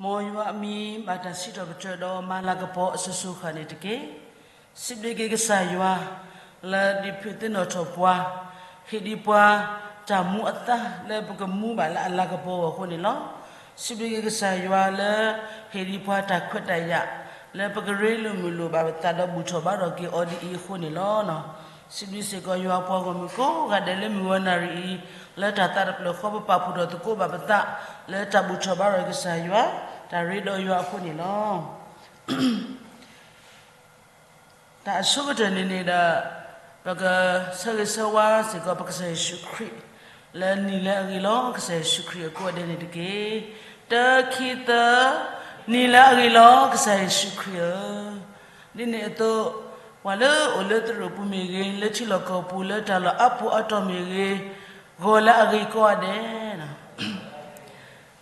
မ်ယွၤအမံၤဘၣ်တၢ်စံးထီၣ်ပတြၢၤဒီးမၤလၤကပီၤအစိၤစိၤဃၣ်န့ၣ်တက့ၢ်. စံးဘျုးက့ၤကစၢ်ယွၤ လၢဒုးဖုးသ့ၣ်နီၣ်ထီၣ်ပှၤ, ဟ့ၣ်ဒံးပှၤတၢ်မူအသါလၢပကမူဘၣ်လၢအလၤကပီၤအဂီၢ်အဃိန့ၣ်လီၤ. စံးဘျုးက့ၤကစၢ်ယွၤလၢ ဟ့ၣ်ဒံးပှၤတၢ်ခွဲးတၢ်ယာ် လၢပကရ့လိာ်မုာ်လိာ်ဘၣ်ပသးဒီးဘူၣ်ထီၣ်ဘါထီၣ်က့ၤအီၤဒ်အံၤအဃိန့ၣ်လီၤ. စံးဘျုးစ့ၢ်ကီးယွၤပှၤဂီၢ်မုၢ်ကိးဂၤဒဲးလၢမုၢ်ဂီၤနၣ်ရံၣ်အံၤ လၢတၢ်သးတဖျၢၣ်ဃီ ပပာ်ဖှိၣ်ထီၣ်သကိးဘၣ်ပသး လၢတၢ်ဘူၣ်ထီၣ်ဘါထီၣ်ကစၢ်ယွၤ, တၢ်ရ့ဒီးယွၤအဃိန့ၣ်လီၤ. တၢ်အဆိကတၢၢ်န့ၣ်န့ၣ်ဒီး ပကဆၢဂ့ၤဆၢဝါစ့ၢ်ကီးပကစၢ်ယ့ၣ်ၡူးခရံာ် လၢနံၤလၢအဂ့ၤလီၤ ကစၢ်ယ့ၣ်ၡူးခရံာ်အကိးဂၤဒဲးန့ၣ်တက့ၢ်. တၢ ခံ သၢ, နံၤလၢအဂ့ၤလီၤ ကစၢ်ယ့ၣ်ၡူးခရံာ်ဧၢ. ဒ်န့ၣ်အသိး ပှၤလၢအိၣ်လၢသရိာ်ပူၤမ့ၢ်ဂ့ၤ, လၢထံလီၢ်ကီၢ်ပူၤ လၢတၢ်လီၢ်အါပူၤအါတီၢ်မ့ၢ်ဂ့ၤ, ဂီၤလၢအဂ့ၤကိးဂၤဒဲး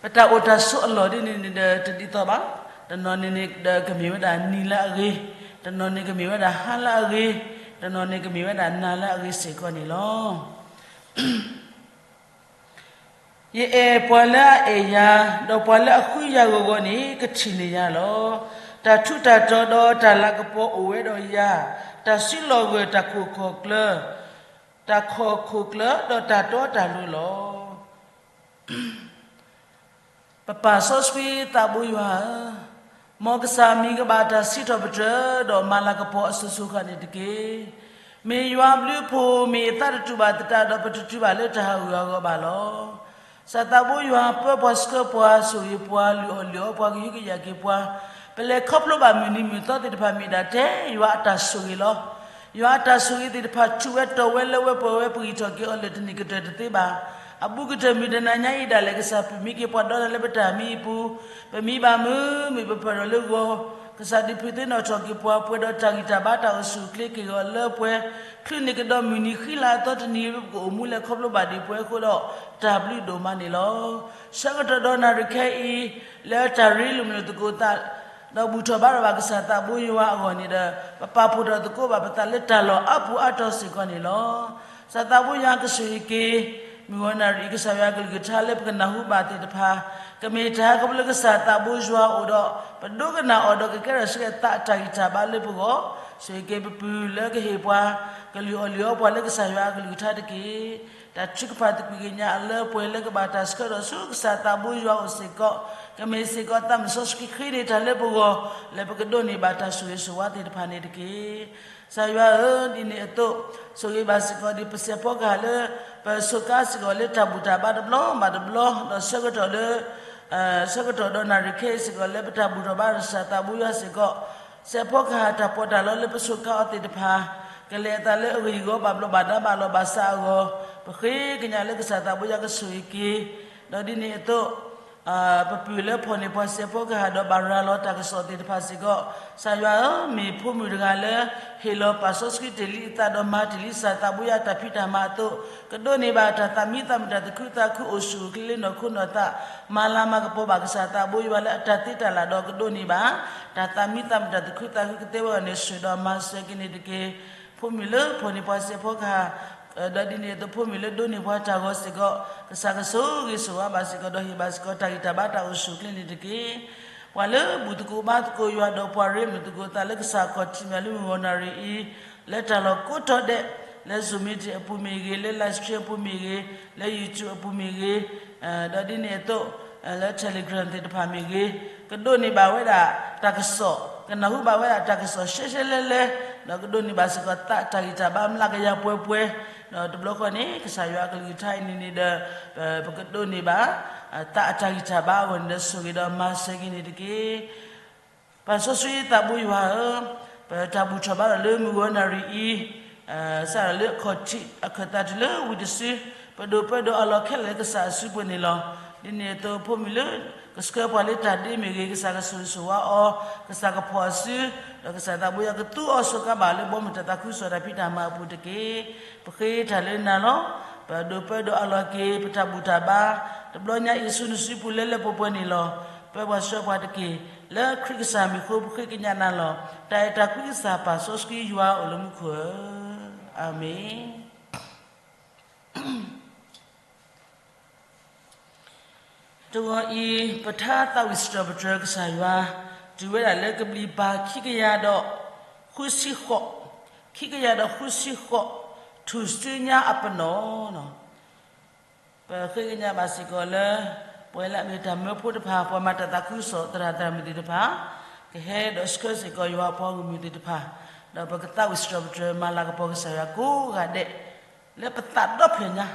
ပတၢ်အိၣ်တၢ်ဆိးအလီၢ်ဒ်န့ၣ်န့ၣ်ဒီး တဒ်သိးဘၣ်. တနီၤန့ၣ်န့ၣ်ဒီးကမ့ၢ်ဝဲဒၣ်နံၤလၢအဂ့ၤ, တနီၤန့ၣ်ကမ့ၢ်ဝဲဒၣ်ဟါလၢအဂ့ၤ, တနီၤန့ၣ်ကမ့ၢ်ဝဲဒၣ်နၤလၢအဂ့ၤစ့ၢ်ကီးန့ၣ်လီၤ. ယအဲၣ်ပှၤလၢအအဲၣ်ယၤ, ဒီးပှၤလၢအဃုယၤဂီၤဂီၤန့ၣ် ကထံၣ်န့ၢ်ယၤလီၤ. တၢ်ထူးတၢ်တီၤဒီးတၢ်လၤကပီၤအိၣ်ဝဲဒီးယၤ, တၢ်စုလီၢ်ဂၢၢ်တၢ်ခိၣ်ခိၣ်ကျၢၤ, တၢ်ခိၣ်ခိၣ်ကျၢၤဒီးတၢ်တီတၢ်လိၤလီၤ. ပပၢ်စီဆှံသးဘိယွၤဧၢ, မ်ကစၢ်မံၤကဘၣ်တၢ်စံးထီၣ်ပတြၢၤ ဒီးမၤလၤကပီၤအစိၤစိၤဃၣ်န့ၣ်တက့ၢ်. မ့ၢ်ယွၤအဘျုးအဖှိၣ် မ့ၢ်အသးတတူၢ်ဘၣ်သတးဒီး ပတတုၤဘၣ်လၢတၢ်ဟးဂူာ်ဟးဂီၤဘၣ်လီၤ. ကစၢ်သးဘိယွၤ ပၢပှၤဆှၢပှၤ ဆိၣ်ဂ့ၤပှၤ လုၢ်အီၣ်လုၢ်အီပှၤ ကဟုကယာ်က့ၤပှၤ, ပလဲၤခီဖျိဘၣ်မုၢ်နံၤမုၢ်သီသ့ၣ်တဖၣ် မ့ၢ်ဒၣ်ထဲယွၤအတၢ်ဆိၣ်ဂ့ၤလီၤ. ယွၤအတၢ်ဆိၣ်ဂ့ၤသ့ၣ်တဖၣ် ထူးဝဲတီၤဝဲလၢဝဲပှဲၤဝဲ ပဂံၢ်ထီၣ်က့ၤအီၤလၢာ်တန့ၢ်ကတၢၢ်တသ့ဘၣ်. အဘူးကတၢၢ်မုၢ်တနၤညါအံၤဒၣ်လဲာ် ကစၢ်ပမ့ၢ်က့ၤပှၤဒီးနၤလၢပတၢ်မံအပူၤ, ပမံဘၣ်မုာ်မုာ် ပပၢၢ်ထီၣ်လၢဂီၤ, ကစၢ်ဒုးဖုးသ့ၣ်နီၣ်ထီၣ်က့ၤပှၤ ပှဲၤဒီးတၢ်ဂံၢ်တၢ်ဘါ တၢ်အိၣ်ဆူၣ်အိၣ်ချ့က့ၤဂီၤလၢပှဲၤ, ချုးန့ၢ်ကဒီးမုၢ်နံၤဃံလၤအသီတနံၤ ပကအိၣ်မူလဲၤခီဖျိဘၣ်ဒံးပှဲၤအဃိဒီး တၢ်ဘျုးဒိၣ်မးန့ၣ်လီၤ. ဆၢကတီၢ်ဒီးနၣ်ရံၣ်ခဲအံၤ လၢတၢ်ရ့လိာ်မုာ်လိာ်သကိးသး ဒီးဘူၣ်ထီၣ်ဘါထီၣ်ဘၣ်ကစၢ်သးဘိယွၤအဂီၢ်န့ၣ်ဒီး ပပာ်ဖှိၣ်ထီၣ်သကိးဘၣ်ပသးလၢတၢ်လီၢ်အါပူၤအါတီၢ်စ့ၢ်ကီးန့ၣ်လီၤ. ကစၢ်သးဘိယွၤကဆိၣ်ဂ့ၤက့ၤ မုၢ်ဂီၤနၣ်ရံၣ်အံၤ ကစၢ်ယွၤကလုၢ်ကထါလၢပကနၢ်ဟူဘၣ်သ့ၣ်တဖၣ်, ကမ့ၢ်တၢ်ဟးခီဖျိလၢကစၢ်သးဘိယွၤအအိၣ်ဒီး ပဒိကနၣ်အီၤဒီးကကဲထီၣ်ဆူအသးအတၢ်ဂံၢ်တၢ်ဘါလၢပဂီၢ်, ဆိၣ်ဂ့ၤက့ၤပပုၢ်လၢကဟ့ၣ်ပှၤ ကလုၢ်အီၣ်လုၢ်အီပှၤလၢကစၢ်ယွၤအကလုၢ်ကထါတက့ၢ်. တၢ်ထုကဖၣ်သကွံာ်ကညးအလၢပှဲၤလၢကဘၣ်တၢ်ဆှၢထီၣ်ဆူကစၢ်သးဘိယွၤအအိၣ်စ့ၢ်ကီး, ကမ့ၢ်စ့ၢ်ကီးသးမုၣ်စီဆှံဃ့န့ၢ်တၢ်လၢပဂီၢ် လၢပကဒိးန့ၢ်ဘၣ်တၢ်ဆိၣ်ဂ့ၤဆိၣ်ဝါသ့ၣ်တဖၣ်န့ၣ်တက့ၢ်. ကစၢ်ယွၤဧၢ, ဒ်န့ၣ်အသိး ဆိၣ်ဂ့ၤဘၣ်စ့ၢ်ကီးဒ်ပစဲးဖီကဟၣ်လၢ ပဆိးကါစ့ၢ်ကီးလၢတၢ်ဘူၣ်တၢ်ဘါတဘျီဘၣ်တဘျီ, ဒီးဆၢကတီၢ်လၢ ဆၢကတီၢ်ဒီးနၣ်ရံၣ်ခဲအံၤစ့ၢ်ကီး လၢပတၢ်ဘူၣ်ထီၣ်ဘါထီၣ်ကစၢ်သးဘိယွၤစ့ၢ်ကီး, စဲးဖီကဟၣ်တၢ်ပီးတၢ်လီလၢပဆိးကါအီၤသ့ၣ်တဖၣ် ကလဲၤအသးလၢအဂ့ၢ်အဂီၢ် ဘၣ်ဘျီးဘၣ်ဒါဘၣ်လီၤဘၣ်စးအဂီၢ်, ပဃ့ကညးလၢကစၢ်သးဘိယွၤကဆိၣ်ဂ့ၤက့ၤ, ဒီးဒ်န့ၣ်အသိး ပပုၢ်လၢဖီၣ်န့ၢ်ပှၤစဲးဖီကဟၣ်ဒီးဘၣ်ရၤလီၤတၢ်ကစီၣ်သ့ၣ်တဖၣ်စ့ၢ်ကီး, ကစၢ်ယွၤဧၢ, မ့ၢ်ဖိမုၣ်တဂၤလၢ ဟ့ၣ်လီၤပၢ်စီဆှံတ့ၢ်လံအသးဒီးမၤတ့ၢ်လံကစၢ်သးဘိယွၤတၢ်ဖံးတၢ်မၤအသိး, ကဒိးန့ၢ်ဘၣ်တၢ်သးမံသးမုာ် တၢ်သူၣ်ခုသးခု အိၣ်ဆူၣ်အိၣ်ချ့လၢနီၢ်ခိနီၢ်သး, မၤလၤမၤကပီၤဘၣ်ကစၢ်သးဘိယွၤလၢအတၢ်သ့တၢ်လၢ်ဒီးကဒိးန့ၢ်ဘၣ် တၢ်သးမံသးမုာ် တၢ်သူၣ်ခုသးခု ကသ့ဝဲအီၤန့ၣ် ဆှၢဒီးမၤစၢၤက့ၤန့ၣ်တက့ၢ်. ဖိမုၣ်လၢဖီၣ်န့ၢ်ပှၤစဲးဖီကဟၣ် ဒီးဒ်န့ၣ်အသိးဖိမုၣ်လၢဒိးန့ၢ်ပှၤတၢ်ဂီၤစ့ၢ်ကီး, ကစၢ်ကဆိၣ်ဂ့ၤဆိၣ်ဝါဘၣ်စ့ၢ်ကီး ဒီးဟ့ၣ်ဘၣ်စ့ၢ်ကီးတၢ်ဂံၢ်တၢ်ဘါတၢ်အိၣ်ဆူၣ်အိၣ်ချ့န့ၣ်တက့ၢ်. ပှၤလၢဘူၣ်သကိးဘါသကိးယွၤဒီးပှၤရ့လိာ်သကိးသးလၢကစၢ်ခီၣ်ထံးမ့ၢ်လၢမုၢ်ဂီၤနၣ်ရံၣ်အံၤ, လၢတၢ်လီၢ်ကိးတီၤဒဲး, လၢ Zoom meeting အပူၤမ့ၢ်ဂ့ၤ, လၢ live stream အပူၤမ့ၢ်ဂ့ၤ, ဒီးဒ်န့ၣ်အသိး လၢ Telegram သ့ၣ်တဖၣ်မ့ၢ်ဂ့ၤ, ကဒိးန့ၢ်ဘၣ်ဝဲဒၣ်တၢ်ကစီၣ်, ကနၢ်ဟူဘၣ်ဝဲဒၣ်တၢ်ကစီၣ်ရှဲရှဲလဲလဲ, ဒီးကဒိးန့ၢ်ဘၣ်စ့ၢ်ကီးသးတၢ်ဂံၢ်တၢ်ဘါမျးကယၤပှဲၤပှဲၤ, ဒီးတဘျီဃီန့ၣ် ကစၢ်ယွၤအကလုၢ်ကထါအံၤန့ၣ်န့ၣ်ဒီး ပကဒိးန့ၢ်ဘၣ် သးအတၢ်ဂံၢ်တၢ်ဘါအဂီၢ်န့ၣ်ဒီး ဆိၣ်ဂ့ၤဒီးမၤစၢၤက့ၤန့ၣ်တက့ၢ်. ပၢ်စီဆှံသးဘိယွၤဧၢ, ပတၢ်ဘူၣ်ထီၣ်ဘါထီၣ်လၢမုၢ်ဂီၤနၣ်ရံၣ်အံၤ, စးထီၣ်လၢခီၣ်ထံးအခၢၣ်သးတုၤလၢဝံၤတစု, ပဒိၣ်ပၢဒီးအလီၢ်ခဲလၢာ်လၢကစၢ်အစုပူၤန့ၣ်လီၤ. ဒ်န့ၣ်အသိးဖိမုၣ်လၢ ကဆှၢပှၤလၢတၢ်ဒ့မ့ၢ်ဂ့ၤ, ကစၢ်ကဆိၣ်ဂ့ၤဆိၣ်ဝါအီၤ, ကစၢ်ကဖီၣ်အစု, ဒီးကစၢ်သးဘိယွၤကသူအီၤစ့ၢ်ကီးဘၣ်လၢဘီမုၢ်တၢ်သးခုကစီၣ်တၢ်ဖံးတၢ်မၤအပူၤတက့ၢ်. ပဃ့တၢ်လၢနၤလီၤ. ပဒိၣ်ပၢဒီးအလီၢ်က့ၤ ပတၢ်ဘူၣ်တၢ်ဘါ တဘျီညါအံၤဆူနစုပူၤလၢလၢပှဲၤပှဲၤန့ၣ်လီၤ. ပၢပှၤဆှၢပှၤတက့ၢ်. လၢခရံာ်ကစၢ်မံၤအဃိ ပဃ့ကညးနၤလီၤ. တၢ်အဲၣ်တၢ်ကွံကစၢ်ပၢ်စီဆှံယွၤအိၣ်လၢမူခိၣ်ဧၢ, အၤမ့ၣ်. တဂီၤအံၤ ပထါသးဝံၣ်စံးထီၣ်ပတြၢၤကစၢ်ယွၤ တုၤဝဲဒၣ်လၢကဘျံးပၤခံကယၤဒီးဃုဆံဃိး, ခံကယၤဒီးဃုဆံဃိး, ထူၣ်စုညါအပနီၣ်လီၤ. ပဃ့ကညးဘၣ်စ့ၢ်ကီးလၢ ပှၤလၢအမ့ၢ်တၢ်မၢဖိတဖၣ်, ပှၤမၤတၢ်သးခုကစီၣ်သရၣ်သရၣ်မုၣ်သ့ၣ်တဖၣ် ကဟဲဒီးဆှၢစ့ၢ်ကီးယွၤအပှၤဂီၢ်မုၢ်သ့ၣ်တဖၣ်, ဒီးပကသးဝံၣ်စံးထီၣ်ပတြၢၤမၤလၤကပီၤကစၢ်ယွၤကိးဂၤဒဲး လၢပသးဒီဖျၢၣ်ညါ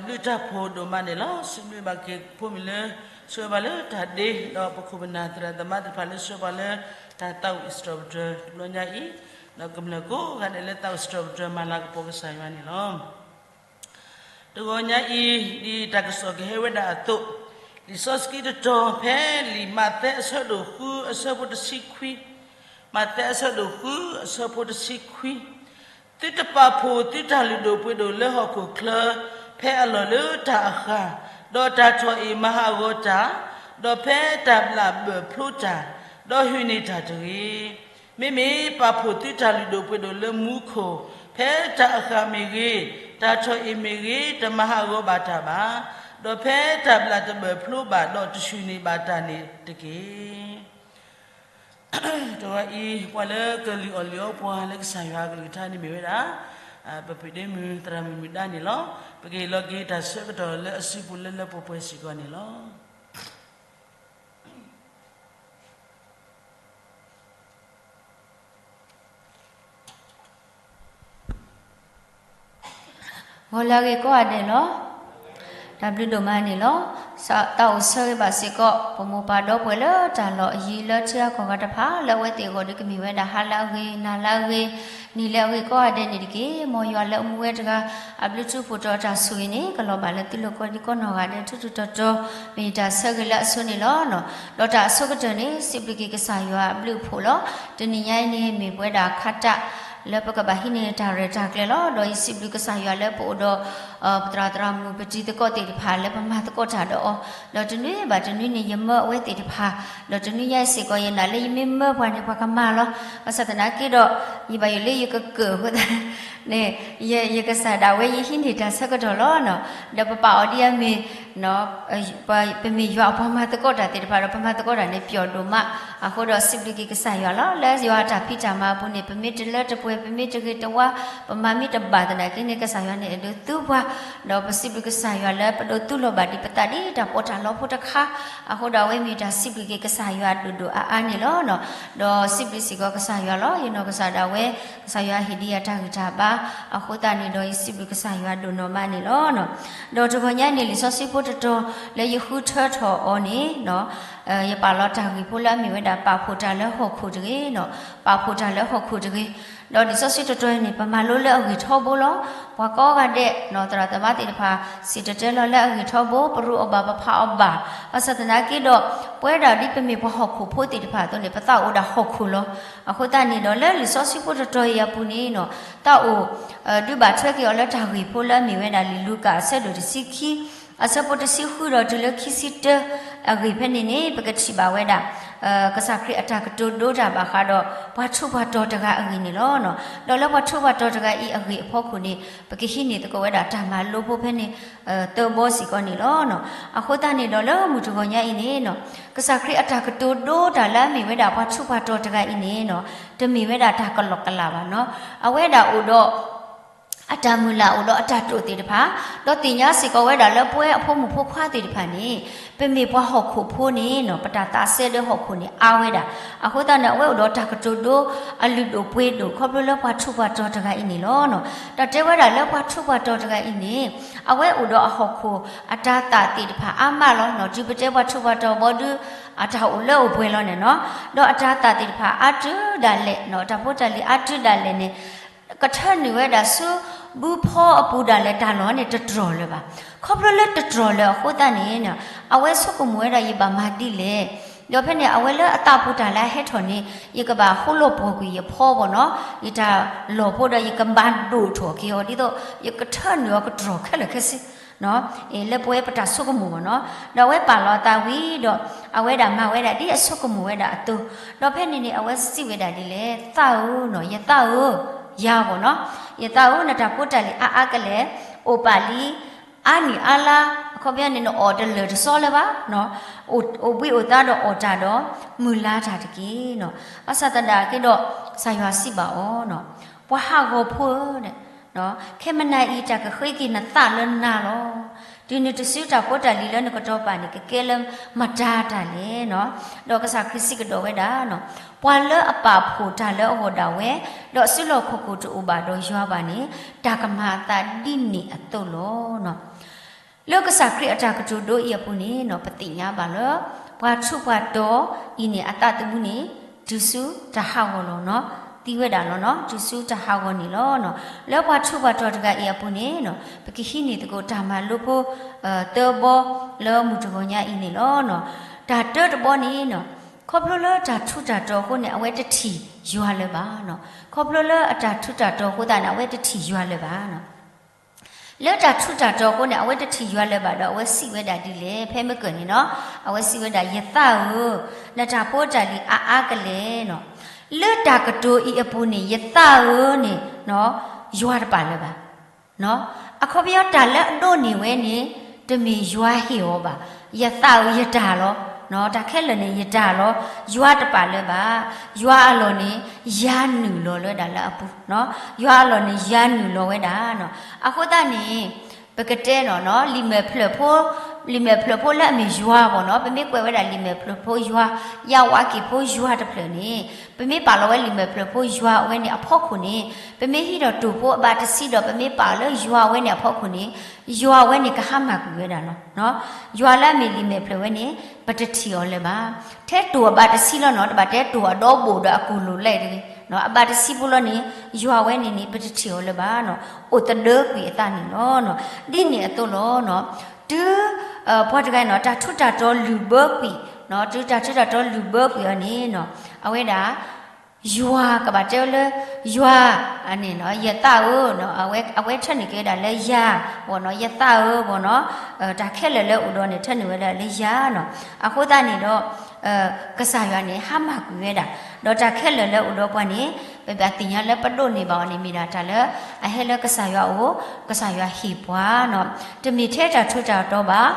တၢ်ဘျုးတၢ်ဖှိၣ်ဒိၣ်မးန့ၣ်လီၤ. စံးဘျုးဘၣ်က့ၤဖိမုၣ်လၢ ဆှၢပှၤလၢတၢ်ဒ့, ဒီးပခိၣ်ပနၢ်သရၣ်သမါသ့ၣ်တဖၣ်လၢဆှၢပှၤလၢ တၢ်သးဝံၣ်စံးထီၣ်ပတြၢၤတဘျီညါအံၤ, ဒီးကမျၢၢ်ကိးဂၤဒဲးလၢသးဝံၣ်စံးထီၣ်ပတြၢၤမၤလၤကပီၤကစၢ်ယွၤန့ၣ်လီၤ. တဂီၤညါအံၤ ဒ်တၢ်ကစီၣ်ကဟဲဝဲဒၣ်အသိး, လံာ်စီဆှံတတီၤဖဲလံာ်မးသဲအဆၢဒိၣ်ဃုအဆၢဖိတဆံခွံ, မးသဲအဆၢဒိၣ်ဃုအဆၢဖိတဆံခွံ, သုတပာ်ဖှိၣ်သုတၢ်လုၢ်ဒိၣ်ပှ့ၤဒိၣ်လၢဟီၣ်ခိၣ်ချၢ ဖဲအလီၢ်လၢတၢ်အဃၢ်, ဒီးတၢ်ထီၣ်အ့ၣ်မၤဟးဂီၤတၢ်, ဒီးဖဲတၢ်ဘျၣ်ဘၢၣ်ဖျိတၢ်, ဒီးဟ့ၣ်န့ၢ်တၢ်တဂ့ၤ. မ့မ့ၢ်ပာ်ဖှိၣ်သုတၢ်လုၢ်ဒိၣ်ပှ့ၤဒိၣ်လၢမူခိၣ်, ဖဲတၢ်အဃၢ်မ့ၢ်ဂ့ၤ, တၢ်ထီၣ်အ့ၣ်မ့ၢ်ဂ့ၤ, တမၤဟးဂီၤဘၣ်တၢ်ဘၣ်, ဒီးဖဲတၢ်ဘျၣ်တဘၢၣ်ဖျိဘၣ်, ဒီးတဆူၣ်န့ၢ်ဘၣ်တၢ်န့ၣ်တက့ၢ်. တဂီၤအံၤ ပှၤလၢကလုၢ်အီၣ်လုၢ်အီပှၤလၢကစၢ်ယွၤအကလုၢ်ကထါန့ၣ်မ့ၢ်ဝဲဒၣ် ပပှ့ၤဒ့မုၣ်သရၣ်မုၣ်မုၢ်ဒါန့ၣ်လီၤ. ပကဟ့ၣ်လီၤက့ၤတၢ်ဆၢကတီၢ်လၢအစုပူၤလၢလၢပှဲၤပှဲၤစ့ၢ်ကီးန့ၣ်လီၤ. ဂီၤလၢအဂ့ၤကိးဂၤဒဲးလီၤ. တၢ်ဘျုးဒိၣ်မးန့ၣ်လီၤ. တၢ်အိၣ်ဆၢဂ့ၤဘၣ်စ့ၢ်ကီး ပမိၢ်ပၢ်ဒီပုၢ်ဝဲၢ်လၢတၢ်လီၢ်အယံၤလၢထံဂၤကီၢ်ဂၤတဖၣ် လၢအဝဲသ့ၣ်အဂီၢ်ဒီးကမ့ၢ်ဝဲဒၣ်ဟါလၢအဂ့ၤ နၤလၢအဂ့ၤ နံၤလၢအဂ့ၤကိးဂၤဒဲးန့ၣ်တက့ၢ်. မ်ယွၤလၢအမူဝဲတဂၤ အဘျုးထူးဖှိၣ်တီၤတၢ်ဆိၣ်ဂ့ၤန့ၣ် ကလီၤဘၣ်လၢသုလိၤကိးဒံကိးနီၢ်ဂၤဒဲး ထူးထူးတီၤတီၤ မ့ၢ်တၢ်ဆၢဂ့ၤလၢအဆိန့ၣ်လီၤ. ဒီးတၢ်အဆိကတၢၢ်န့ၣ် စံးဘျုးက့ၤကစၢ်ယွၤအဘျုးအဖှိၣ်လီၤ. တနံၤညါအံၤန့ၣ် မ့ၢ်ပဝဲဒၣ်ခါတၢ် လၢပကဘၣ်ဟံးန့ၢ်တၢ်ရဲၣ်တၢ်ကျဲၤလီၤ. ဒီးယစံးဘျုးကစၢ်ယွၤလၢပအိၣ်ဒီး ပသရၣ်သရၣ်မုၣ်ပတံၤသကိးသ့ၣ်တဖၣ်လၢပမၤသကိးတၢ်ဒီးအီၤ, ဒီးတနွံဘၣ်တနွံန့ၣ် ယမၢအဝဲသ့ၣ်တဖၣ်, ဒီးတနွံညါအံၤစ့ၢ်ကီး ယနာ်လၢယမ့ၢ်မၢပှၤန့ၣ် ပှၤကမၤလီၤ. ဘၣ်ဆၣ်သနာ်က့ဒီး ယဘၣ်ယိၣ်လၢယကကၢၢ်အဃိသတးန့ၣ် ယကစၢ်ဒၣ်ဝဲယဟံးန့ၢ်တၢ်ဆၢကတီၢ်လီၤ. ဒီးပပာ်အီၤဒ်အမ့ၢ် ပမ့ၢ်ယွၤအပှၤမၤသကိးတၢ်သ့ၣ်တဖၣ်ဒီး ပမၤသကိးတၢ်န့ၣ်ပျီဒိၣ်မး, အဃိဒီးစံးဘျုးက့ၤကစၢ်ယွၤလီၤ. လၢယွၤအတၢ်ဖံးတၢ်မၤအပူၤန့ၣ် ပမ့ၢ်တလၢတပှဲၤ ပမ့ၢ်တဂ့ၤတဝါ ပမၤမ့ၢ်တဘၣ်သနာ်က့န့ၣ် ကစၢ်ယွၤန့ၣ်အဲၣ်ဒိးသူပှၤ, ဒီးပစံးဘျုးကစၢ်ယွၤလၢပဒိးသူလီၤဘၣ်ဒံးပသးဒ်တၢ်ပီးတၢ်လီဖိတခါ, အဃိဒီးအဝဲမ့ၢ်တၢ်စံးဘျုးက့ၤကစၢ်ယွၤဒိၣ်ဒိၣ်အါအါန့ၣ်လီၤ. ဒီးစံးဘျုးစ့ၢ်ကီးကစၢ်ယွၤလီၤ. ယနီၢ်ကစၢ်ဒၣ်ဝဲ ကစၢ်ယွၤဟ့ၣ်ဒံးယၤတၢ်ဂံၢ်တၢ်ဘါ, အဃိသတးန့ၣ်ဒီးယစံးဘျုးကစၢ်ယွၤဒိၣ်နီၢ်မးန့ၣ်လီၤ. ဒီးတဂီၤညါန့ၣ် လံာ်စီဆှံဖိတတီၤလၢယဃုထၢထီၣ်အီၤန့ၣ် ယပာ်လီၤတၢ်ဂ့ၢ်ဖိလၢအမ့ၢ်ဝဲဒၣ် ပာ်ဖှိၣ်တၢ်လၢဟီၣ်ခိၣ်တဂ့ၤ, ပာ်ဖှိၣ်တၢ်လၢဟီၣ်ခိၣ်တဂ့ၤ, ဒီးလံာ်စီဆှံတတီၤအံၤန့ၣ် ပမၤလိလၢအဂ့ၢ်ထီဘိလီၤ. ပှၤကိးဂၤဒဲး သရၣ်သမါသ့ၣ်တဖၣ် စံၣ်တဲၤတဲလီၤလၢအဂ့ၢ်ထီဘိ, ပရူးအီၣ်ဘၣ် ပဖးအီၣ်ဘၣ်, ဘၣ်ဆၣ်သနာ်က့ဒီး ပဝဲဒၣ်ဒ်ပမ့ၢ်ပှၤဟီၣ်ခိၣ်ဖိသ့ၣ်တဖၣ်အသိးန့ၣ် ပသးအိၣ်ဒၣ်ဟီၣ်ခိၣ်လီၤ. အဃိသတးန့ၣ်ဒီး လၢလံာ်စီဆှံဖိတတီၤအံၤအပူၤန့ၣ် သးအိၣ် ဒုးဘၣ်ထွဲက့ၤအီၤလၢတၢ်ဂ့ၢ်ဖိလၢအမ့ၢ်ဝဲဒၣ်လံာ်လူၤကၣ်အဆၢဒိၣ်တဆံခံ အဆၢဖိတဆံဃုဒီးတုၤလၢခံဆံတၢ အဂ့ၢ်ဖဲန့ၣ်န့ၣ် ပကထံၣ်ဘၣ်ဝဲဒၣ် ကစၢ်ခရံာ်အတၢ်ကတိၤဒိတၢ်ဘၣ်ဃးဒီး ပှၤထူးပှၤတီၤတဂၤအဂ့ၢ်န့ၣ်လီၤ. ဒီးလၢပှၤထူးပှၤတီၤတဂၤအံၤအဂ့ၢ်အဖီခိၣ်န့ၣ် ပကဟံးန့ၢ်သကိးဝဲဒၣ်တၢ်မၤလိဖိဖဲန့ၣ် သၢဘီစ့ၢ်ကီးန့ၣ်လီၤ. အဃိသတးန့ၣ်ဒီးလၢမုၢ်တဂီၤညါအံၤန့ၣ် ကစၢ်ခရံာ်အတၢ်ကတိၤဒိတၢ်လၢအမ့ၢ်ဝဲဒၣ်ပှၤထူးပှၤတီၤတဂၤအံၤန့ၣ် တမ့ၢ်ဝဲဒၣ်တၢ်ကလီကလးဘၣ်နီၤ. အဝဲဒၣ်အိၣ်ဒီး အတၢ်မုၢ်လၢ်အိၣ်ဒီးအတၢ်တိာ်သ့ၣ်တဖၣ်, ဒီးသ့ၣ်ညါစ့ၢ်ကီးဝဲဒၣ်လၢပဝဲအဖိမုၣ်ဖိခွါသ့ၣ်တဖၣ်န့ၣ် ပမ့ၢ်ပှၤဟီၣ်ခိၣ်ဖိန့ၣ်နီၤ ပတၢ်သးစဲဒၢဟီၣ်ခိၣ်န့ၣ်အါဝဲဒၣ်. အဃိသတးန့ၣ် အဝဲအိၣ်ဒီးတၢ်ကတိၤဒိအလုၢ်ဒိၣ်ပှ့ၤဒိၣ် ခီဖျိလၢပှၤထူးပှၤတီၤတဂၤအံၤန့ၣ်လီၤ. တၢ်တဲဝဲဒၣ်လၢပှၤထူးပှၤတီၤတဂၤအံၤန့ၣ် အဝဲအိၣ်ဒီးအဟီၣ်ခိၣ်အတၤသၣ်သ့ၣ်တဖၣ်အါမးလီၤ. တုၤပတဲပှၤထူးပှၤတီၤဘီဒု အတၢ်အိၣ်လၢအိၣ်ပှဲၤလီၤန့ၣ်နီၤ. ဒီးအတၤသၣ်သ့ၣ်တဖၣ်အါတုၤဒၣ်လဲာ်နီၤ တၢ်ဖိတၢ်လံၤအါတုၤဒၣ်လဲာ်န့ၣ် ကထၢနုာ်ဝဲဒၣ်ဆူ ဘုဖီအပူၤဒၣ်လဲာ်တၢ်လီၢ်န့ၣ် တတြီၢ်လၢၤဘၣ်. ခီဖျိလၢတတြီၢ်လၢၤအဃိသတးန့ၣ် အဝဲဆိကမိၣ်ဝဲဒၣ် ယဘၣ်မၤဒ်လဲၣ်. ဒီးဖဲန့ၣ် အဝဲလၢအသးပူၤတၢ်လၢအဟဲထီၣ်န့ၣ် ယကဘၣ်ဟိလီၤပှီၢ်ကွံာ်ယဖီဘီနီၤ ယတၢ်လီၢ်ဖိဒီး ယကဘၣ်ဒိၣ်ထီၣ်က့ၤအီၤ ဒ်သိး ယကထၢနုာ်အီၤကတြီၢ်ခဲလၢာ်ခဲဆ့ လၢပဝဲပတၢ်ဆိကမိၣ်ဘီနီၤ. ဒီးအဝဲပာ်လီၤအသးဝံၤဒီး အဝဲဒၣ်မၤဝဲဒၣ်ဒ်အဆိကမိၣ်ဝဲဒၣ်အသိး, ဒီးဖဲန့ၣ်န့ၣ် အဝဲစံးဝဲဒၣ်ဒ်လဲၣ်, သးဧၢ, ယသးဧၢ, ယၤဘီနီၤ, ယသးဧၢ, နတၢ်ဖိတၢ်လံၤအါအါကလဲာ်, အိၣ်ပာ်လံ အါနံၣ်အါလါ, အခီပညီန့ၣ် နအီၣ်တလၢာ်တစီလၢၤဘၣ်, အိၣ်ဘှံးအိၣ်သါဒီးအီၣ်တၢ်ဒီး မုၢ်လါတၢ်တက့ၢ်. ဘၣ်ဆၣ်သနာ်က့ဒီး ကစၢ်ယွၤစံးဘၣ်အီၤ, ပှၤဟးဂီၤဖိဧၢ, ခဲမနၤအံၤ တၢ်ကဃ့က့ၤနသးလၢနၤလီၤ. တုၤနုၤတစုတၢ်ဖိတၢ်လံၤလၢနကတီၤပာ်န့ၣ် ကကဲလၢမတၤတၢ်လဲၣ်. ဒီးကစၢ်ခရံာ်စံးကဒီးဝဲဒၣ်, ပှၤလၢအပာ်ဖှိၣ်တၢ်လၢအဂီၢ်ဒၣ်ဝဲ, ဒီးအစုလီၢ်ခီၣ်ခိၣ်တအိၣ်ဘၣ်ဒီးယွၤဘၣ်န့ၣ် တၢ်ကမၤအသးဒ်န့ၣ်အသိးလီၤ. လၢကစၢ်ခရံာ်အတၢ်ကတိၤဒိအံၤအပူၤန့ၣ် ပသ့ၣ်ညါဘၣ်လၢ ပှၤထူးပှၤတီၤအံၤန့ၣ် အသးသမူန့ၣ် တုၤဆူတၢ်ဟးဂီၤလီၤ. သံဝဲဒၣ်လီၤ, တုၤဆူတၢ်ဟးဂီၤန့ၣ်လီၤ. လၢပှၤထူးပှၤတီၤတဂၤအံၤအပူၤန့ၣ် ပကဟံးန့ၢ်သကိးတၢ်မၤလိဖိ သၢဘီလၢမုၢ်တဂီၤညါအံၤန့ၣ်လီၤ. တၢ်တၢတဘီန့ၣ် ခီဖျိလၢတၢ်ထူးတၢ်တီၤအဃိန့ၣ် အဝဲတထံၣ်ယွၤလၢၤဘၣ်. ခီဖျိလၢအတၢ်ထူးတၢ်တီၤအဃိသတးန့ၣ် အဝဲတထံၣ်ယွၤလၢၤဘၣ်. လၢတၢ်ထူးတၢ်တီၤအဃိန့ၣ် အဝဲတထံၣ်ယွၤလၢၤဘၣ်ဒီး အဝဲစံးဝဲဒၣ်ဒ်လဲၣ်, ဖဲမ့ၢ်ကၢၢ်န့ၣ်နီၤ, အဝဲစံးဝဲဒၣ် ယသးဧၢ, နတၢ်ဖိတၢ်လံၤအါအါကလဲာ်နီၤ. လၢတၢ်ကတိၤအံၤအပူၤန့ၣ် ယသးဧၢန့ၣ် ယွၤတပာ်လၢၤဘၣ်. အခီပညီတၢ်လၢအဒိးန့ၢ်ဝဲန့ၣ် တမ့ၢ်ယွၤဟ့ၣ်အီၤဘၣ်. ယသးဧၢ ယတၢ်လီၤ. တၢ်ခဲလၢာ်န့ၣ် ယတၢ်လီၤ. ယွၤတပာ်လၢၤဘၣ်. ယွၤအလီၢ်န့ၣ် ယၤနုာ်လီၤလၢဝဲဒၣ်လၢအပူၤ, ယွၤအလီၢ်န့ၣ် ယၤနုာ်လီၤဝဲဒၣ်. အဃိသတးန့ၣ် ပကတဲနီၤ လံာ်မဲာ်ဖျၢၣ်ဖိ, လံာ်မဲာ်ဖျၢၣ်ဖိလၢအမ့ၢ်ယွၤဘီနီၤ, ပမ့ၢ်ကွဲးဝဲဒၣ်လံာ်မဲာ်ဖျၢၣ်ဖိယွၤ, ယၤဝးက့ၢ်ဖိယွၤတဖျၢၣ်န့ၣ် ပမ့ၢ်ပာ်လီၤဝဲလံာ်မဲာ်ဖျၢၣ်ဖိယွၤအဝဲန့ၣ်အဖီခိၣ်န့ၣ်, ပမ့ၢ်ဟံးဒီးတိၢ်ဖိအဘးတဆံဒီး ပမ့ၢ်ပာ်လၢယွၤအဝဲန့ၣ်အဖီခိၣ်န့ၣ်, ယွၤအဝဲန့ၣ်ကဟါမၢ်ကွံာ်ဝဲဒၣ်လီၤ. ယွၤလၢအမ့ၢ်လံာ်မဲာ်ဖျၢၣ်ဝဲန့ၣ် ပတထံၣ်အီၤလၢၤဘၣ်. ထဲတိၢ်အဘးတဆံလီၤနီၤ, တဘၣ်တဲတိၢ်အဒီဘိၣ်ဒီးအကိၢ်လိာ်လဲၣ်တဂ့ၤ, အဘးတဆံဖိလီၤန့ၣ်, ယွၤဝဲန့ၣ်န့ၣ် ပတထံၣ်အီၤလၢၤဘၣ်နီၤ, အိၣ်သဒၢကွံာ်အသးန့ၣ်လီၤ. ဒ်န့ၣ်အသိးလီၤ. တုၤ ပှၤတဂၤနီၤ တၢ်ထူးတၢ်တီၤလုၢ်ဘၢကွံာ်, တုၤတၢ်ထူးတၢ်တီၤလုၢ်ဘၢကွံာ်အီၤန့ၣ်, အဝဲဒၣ် ယွၤကဘၣ်တဲဝဲလၢ ယွၤန့ၣ်, ယသးဧၢ, အဝဲထၢနုာ်က့ၤဝဲဒၣ်လၢယၤဘၣ်နီၤ, ယသးဧၢဘၣ်နီၤ, တၢ်ခဲလၢာ်လၢအိၣ်ဒီးန့ၣ် ထၢနုာ်ဝဲဒၣ်လၢယၤနီၤ. အဃိသတးန့ၣ်ဒီး ကစၢ်ယွၤန့ၣ် ဟါမၢ်ကွံာ်ဝဲဒၣ်, ဒီးတၢ်ခဲလၢာ်လၢအိၣ်ဒီးပှၤန့ၣ် ပဘၣ်သ့ၣ်ညါလၢပဒိးန့ၢ်ဘၣ်အီၤန့ၣ် မ့ၢ်ဒၣ်တၢ်လၢ အဟဲလၢကစၢ်ယွၤအအိၣ်, ကစၢ်ယွၤဟ့ၣ်ပှၤနီၤ, တမ့ၢ်ထဲတၢ်ထူးတၢ်တီၤဘၣ်.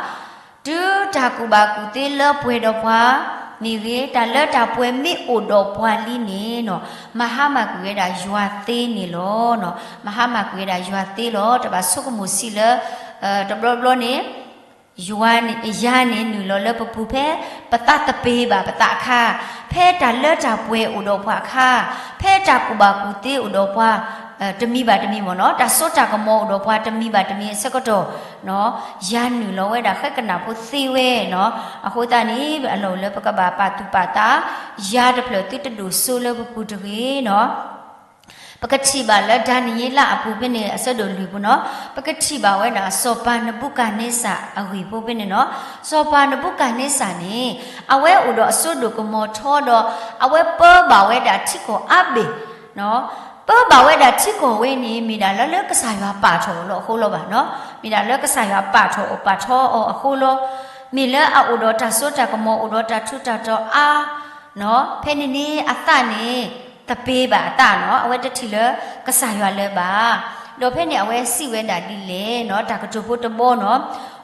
တုၤတၢ်ကူၣ်ဘၣ်ကူၣ်သ့လၢပှဲၤဒီးပှၤမ့ၢ်ဂ့ၤ, တၢ်လၢတၢ်ပှဲၤမ့ၢ်အိၣ်ဒီးပှၤလံန့ၣ်နီၤ, မၤဟါမၢ်ကွံာ်ဝဲဒၣ်ယွၤသ့န့ၣ်လီၤ. မၤဟါမၢ်ကွံာ်ဝဲဒၣ်ယွၤသ့လီၤ. တဘၣ်ဆိကမိၣ်ဆံးလၢ တဘျီဘျီန့ၣ် ယွၤန့ၣ်, ယၤန့ၣ်နုာ်လီၤလၢပပူၤဖဲ ပသးတပ့ၤဘၣ်ပသးအခါ, ဖဲတၢ်လၢတၢ်ပှဲၤအိၣ်ဒီးပှၤအခါ, ဖဲတၢ်ကူၣ်ဘၣ်ကူၣ်သ့အိၣ်ဒီးပှၤ တမံၤဘၣ်တမံၤမ့ၢ်နီၤ, တၢ်စိတၢ်ကမီၤအိၣ်ဒီးပှၤတမံၤဘၣ်တမံၤအဆၢကတီၢ်, ယၤနုာ်လီၤဝဲဒၣ်ဃဲကနၣ်ဖိသ့ဝဲနီၤ. အဃိသတးန့ၣ် အလီၢ်အိၣ်လၢပကဘၣ်ပာ်သူၣ်ပာ်သး, ယၤတဖျၢၣ်သုတဒိၣ်စိလၢပပူၤတဂ့ၤနီၤ. ပကထံၣ်ဘၣ်လၢဒၤနံးယ့လးအပူၤဖဲန့ၣ် အဆၢဒိၣ်လွံၢ်ပူၤနီၤ, ပကထံၣ်ဘၣ်ဝဲဒၣ် စီၤပၤနဘူၤခၣ်န့စၢ်အဂ့ၢ်ဖိဖဲန့ၣ်နီၤ. စီၤပၤနဘူၤခၣ်န့စၢ်န့ၣ် အဝဲအိၣ်ဒီးအစိဒိၣ်ကမီၤထီဒီး အဝဲပၢဘၣ်ဝဲဒၣ်ထံကီၢ်အါဘ့ၣ် ပၢဘၣ်ဝဲဒၣ်ထံကီၢ်ဝဲန့ၣ် မ့ၢ်ဒၣ်လၢလၢကစၢ်ယွၤပာ်ထီၣ်အီၤလၢအဃိလီၤဘၣ်နီၤ, မ့ၢ်ဒၣ်လၢကစၢ်ယွၤပာ်ထီၣ်အီၤပာ်ထီအီၤအဃိလီၤ. မ့ၢ်လၢအအိၣ်ဒီးတၢ်စိတၢ်ကမီၤ အိၣ်ဒီးတၢ်ထူးတၢ်တီၤအါ, ဖဲန့ၣ်န့ၣ်အသးန့ၣ် တပ့ၤဘၣ်အသးနီၤ, အဝဲတထံၣ်လၢကစၢ်ယွၤလၢၤဘၣ်. ဒီးဖဲန့ၣ်အဝဲစံးဝဲဒၣ်ဒ်လဲၣ်နီၤ, တၢ်ကတိၤဖိတဘီနီၤ,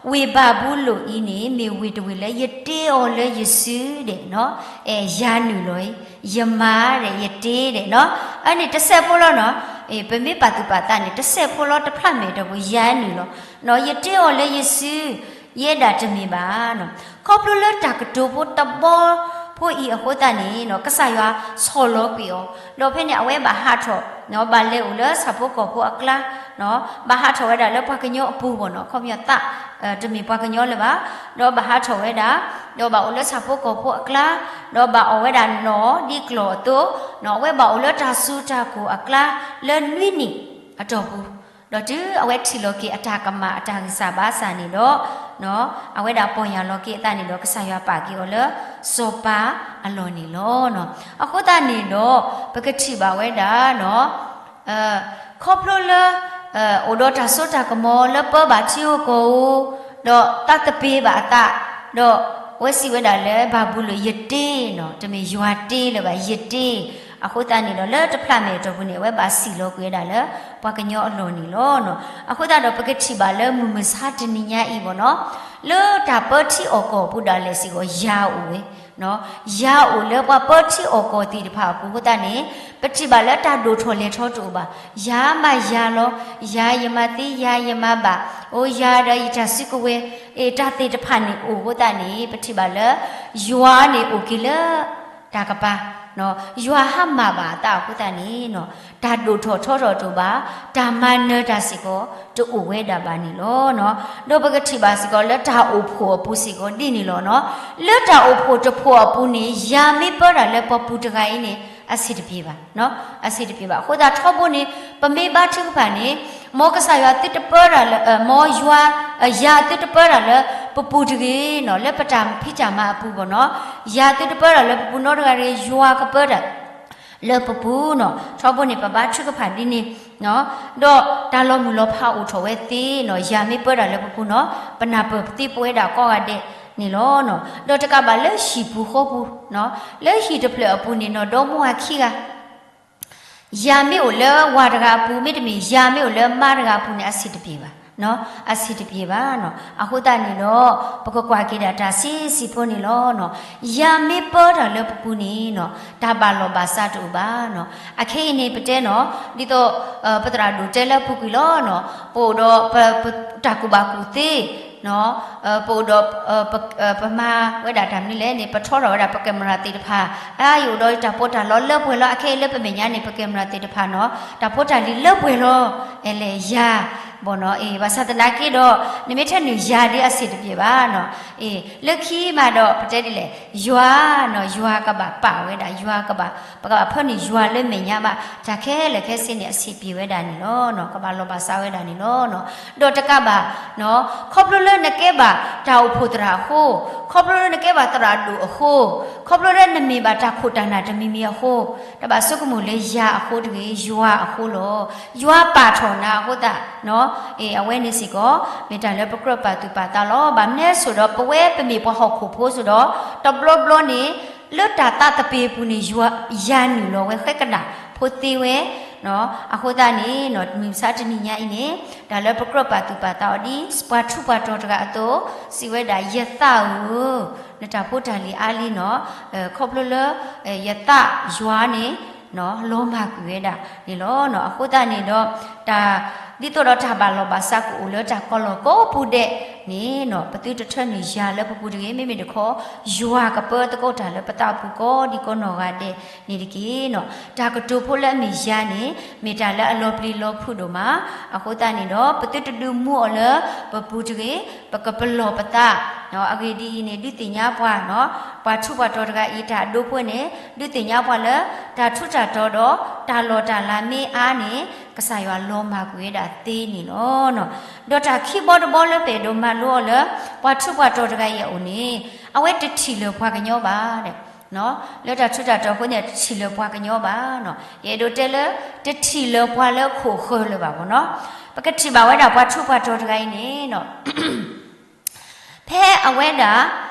ဝ့ၢ်ဘၤဘူလိၣ်အံၤန့ၣ် မ့ၢ်ဝ့ၢ်တဝ့ၢ်လၢယတ့အီၤလၢယစုဒဲးနီၤ, အဲ ယၤနုာ်လီၤအံၤ, ယမၤဒဲး ယတ့ဒဲးနီၤ, အန့ၣ်တစဲးဖိလီၤနီၤ, ပမ့ၢ်ပာ်သူၣ်ပာ်သးန့ၣ် တစဲးဖိလီၤတဖျးမဲာ်တီၢ်ပူၤ ယၤနုာ်လီၤ, ယတ့အီၤလၢယစု, ယဲဒၣ်တမ့ၢ်ဘၣ်နီၤ. ခီဖျိလၢတၢ်ကတိၤဖိတဘီဖိအံၤအဃိသတးန့ၣ်နီၤ, ကစၢ်ယွၤဆီၣ်လီၤကွံာ်အီၤ, ဒီးဖဲန့ၣ်အဝဲဘၣ်ဟးထီၣ်, ဘၣ်လဲၤအိၣ်လၢဆၣ်ဖိကီၢ်ဖိအကျါ, ဘၣ်ဟးထီၣ်ဝဲဒၣ်လၢပှၤကညီအပူၤဘၣ်နီၤ, ခီပညီသး တမ့ၢ်ပှၤကညီလၢၤဘၣ်, ဒီးဘၣ်ဟးထီၣ်ဝဲဒၣ်, ဒီးဘၣ်အိၣ်လၢဆၣ်ဖိကီၢ်ဖိအကျါ, ဒီးဘၣ်အီၣ်ဝဲဒၣ်နီၣ်ဒ်ကျီၢ်အသိး, အဝဲဘၣ်အိၣ်လၢတၢ်စုတၢ်ကိၢ်အကျါ လၢနွံနံၣ်အတီၢ်ပူၤ, ဒီးတုၤအဝဲထံၣ်လီၤက့ၤအတၢ်ကမၣ်အတၢ်ဂံၢ်စၢ်ဘါစၢ်န့ၣ်ဒီး, အဝဲဒၣ်ပီၢ်ယၢ်လီၤက့ၤအသးန့ၣ်ဒီး ကစၢ်ယွၤပာ်က့ၤအီၤလၢ စီၤပၤအလီၢ်န့ၣ်လီၤ. အဃိသတးန့ၣ်ဒီး ပကထံၣ်ဘၣ်ဝဲဒၣ်နီၤ ခီဖျိလၢ အိၣ်ဒီးတၢ်စိတၢ်ကမီၤလၢပၢဘၣ်ထံဧိၤကီၢ်ဧိၤ, ဒီးသးတပ့ၤဘၣ်အသး, ဒီးအဝဲစံးဝဲဒၣ်လၢ ဘၤဘူလိၣ် ယတ့နီၤ, တမ့ၢ်ယွၤတ့လၢၤဘၣ် ယတ့, အဃိသတးန့ၣ်ဒီး လၢတဖျးမဲာ်အတီၢ်ပူၤန့ၣ် အဝဲဘၣ်စံၣ်လီၤကွံာ်ဝဲဒၣ်လၢ ပှၤကညီအလီၢ်န့ၣ်လီၤ. အဃိသတးဒီး ပကထံၣ်ဘၣ်လၢမုၢ်မဆါတနံၤညါအံၤဘၣ်နီၤ, လၢတၢ်ပၢထံအီၣ်ကီၢ်အပူၤဒၣ်လဲာ်စ့ၢ်ကီး ယၤအိၣ်ဝဲ ယၤအိၣ်လၢပှၤပၢထံအီၣ်ကီၢ်သ့ၣ်တဖၣ်အပူၤအဃိသတးန့ၣ်, ပထံၣ်ဘၣ်လၢတၢ်ဒိၣ်ထီၣ်လဲၤထီတအိၣ်ဘၣ်. ယၤမၤယၤလီၤ, ယၤယမၤသ့, ယၤယမၤဘၣ်, အိၣ်ယၤဒီးယတၢ်စုကဝဲၤ, အတၢ်သ့ၣ်တဖၣ်န့ၣ်အိၣ်အဃိသတးန့ၣ် ပထံၣ်ဘၣ်လၢ ယွၤန့ၣ်အိၣ်က့ၤလၢ တၢ်ကပၤ, ယွၤဟါမၢ်ဘၣ်အသးအဃိသတးန့ၣ် တၢ်ဒိၣ်ထီၣ်ထီထီၣ်တအိၣ်ဘၣ်, တၢ်မၤနၢၤတၢ်စ့ၢ်ကီးတအိၣ်ဝဲဒၣ်ဘၣ်န့ၣ်လီၤ. ဒီးပကထံၣ်ဘၣ်စ့ၢ်ကီးလၢတၢ်အိၣ်ဖှိၣ်အပူၤစ့ၢ်ကီးဒ်န့ၣ်လီၤ. လၢတၢ်အိၣ်ဖှိၣ်တဖှိၣ်အပူၤန့ၣ် ယၤမ့ၢ်ပၢတၢ်လၢပပူၤတဂၤအံၤန့ၣ် အဆံးတပျ့ၤဘၣ်, အဆံးတပျ့ၤဘၣ်. အဃိသတးထီဘိန့ၣ် ပမ့ၢ်ဘါထုကဖၣ်န့ၣ် မ်ကစၢ်ယွၤသုတပၢတၢ်လၢ မ်ယွၤ ယၤသုတပၢတၢ်လၢပပူၤတဂ့ၤနီၤ, လၢပတၢ်ဖံးတၢ်မၤအပူၤဘၣ်နီၤ, ယၤသုတပၢတၢ်လၢပပူၤနီတဂၤတဂ့ၤ, ယွၤကပၢတၢ် လၢပပူၤနီၤ. ထီဘိန့ၣ် ပဘါထုကဖၣ်ဒ်န့ၣ်, ဒီးတၢ်လီၤမုၢ်လီၤဖးအိၣ်ထီၣ်ဝဲသ့နီၤ, ယၤမ့ၢ်ပၢတၢ်လၢပပူၤနီၤ, ပနၢ်ပၢၢ်ပသ့ပဝဲဒၣ်ကိးဂၤဒဲးန့ၣ်လီၤ. ဒီးတကးဘၣ်လၢဟံၣ်ပူၤဃီပူၤ, လၢဟံၣ်တဖျၢၣ်အပူၤန့ၣ်နီၤ, ဒီမါဝၤခံဂၤ ယၤမ့ၢ်အိၣ်လၢဝၤတဂၤအပူၤ မ့တမ့ၢ် ယၤမ့ၢ်အိၣ်လၢမါတဂၤအပူၤန့ၣ် အဆံးတပျ့ၤဘၣ်, အဆံးတပျ့ၤဘၣ်နီၤ. အဃိသတးန့ၣ်ဒီး ပကကွၢ်က့ၤဒၣ်တၢ်ဆံးဆံးဖိန့ၣ်လီၤ. ယၤမ့ၢ်ပၢတၢ်လၢပပူၤန့ၣ်နီၤ, တၢ်ဘၣ်လီၢ်ဘၣ်စးတအိၣ်ဘၣ်နီၤ. အခဲအံၤန့ၣ် ပတဲနီၤ, ဒ်သိး ပသရၣ်ဒိၣ်တဲလၢအပူၤကွံာ်လီၤနီၤ, ပအိၣ်ဒီး ပ တၢ်ကူၣ်ဘၣ်ကူၣ်သ့ ပအိၣ်ဒီး ပမၤဝဲဒၣ်တၢ်မနုၤလဲၣ်န့ၣ် ပထီထီၣ်ဝဲဒၣ်ပကဲမရၣ်သ့ၣ်တဖၣ် အါယအိၣ်ဒီးတၢ်ပီးတၢ်လီလၢပှဲၤလီၤ. အခဲအံၤလၢပမဲာ်ညါန့ၣ် ပကဲမရၣ်သ့ၣ်တဖၣ်နီၤ တၢ်ဖိတၢ်လံၤလၢပှဲၤလီၤ အဲလဲၣ်ယၤ ဘီၣ်နီၤ အ့ ဘၣ်ဆၣ်သနာ်က့ဒီး နမ့ၢ်ထဲနုာ်ယၤဒ်အဆံးတပျဲၤဘၣ်နီၤ အ့ လၢခံမးဒီးပတဲဒ်လဲၣ် ယွၤနီၤ ယွၤကဘၣ်ပာ်ဝဲဒၣ် ယွၤကဘၣ် ပကဘၣ်ဖၢနုာ်ယွၤလၢမဲာ်ညါဘၣ် တၢ်ခဲလၢာ်ခဲဆ့န့ၣ် အဆံးပျဲၤဝဲဒၣ်န့ၣ်လီၤ. ကဘၣ်လီၤဘၣ်စးဝဲဒၣ်န့ၣ်လီၤ. ဒီးတကးဘၣ် ခီဖျိလၢနကဲဘၣ်တၢ်အိၣ်ဖှိၣ်သရၣ်အဃိ, ခီဖျိလၢနကဲဘၣ်သရၣ်ဒိၣ်အဃိ, ခီဖျိလၢနမ့ၢ်ဘၣ်တၢ်ခိၣ်တၢ်နၢ်တမံၤမံၤအဃိ, တဘၣ်ဆိကမိၣ်လၢယၤအဃိတဂ့ၤ, ယွၤအဃိလီၤ. ယွၤပာ်ထီၣ်နၤအဃိသတး အဝဲန့ၣ်စ့ၢ်ကီး မ့ၢ်တၢ်လၢပကြၢးပာ်သူၣ်ပာ်သးလီၤ. ဘၣ်မနုၤအဃိဒီး ပဝဲပမ့ၢ်ပှၤဟီၣ်ခိၣ်ဖိစ့ၢ်ဒီး တဘျီဘျီန့ၣ် လၢတၢ်သးသပ့ၤအပူၤန့ၣ် ယွၤယၤနုာ်လီၤဝဲ ဃဲကနၣ်ဖိသ့ဝဲ အဃိသတးန့ၣ် မုၢ်မဆါတနံၤညါအံၤန့ၣ် တၢ်လၢပကြၢးပာ်သူၣ်ပာ်သးအီၤဒ် ပှၤထူးပှၤတီၤတဂၤအသိး စံးဝဲဒၣ် ယသးဧၢ, နတၢ်ဖိတၢ်လံၤအါလံနီၤ, ခီဖျိလၢ ယသးယွၤန့ၣ် လီၤမၢ်ကွံာ်ဝဲဒၣ်န့ၣ်လီၤ. အဃိသတးန့ၣ်ဒီး တၢ် ဒ်သိးဒီးတၢ်ဘၣ်လီၤဘၣ်စးကအိၣ်လၢတၢ်ကီလီၢ်ကိးပူၤဒဲးန့ၣ် ပသုတထၢနုာ်ယၤလၢပပူၤတဂ့ၤ, မ့မ့ၢ်တခီ ယွၤကပၢသကိးတၢ်လၢပသးပူၤကိးဒံကိးနီၢ်ဂၤဒဲးန့ၣ်တက့ၢ်. တၢ်ကတိၤဖိလၢအမ့ၢ်ယၤန့ၣ် မ့ၢ်တၢ်လၢအလီၤပျံၤလီၤဖုးဒိၣ်မး, အဃိသတးန့ၣ်ဒီး ပသုတဒုးမူအီၤလၢပပူၤတဂ့ၤ, ပကပလီၢ်ပသး, အဂ့ၢ်ဒ်အံၤန့ၣ် ဒုးသ့ၣ်ညါပှၤ ပှၤထူးပှၤတီၤတဂၤအံၤ တၢ်အဒိဖိန့ၣ် ဒုးသ့ၣ်ညါပှၤလၢ တၢ်ထူးတၢ်တီၤဒီး တၢ်လီၢ်တၢ်လၤမ့ၢ်အါန့ၣ် ကစၢ်ယွၤလီၤမၢ်ကွံာ်ဝဲဒၣ်သ့န့ၣ်လီၤ. ဒီးတၢ်ခံဘီတဘီလၢပအဲၣ်ဒိးမၤလိအီၤလၢ ပှၤထူးပှၤတီၤတဂၤအံၤအအိၣ်န့ၣ် အဝဲတထံၣ်လၢၤပှၤကညီဘၣ်. လၢတၢ်ထူးတၢ်တီၤအဃိန့ၣ် တထံၣ်လၢၤပှၤကညီဘၣ်. ယအဲၣ်ဒိးတဲလၢ တထံၣ်လၢၤပှၤလၢခိၣ်ဃၢၤလၢၤဘၣ်ဘီနီၤ. ပကထံၣ်ဘၣ်ဝဲဒၣ်ပှၤထူးပှၤတီၤတဂၤအံၤန့ၣ် ဖဲအဝဲဒၣ်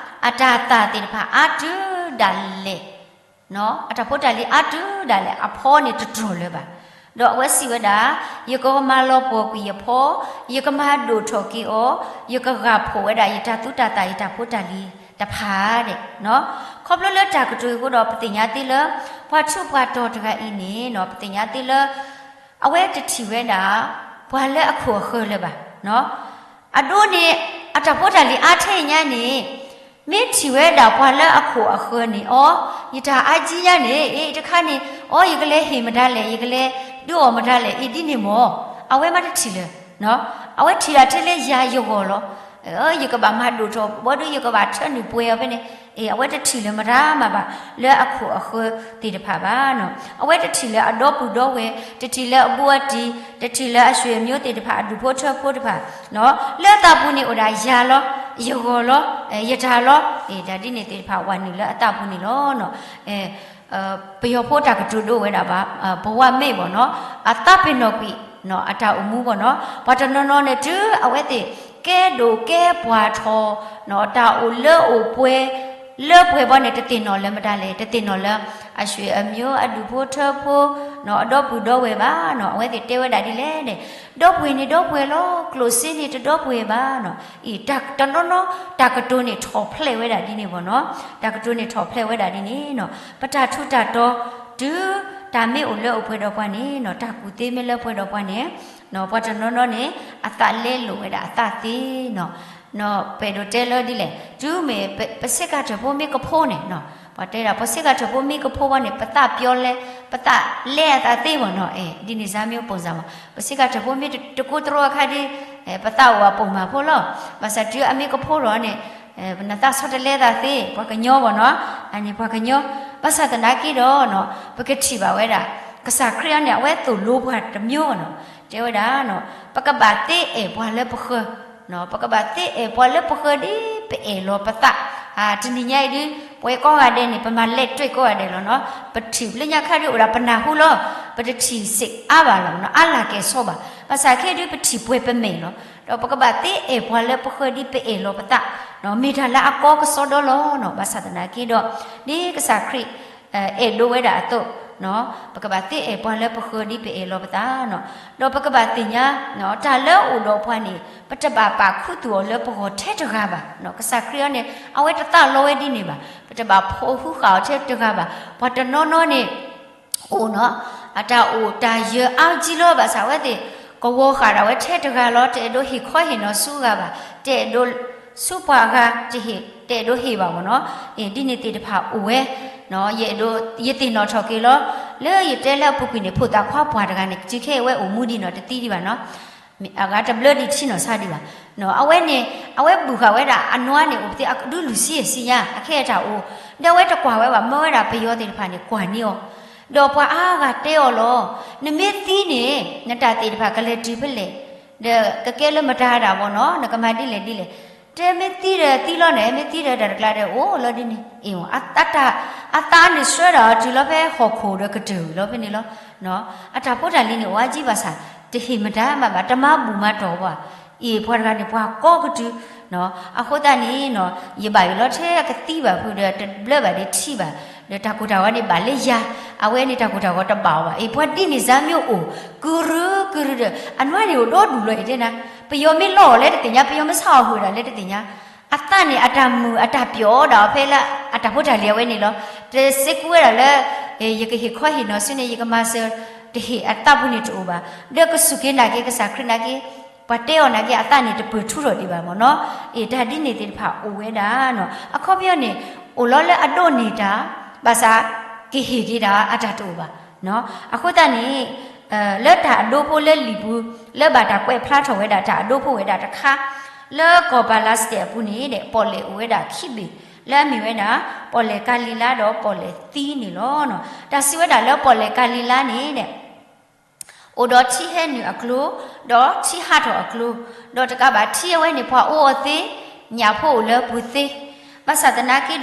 အတၢ်သၣ်သ့ၣ်တဖၣ်အါတုၤဒၣ်လဲာ်, အတၢ်ဖိတၢ်လံၤအါတုၤဒၣ်လဲာ် အဖီန့ၣ်တတြီၢ်လၢၤဘၣ်. ဒီးအဝဲစံးဝဲဒၣ်, ယကမၤလီၤပှီၢ်ကွံာ်ယဖီ, ယကမၤဒိၣ်ထီၣ်က့ၤအီၤ, ယကဂၢ်ဖှိၣ်ဝဲဒၣ်ယတၢ်သူတၢ်သၣ် ယတၢ်ဖိတၢ်လံၤတဖၣ်ဒဲး. ခီဖျိလၢတၢ်ကတိၤအံၤအဃိဒီး ပသ့ၣ်ညါသ့လၢ ပှၤထူးပှၤတီၤတဂၤအံၤန့ၣ် ပသ့ၣ်ညါသ့လၢ အဝဲတထံၣ်ဝဲဒၣ် ပှၤလၢအခိၣ်အဃၢၤလၢၤဘၣ်. အဒိန့ၣ် အတၢ်ဖိတၢ်လံၤအါထဲအံၤညါန့ၣ် မ့ၢ်ထံၣ်ဝဲဒၣ်ပှၤလၢအခိၣ်အဃၢၤန့ၣ် အီ ယတၢ်အါကံညါန့ၣ် အ့ တခါန့ၣ် အီ ယကလဲၤဟ့ၣ်မတၤလဲၣ် ယကလဲၤဒုးအီၣ်မတၤလဲၣ် အ့ ဒ်န့ၣ်မ့ၢ် အဝဲမ့ၢ်တထံၣ်လၢၤ. အဝဲထံၣ်ဒၣ်ထဲလၢယၤယဂီၢ်လီၤ. ယကဘၣ်မၤဒိၣ်ထီၣ် ဘီဒုးယကဘၣ်ထၢနုာ်ပှဲၤအီၤဖဲန့ၣ် အ့ အဝဲတထံၣ်လၢၤမတၤမးဘၣ် လၢအခိၣ်အဃၢၤသ့ၣ်တဖၣ်ဘၣ်. အဝဲတထံၣ်လၢၤအဒီပုၢ်ဒီဝဲၢ်, တထံၣ်လၢၤအဘူးအတံၢ်, တထံၣ်လၢၤအဆွေအမျိုးသ့ၣ်တဖၣ် အဒူၣ်ဖိထၢဖိတဖၣ်, လၢအသးပူၤန့ၣ်အိၣ်ဒၣ်ယၤလီၤ, ယဂီၢ်လီၤ, ယတၢ်လီၤ, တၢ်ဒ်န့ၣ်သ့ၣ်တဖၣ်ဝဲနုာ်လၢအသးပူၤန့ၣ်လီၤ. ပယီၤဖိတၢ်ကတိၤဒိဝဲဒၣ်ဘၣ် ပဝးမ့ၢ်ဘီၣ်နီၤ, အသးပ့ၤနီၣ်ကွံာ် အတၢ်အိၣ်မူဘီၣ်နီၤ, ပှၤတနီၤနီၤန့ၣ် တုၤအဝဲသ့ၣ်ကဲဒိၣ်ကဲပှၢ်ထီၣ် တၢ်အိၣ်လၢအိၣ်ပှဲၤ လၢပှဲၤဘီန့ၣ် တသ့ၣ်နီၣ်လၢၤမတၤလဲၣ်, တသ့ၣ်နီၣ်လၢၤ အဆွေအမျိုး အဒူၣ်ဖိထၢဖိ အဒီပုၢ်ဒီဝဲၢ်ဘၣ်နီၤ. အဝဲသ့ၣ်တဲဝဲဒၣ်ဒ်လဲၣ်န့ၣ်, ဒီပုၢ်ဝဲၢ်န့ၣ်ဒီပုၢ်ဝဲၢ်လီၤ, ကျိၣ်စ့န့ၣ်တဒီပုၢ်ဝဲၢ်ဘၣ်နီၤ. အံၤ တၢ်တနီၤနီၤ တၢ်ကတိၤန့ၣ်ထီၣ်ဖျဲးဝဲဒၣ်ဒ်န့ၣ်ဘီၣ်နီၤ, တၢ်ကတိၤန့ၣ်ထီၣ်ဖျဲးဝဲဒၣ်ဒ်န့ၣ်နီၤ. ပတၢ်ထူးတၢ်တီၤ တုၤတၢ်မ့ၢ်အိၣ်လၢအိၣ်ပှဲၤဒီးပှၤန့ၣ်နီၤ, တၢ်ကူၣ်သ့မ့ၢ်လၢပှဲၤဒီးပှၤန့ၣ် ပှၤတနီၤနီၤန့ၣ် အသးလဲလိာ်ဝဲဒၣ်အသးသ့နီၤ. ပအဲၣ်ဒိးတဲလၢဒ်လဲၣ်, တုၤမ့ၢ်ပဆ့ကၤထၢၣ်ဖိမ့ၢ်ကဖိန့ၣ်, ပှၤတဲဒၣ် ပဆ့ကၤထၢၣ်ဖိမ့ၢ်ကဖိဘီန့ၣ် ပသးပျီလဲ, ပသးလဲအသးသ့ဘီၣ်နီၤ, ဒ်န့ၣ်စါမ့ၢ်ပိၢ်စၢ်ဘၣ်. ပဆ့ကၤထၢၣ်ဖိမ့ၢ်တကိးတရီအခါဒီး ပသးအိၣ်အပိၢ်မးဖိလီၤ. ဘၣ်ဆၣ်တုၤအမ့ၢ်ကဖိလီၤန့ၣ် နသးဆီတလဲသးသ့, ပှၤကညီဘီၣ်နီၤ, အန့ၣ်ပှၤကညီ. ဘၣ်ဆၣ်သနာ်က့ဒီး ပကထံၣ်ဘၣ်ဝဲဒၣ် ကစၢ်ခရံာ်အံၤန့ၣ် အဝဲသိၣ်လိပှၤတမျိုးဘီၣ်နီၤ, တဲဝဲဒၣ် ပကဘၣ်သ့အဲၣ်ပှၤလၢပဃၢၤ, ပကဘၣ်သ့အဲၣ်ပှၤလၢပဃၢၤဒ်ပအဲၣ်လီၤပသး. တနံၤညါအံၤဒ် ပဝဲကိးဂၤဒဲးန့ၣ် ပမၤလဲၤတြဲၤကိးဂၤဒဲးလီၤနီၤ. ပထံၣ်လၢညါခါဒ်အိၣ်ဒၣ်ပနၢ်ဟူလီၤ, ပတထံၣ်စ့ၢ်အါဘၣ်လီၤနီၤ, အါလၢ်ကဲၣ်ဆိးဘၣ်. ဘၣ်ဆၣ်ခဲဒ်ပထံၣ်ပှဲၤပမဲာ်လီၤ. ဒီးပကဘၣ်သ့အဲၣ်ပှၤလၢပဃၢၤဒ်ပအဲၣ်လီၤပသး, မ့ၢ်တၢ်လၢအကီကစီဒီလီၤနီၤ. ဘၣ်ဆၣ်သနာ်က့ဒီး ဒ်ကစၢ်ခရံာ် အဲၣ်ဒိးဝဲဒၣ်အသိး, ပကဘၣ်သ့အဲၣ်ပှၤလၢပဃၢၤဒ်ပအဲၣ်လီၤပသးနီၤ. ဒီးပကဘၣ်သ့ၣ်ညါ တၢ်လၢအအိၣ်ဒီးပှၤန့ၣ် ပတဘၣ်ပာ်ခူသူၣ်အီၤလၢပဂီၢ်ထဲတဂၤဘၣ်. ကစၢ်ခရံာ်အံၤန့ၣ် အဝဲတသးလီဝဲဒ်န့ၣ်ဘၣ်. ပတဘၣ်ဖိးဟုဃာ်အီၤထဲတဂၤဘၣ်. ပှၤတနီၤနီၤန့ၣ် အိၣ်နီၤ, အတၢ်အိၣ်တၢ်ယၢၤအါကံလီၤ. ဘၣ်ဆၣ်အဝဲသ့ၣ် ကဝီၤဃာ်ဒၣ်ဝဲထဲတဂၤလီၤ. တအဲၣ်ဒိးဟ့ၣ်ခီဟ့ၣ်နီၤဆူဂၤဘၣ်, တအဲၣ်ဒိးဆူပှၤဂၤတဟ့ၣ်, တအဲၣ်ဒိးဟ့ၣ်ဘၣ်မ့ၢ်နီၤ. အ့ ဒ်န့ၣ်သ့ၣ်တဖၣ်အိၣ်ဝဲ, ယအဲၣ်ဒိး ယသ့ၣ်နီၣ်ထီၣ်က့ၤလီၤ. လၢယတဲလၢအပူၤကွံာ်န့ၣ် ဖိသၣ်ခွါပှၢ်တဂၤန့ၣ် တုၤခဲအံၤဝဲအိၣ်မူဒံးနီၤ, တသံဒံးဘၣ်နီၤ. အဂၤတဘျၢဒံးထံနီၤဆါဒံးဘၣ်. အဝဲန့ၣ် အဝဲဘုၣ်ဃာ်ဝဲဒၣ်အနီၢ်န့ၣ် အိၣ်ပသ့အကဒုလူၤဆံယဲၢ်ဆံညါ အခဲအံၤတၢ်အိၣ်, ဒီးအဝဲတကွၢ်ဝဲဘၣ်, မၢဝဲဒၣ်ပယီၤသ့ၣ်တဖၣ်န့ၣ် ကွၢ်န့ၢ်အီၤ, ဒီးပှၤအါဂၤတဲအီၤလီၤ. နမ့ၢ်သံန့ၣ် နတၢ်သ့ၣ်တဖၣ်ကလဲၤတုၤဖဲလဲၣ်, ဒီးကကဲလၢမတၤတၢ်ဘၣ်နီၤ, နကမၤဒ်လဲၣ်ဒ်လဲၣ်. တဲမ့ၢ်သံဒီးသံလီၤန့ၣ်, မ့ၢ်သံဒီးတၢ်တကျါဒီးအိၣ်လီၤဒ်န့ၣ်. အ့ အသးန့ၣ်ဆှၢဒၣ်အီၤတုၤလီၤဖဲဟီၣ်ခိၣ်ဒီးကတၢၢ်လီၤဖဲန့ၣ်လီၤ. အတၢ်ဖိတၢ်လံၤန့ၣ် အိၣ်အါကံဘၣ်ဆၣ် တဟ့ၣ်မတၤမးဘၣ်, တမၤဘူၣ်မၤတီၢ်ဘၣ်. အ့ ပှၤတဂၤန့ၣ် ပှၤကီကတုၤ, အဃိသတးန့ၣ်နီၤ ယဘၣ်ယိၣ်လီၤထဲအကသံဘၣ်ဖုဒီး တဘျၢဘၣ်ဒ်ထံဘၣ်, ဒီးတၢ်ကိၢ်တၢ်ဂီၤန့ၣ်ဘၣ်လၢယၤ, အဝဲန့ၣ်တၢ်ကိၢ်တၢ်ဂီၤတဘၣ်အီၤဘၣ်. အ့ ပှၤဒ်န့ၣ်စါမ့ၢ်အိၣ် ကုၤရုကုၤရုဒီး အနွါန့ၣ်အိၣ်ဒီဒူၣ်လီၤအံၤတဲနၤ, ပယီၤမ့ၢ်လီအီၤလၢတသ့ၣ်ညါ, ပယီၤမ့ၢ်ဆါအီၤဟုၣ်ဒၣ်လၢတသ့ၣ်ညါ. အသးန့ၣ် အတၢ်မုာ်အတၢ်ပျီၣ်ဒၣ်အီၤဖဲလၢအတၢ်ဖိတၢ်လံၤအဝဲန့ၣ်လီၤ. တစ့ကူဝဲဒၣ်လၢ ယကဟ့ၣ်ခီဟ့ၣ်နီၤဆူန့ၣ် ယကမၤစၢၤတဟ့ၣ်အသးပူၤန့ၣ်တအိၣ်ဘၣ်. ဒီးကစူၢ်က့ၤနာ်က့ၤကစၢ်ခရံာ်နာ်က့ၤ, ပှၤတဲအီၤနာ်က့ၤ အသးန့ၣ်တပၢၢ်ထူထီၣ်ဒံးဘၣ်မ့ၢ်နီၤ. အ့ တၢ်ဒ်န့ၣ်သ့ၣ်တဖၣ်အိၣ်ဝဲဒၣ်နီၤ. အခီပညီန့ၣ် အိၣ်လီၤလၢအဒိးန့ၢ်တၢ်, ဘၣ်ဆၣ် ကဟ့ၣ်က့ၤတၢ်အတၢ်တအိၣ်ဘၣ်. အဃိသတးန့ၣ် လၢတၢ်အဒိဖိလၢလံာ်ပူၤ လၢဘၣ်တၢ်ကွဲးဖျါထီၣ်ဝဲဒၣ်တၢ်အဒိဖိဝဲဒၣ်တခါ, လၢကီၢ်ပၤလးစတ့းအပူၤန့ၣ်ဒီး ပီၣ်လဲၣ်အိၣ်ဝဲဒၣ်ခံဘ့ၣ်, လၢအမ့ၢ်ဝဲဒၣ် ပီၣ်လဲၣ်ကၤလံၤလါဒီးပီၣ်လဲၣ်သံန့ၣ်လီၤ. တၢ်စံးဝဲဒၣ်လၢပီၣ်လဲၣ်ကၤလံၤလါန့ၣ်ဒီး အိၣ်ဒီးထံဟဲနုာ်အကျိၤ, ဒီးထံဟးထီၣ်အကျိၤ, ဒီးတကးဘၣ်ထံအဝဲန့ၣ် ပှၤအိၣ်အီၤသ့, ညၣ်ဖိအိၣ်လၢပူၤသ့. ဘၣ်ဆၣ်သနာ်က့ဒီး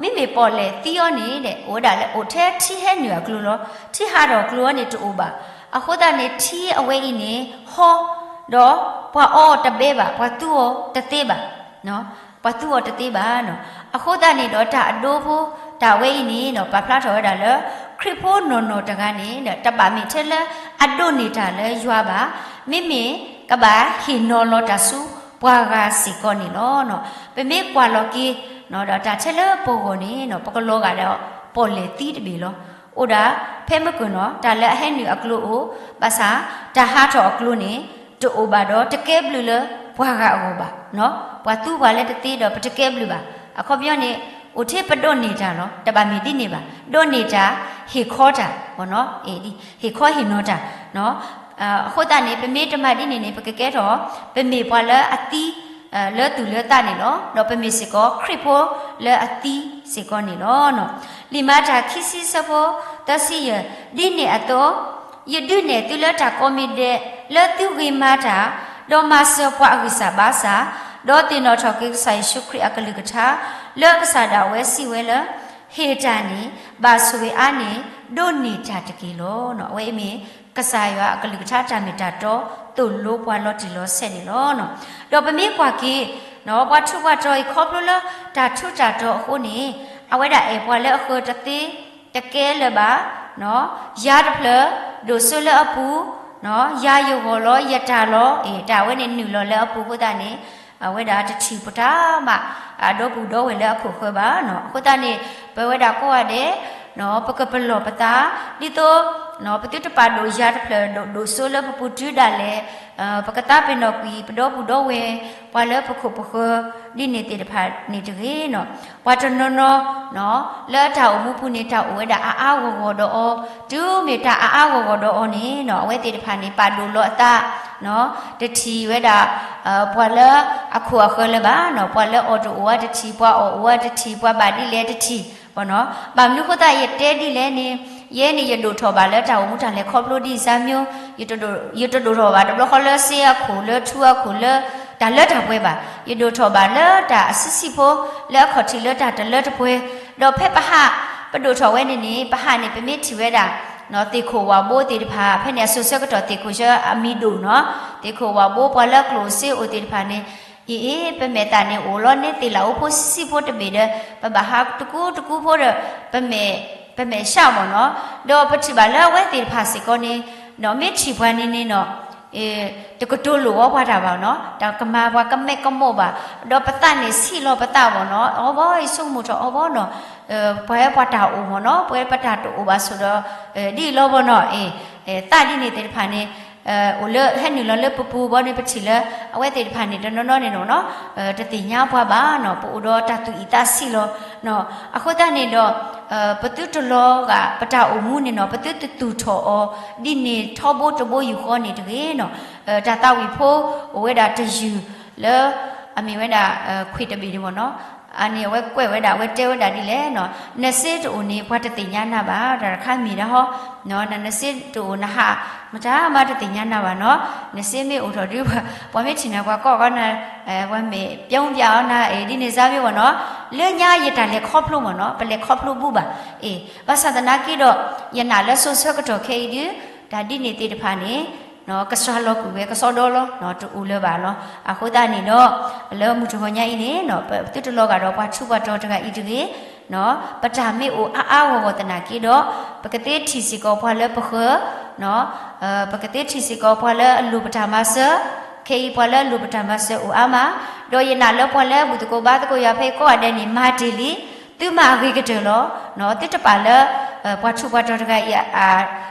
မ့မ့ၢ်ပီၣ်လဲၣ်သံအီၤန့ၣ်ဒီး အိၣ်ဝဲဒၣ်လၢအိၣ်ထဲထံဟဲနုာ်အကျိၤလီၤ. ထံဟးထီၣ်အကျိၤအီၤန့ၣ်တအိၣ်ဘၣ်. အဃိသတးန့ၣ် ထံအဝဲအံၤန့ၣ် ဟီ, ဒီးပှၤအီအီၤတဘဲဘၣ်, ပှၤသူအီၤတသ့ဘၣ်. ပှၤသူအီၤတသ့ဘၣ်နီၤ. အဃိသတးန့ၣ်ဒီး တၢ်အဒိဖိ တၢ်ဝဲအံၤန့ၣ်နီၤ ပာ်ဖျါထီၣ်ဝဲဒၣ်လၢ ခရံာ်ဖိနီၢ်နီၢ်တဂၤန့ၣ် တဘၣ်မ့ၢ်ထဲလၢအဒိးန့ၢ်တၢ်လၢယွၤဘၣ်, မ့မ့ၢ်ကဘၣ်ဟ့ၣ်နီၤလီၤတၢ်ဆူပှၤဂၤစ့ၢ်ကီးန့ၣ်လီၤ. ပမ့ၢ်ကွၢ်လီၤက့ၤ ဒီးတၢ်ထဲလၢပဂီၢ်န့ၣ်နီၤ ပကလီၤဂာ်ဒီးပီၣ်လဲၣ်သံတဘ့ၣ်လီၤ. အိၣ်ဒၣ်ဖဲမုၢ်ကၢၢ်နီၤ တၢ်လၢအဟဲနုာ်အကျိၤအိၣ်, ဘၣ်ဆၣ် တၢ်ဟးထီၣ်အကျိၤန့ၣ် တအိၣ်ဘၣ်ဒီးတကဲဘျုးလၢပှၤဂၤအဂီၢ်ဘၣ်. ပှၤသူပှၤလၢတသ့ဒီးပတကဲဘျုးဘၣ်. အခီပညီန့ၣ် အိၣ်ထဲပဒိးန့ၢ်တၢ်လီၤ. တဘၣ်မ့ၢ်ဒ်န့ၣ်ဘၣ်. ဒိးန့ၢ်တၢ်, ဟ့ၣ်ခီတၢ်, ဟ့ၣ်ခီဟ့ၣ်နီၤတၢ်. အဃိသတးန့ၣ် ပမ့ၢ်တမၤဒ်န့ၣ်န့ၣ် ပကကဲထီၣ် ပမ့ၢ်ပှၤလၢအသံ လၢသူၣ်လၢသးန့ၣ်လီၤ. ဒီးပမ့ၢ်စ့ၢ်ကီးခရံာ်ဖိလၢအသံစ့ၢ်ကီးန့ၣ်လီၤ. လံာ်မၤတၢ်ခံဆံဆၢဖိသၢဆံယဲၢ်, ဒ်န့ၣ်အသိး ယဒုးနဲၣ်သုလၢတၢ်ကိးမံၤဒဲး လၢသုဂ့ၤမၤတၢ်, ဒီးမၤစၢၤပှၤအဂံၢ်စၢ်ဘါစၢ်, ဒီးသ့ၣ်နီၣ်ထီၣ်က့ၤကစၢ်ယ့ၣ်ၡူးခရံာ်အကလုၢ်ကထါ, လၢကစၢ်ဒၣ်ဝဲစံးဝဲလၢ ဟ့ၣ်တၢ်န့ၣ် ဘၣ်ဆိၣ်ဂ့ၤအါန့ၢ် ဒိးန့ၢ်တၢ်တက့ၢ်လီၤ. အဝဲအံၤမ့ၢ် ကစၢ်ယွၤအကလုၢ်ကထါတၢ်မ့ၢ်တၢ်တီ သိၣ်လိပှၤလီၤတံၢ်လီၤဆဲးန့ၣ်လီၤ. ဒီးပမ့ၢ်ကွၢ်က့ၤ ပှၤထူးပှၤတီၤအံၤခီဖျိလၢတၢ်ထူးတၢ်တီၤအဃိန့ၣ် အဝဲဒၣ်အဲၣ်ပှၤလၢအဃၢၤတသ့ တကဲလၢၤဘၣ်, ယၤတဖျၢၣ် ဒိၣ်စိလၢအပူၤ, ယၤယဂီၢ်လီၤ ယတၢ်လီၤ, အ့ တၢ်ဝဲန့ၣ်နုာ်လီၤလၢအပူၤအဃိသတးန့ၣ် အဝဲဒၣ်တထံၣ်ပတၢ်မး အဒီပုၢ်ဒီဝဲၢ်လၢအခိၣ်ဃၢၤဘၣ်နီၤ. အဃိသတးန့ၣ် ပဝဲဒၣ်ကိးဂၤဒဲး ပကပလီၢ်ပသး ဒ်သိး ပသုတပာ်ဒိၣ်ယၤတဖျၢၣ်ဒိၣ်စိလၢပပူၤတုၤဒၣ်လဲာ်, ပကသးပ့ၤနီၣ်ကွံာ်ပဒီပုၢ်ဒီဝဲၢ် ပှၤလၢပခိၣ်ပဃၢၤ ဒ်န့ၣ်သ့ၣ်တဖၣ်န့ၣ်တဂ့ၤနီၤ. ပှၤတနီၤနီၤ လၢတၢ်အိၣ်မူပူၤန့ၣ် တၢ်အိၣ်ဝဲဒၣ်အါအါဂီၢ်ဂီၢ်ဒီးအီၤ, တုၤမ့ၢ်တၢ်အါအါဂီၢ်ဂီၢ်ဒီးအီၤန့ၣ်နီၤ အဝဲသ့ၣ်တဖၣ်န့ၣ် ပာ်ဒိၣ်လီၤအသး တထံၣ်ဝဲဒၣ် ပှၤလၢအခိၣ်အဃၢၤလၢၤဘၣ်နီၤ, ပှၤလၢအီၣ်တအိၣ်ဝဲတထံၣ်, ပှၤအီၣ်အိၣ်ဝဲတထံၣ်, ပှၤဘၣ်ဒ်လဲၣ်တထံၣ်, ဘၣ်မနုၤဃိသတးယတဲဒ်လဲၣ်န့ၣ်, ယဲန့ၣ်ယဒိၣ်ထီၣ်ဘၣ်လၢတၢ်အိၣ်မူတၢ်လဲၤခီဖျိဒ်စၢ်မၠိ, ယတဒိၣ်ထီၣ်ဘၣ်တဘျီဃီလၢစ့အခိၣ်လၢထူအခိၣ်လၢ တၢ်လၢတၢ်ပှဲၤဘၣ်, ယဒိၣ်ထီၣ်ဘၣ်လၢတၢ်အဆံးဆံးဖိ လၢအခီၣ်ထံးလၢတၢ်တလၢတပှဲၤ, ဒီးဖဲပဟး ပဒိၣ်ထီၣ်ဝဲန့ၣ်န့ၣ် ပဟးန့ၣ် ပမ့ၢ်ထံၣ်ဝဲဒၣ် သ့ၣ်ခိၣ်ဝၣ်ဘိသ့ၣ်တဖၣ် ဖဲန့ၣ်အစိၤဆၢကတီၢ်သ့ၣ်ခိၣ်ဆၢအမံၤဒိၣ်နီၤ, သ့ၣ်ခိၣ်ဝၣ်ဘိပှၤလၢအကျိၣ်စ့အိၣ်သ့ၣ်တဖၣ်န့ၣ်, အ့ အ့ ပမဲာ်သၣ်န့ၣ်အိၣ်လီၤန့ၢ်သ့ၣ်လၣ်အိဖိဆံးဆံးဖိတဘ့ၣ်ဒီး ပဘၣ်ဟးတကူတကူဖိဒီး ပမဲာ်ဆှးမ့ၢ်နီၤ, ဒီးပထံၣ်ဘၣ်လၢအဝဲသ့ၣ်တဖၣ်စ့ၢ်ကီးန့ၣ် မ့ၢ်ထံၣ်ပှၤန့ၣ်န့ၣ်နီၤ တကတိၤလိာ်ဝဲပှၤတၢ်ဘၣ်နီၤ, တၢ်ကမၤပှၤကမဲာ်ကမိၣ်ဘၣ်, ဒီးပသးန့ၣ်ဆံးလီၤပသးမ့ၢ်နီၤ, အီဘီယဆိကမိၣ်ထီၣ်အီဘီနီၤ, ပှၤဝဲပှၤတၢ်အိၣ်မ့ၢ်နီၤ, ပှၤဝဲပတၢ်တအိၣ်ဘၣ်ဆိးဒီး ဒ်အံၤလီၤမ့ၢ်နီၤ, အ့ သးဒ်န့ၣ်သ့ၣ်တဖၣ်န့ၣ် အိၣ်လၢဟဲနုာ်လီၤလၢပပူၤဘီန့ၣ် ပထံၣ်လၢ အဝဲသ့ၣ်တဖၣ်န့ၣ် တနီၤနီၤန့ၣ်နီၤ တသ့ၣ်ညါပှၤဘၣ်နီၤ, ပအိၣ်ဒီးတၢ်သူၣ်အံၣ်သးဆံးလီၤ. အဃိသတးန့ၣ်ဒီး ပသုတလီၤဂာ်ပတၢ်အိၣ်မူန့ၣ်နီၤ, ပသုတသူၣ်ထီၣ်အီၤ ဒ်န့ၣ်ထီဘိတဘိယူၢ်ဃီန့ၣ်တဂ့ၤနီၤ. တၢ်သးဝံၣ်ဖိအိၣ်ဝဲဒၣ်တယုၢ်လၢ အမ့ၢ်ဝဲဒၣ် ခွံၣ်တဘ့ၣ်န့ၣ်မ့ၢ်နီၤ, အန့ၣ်အဝဲကွဲးဝဲဒၣ် အဝဲတဲဝဲဒၣ်ဒ်လဲၣ်နီၤ, နစ့တအိၣ်န့ၣ် ပှၤတသ့ၣ်ညါနၤဘၣ်, တၢ်တခါမ့ၢ်ဒၣ်ဟီ, နစ့တအိၣ်နဟး မတၤမးတသ့ၣ်ညါနၤဘၣ်နီၤ, နစ့မ့ၢ်အိၣ်ထီၣ်ဒုး ပှၤမ့ၢ်ထံၣ်နၤ ပှၤကိးကီနၤ ပှၤမ့ၢ်ပျဲမူပျဲအီနၤ အ့ၣ် ဒ်န့ၣ်စါမ့ၢ်မ့ၢ်နီၤ, လၢညါယတၢ်လဲၤခီဖျိမ့ၢ်နီၤ, ပလဲၤခီဖျိဘူဘၣ်, အ့ၣ် ဘၣ်ဆၣ်သနာ်က့ဒီး ယနာ်လၢစိၤဆၢကတီၢ်ခဲအံၤဒုး တၢ်ဒ်န့ၣ်သ့ၣ်တဖၣ်န့ၣ် ကစှၤလီၤကွံာ်ဝဲကစီဒီလီၤ, တအိၣ်လၢၤဘၣ်လီၤ. အဃိသတးန့ၣ်ဒီး လၢမုၢ်တဂီၤညါအံၤန့ၣ် ပသုတလီၤဂာ်ဒီးပှၤထူးပှၤတီၤတဂၤအံၤတဂ့ၤ, ပတၢ်မ့ၢ်အိၣ်အါအါဂီၢ်ဂီၢ်သနာ်က့ဒီး ပကသ့ထံၣ်စ့ၢ်ကီးပှၤလၢပဃၢၤ, ပကသ့ထံၣ်စ့ၢ်ကီးပှၤလၢအလိၣ်ပတၢ်မၤစၢၤ, ခဲအံၤပှၤလၢအလိၣ်ပတၢ်မၤစၢၤအိၣ်အါမး, ဒီးယနာ်လၢပှၤလၢဘူၣ်သကိးဘါသကိးယွၤဖဲကိးဂၤဒဲးန့ၣ် မၤတ့ၢ်လံ, သုမၤအဂ့ၤကတၢၢ်လီၤ, သုတပာ်လၢ ပှၤထူးပှၤတီၤတဂၤအံၤ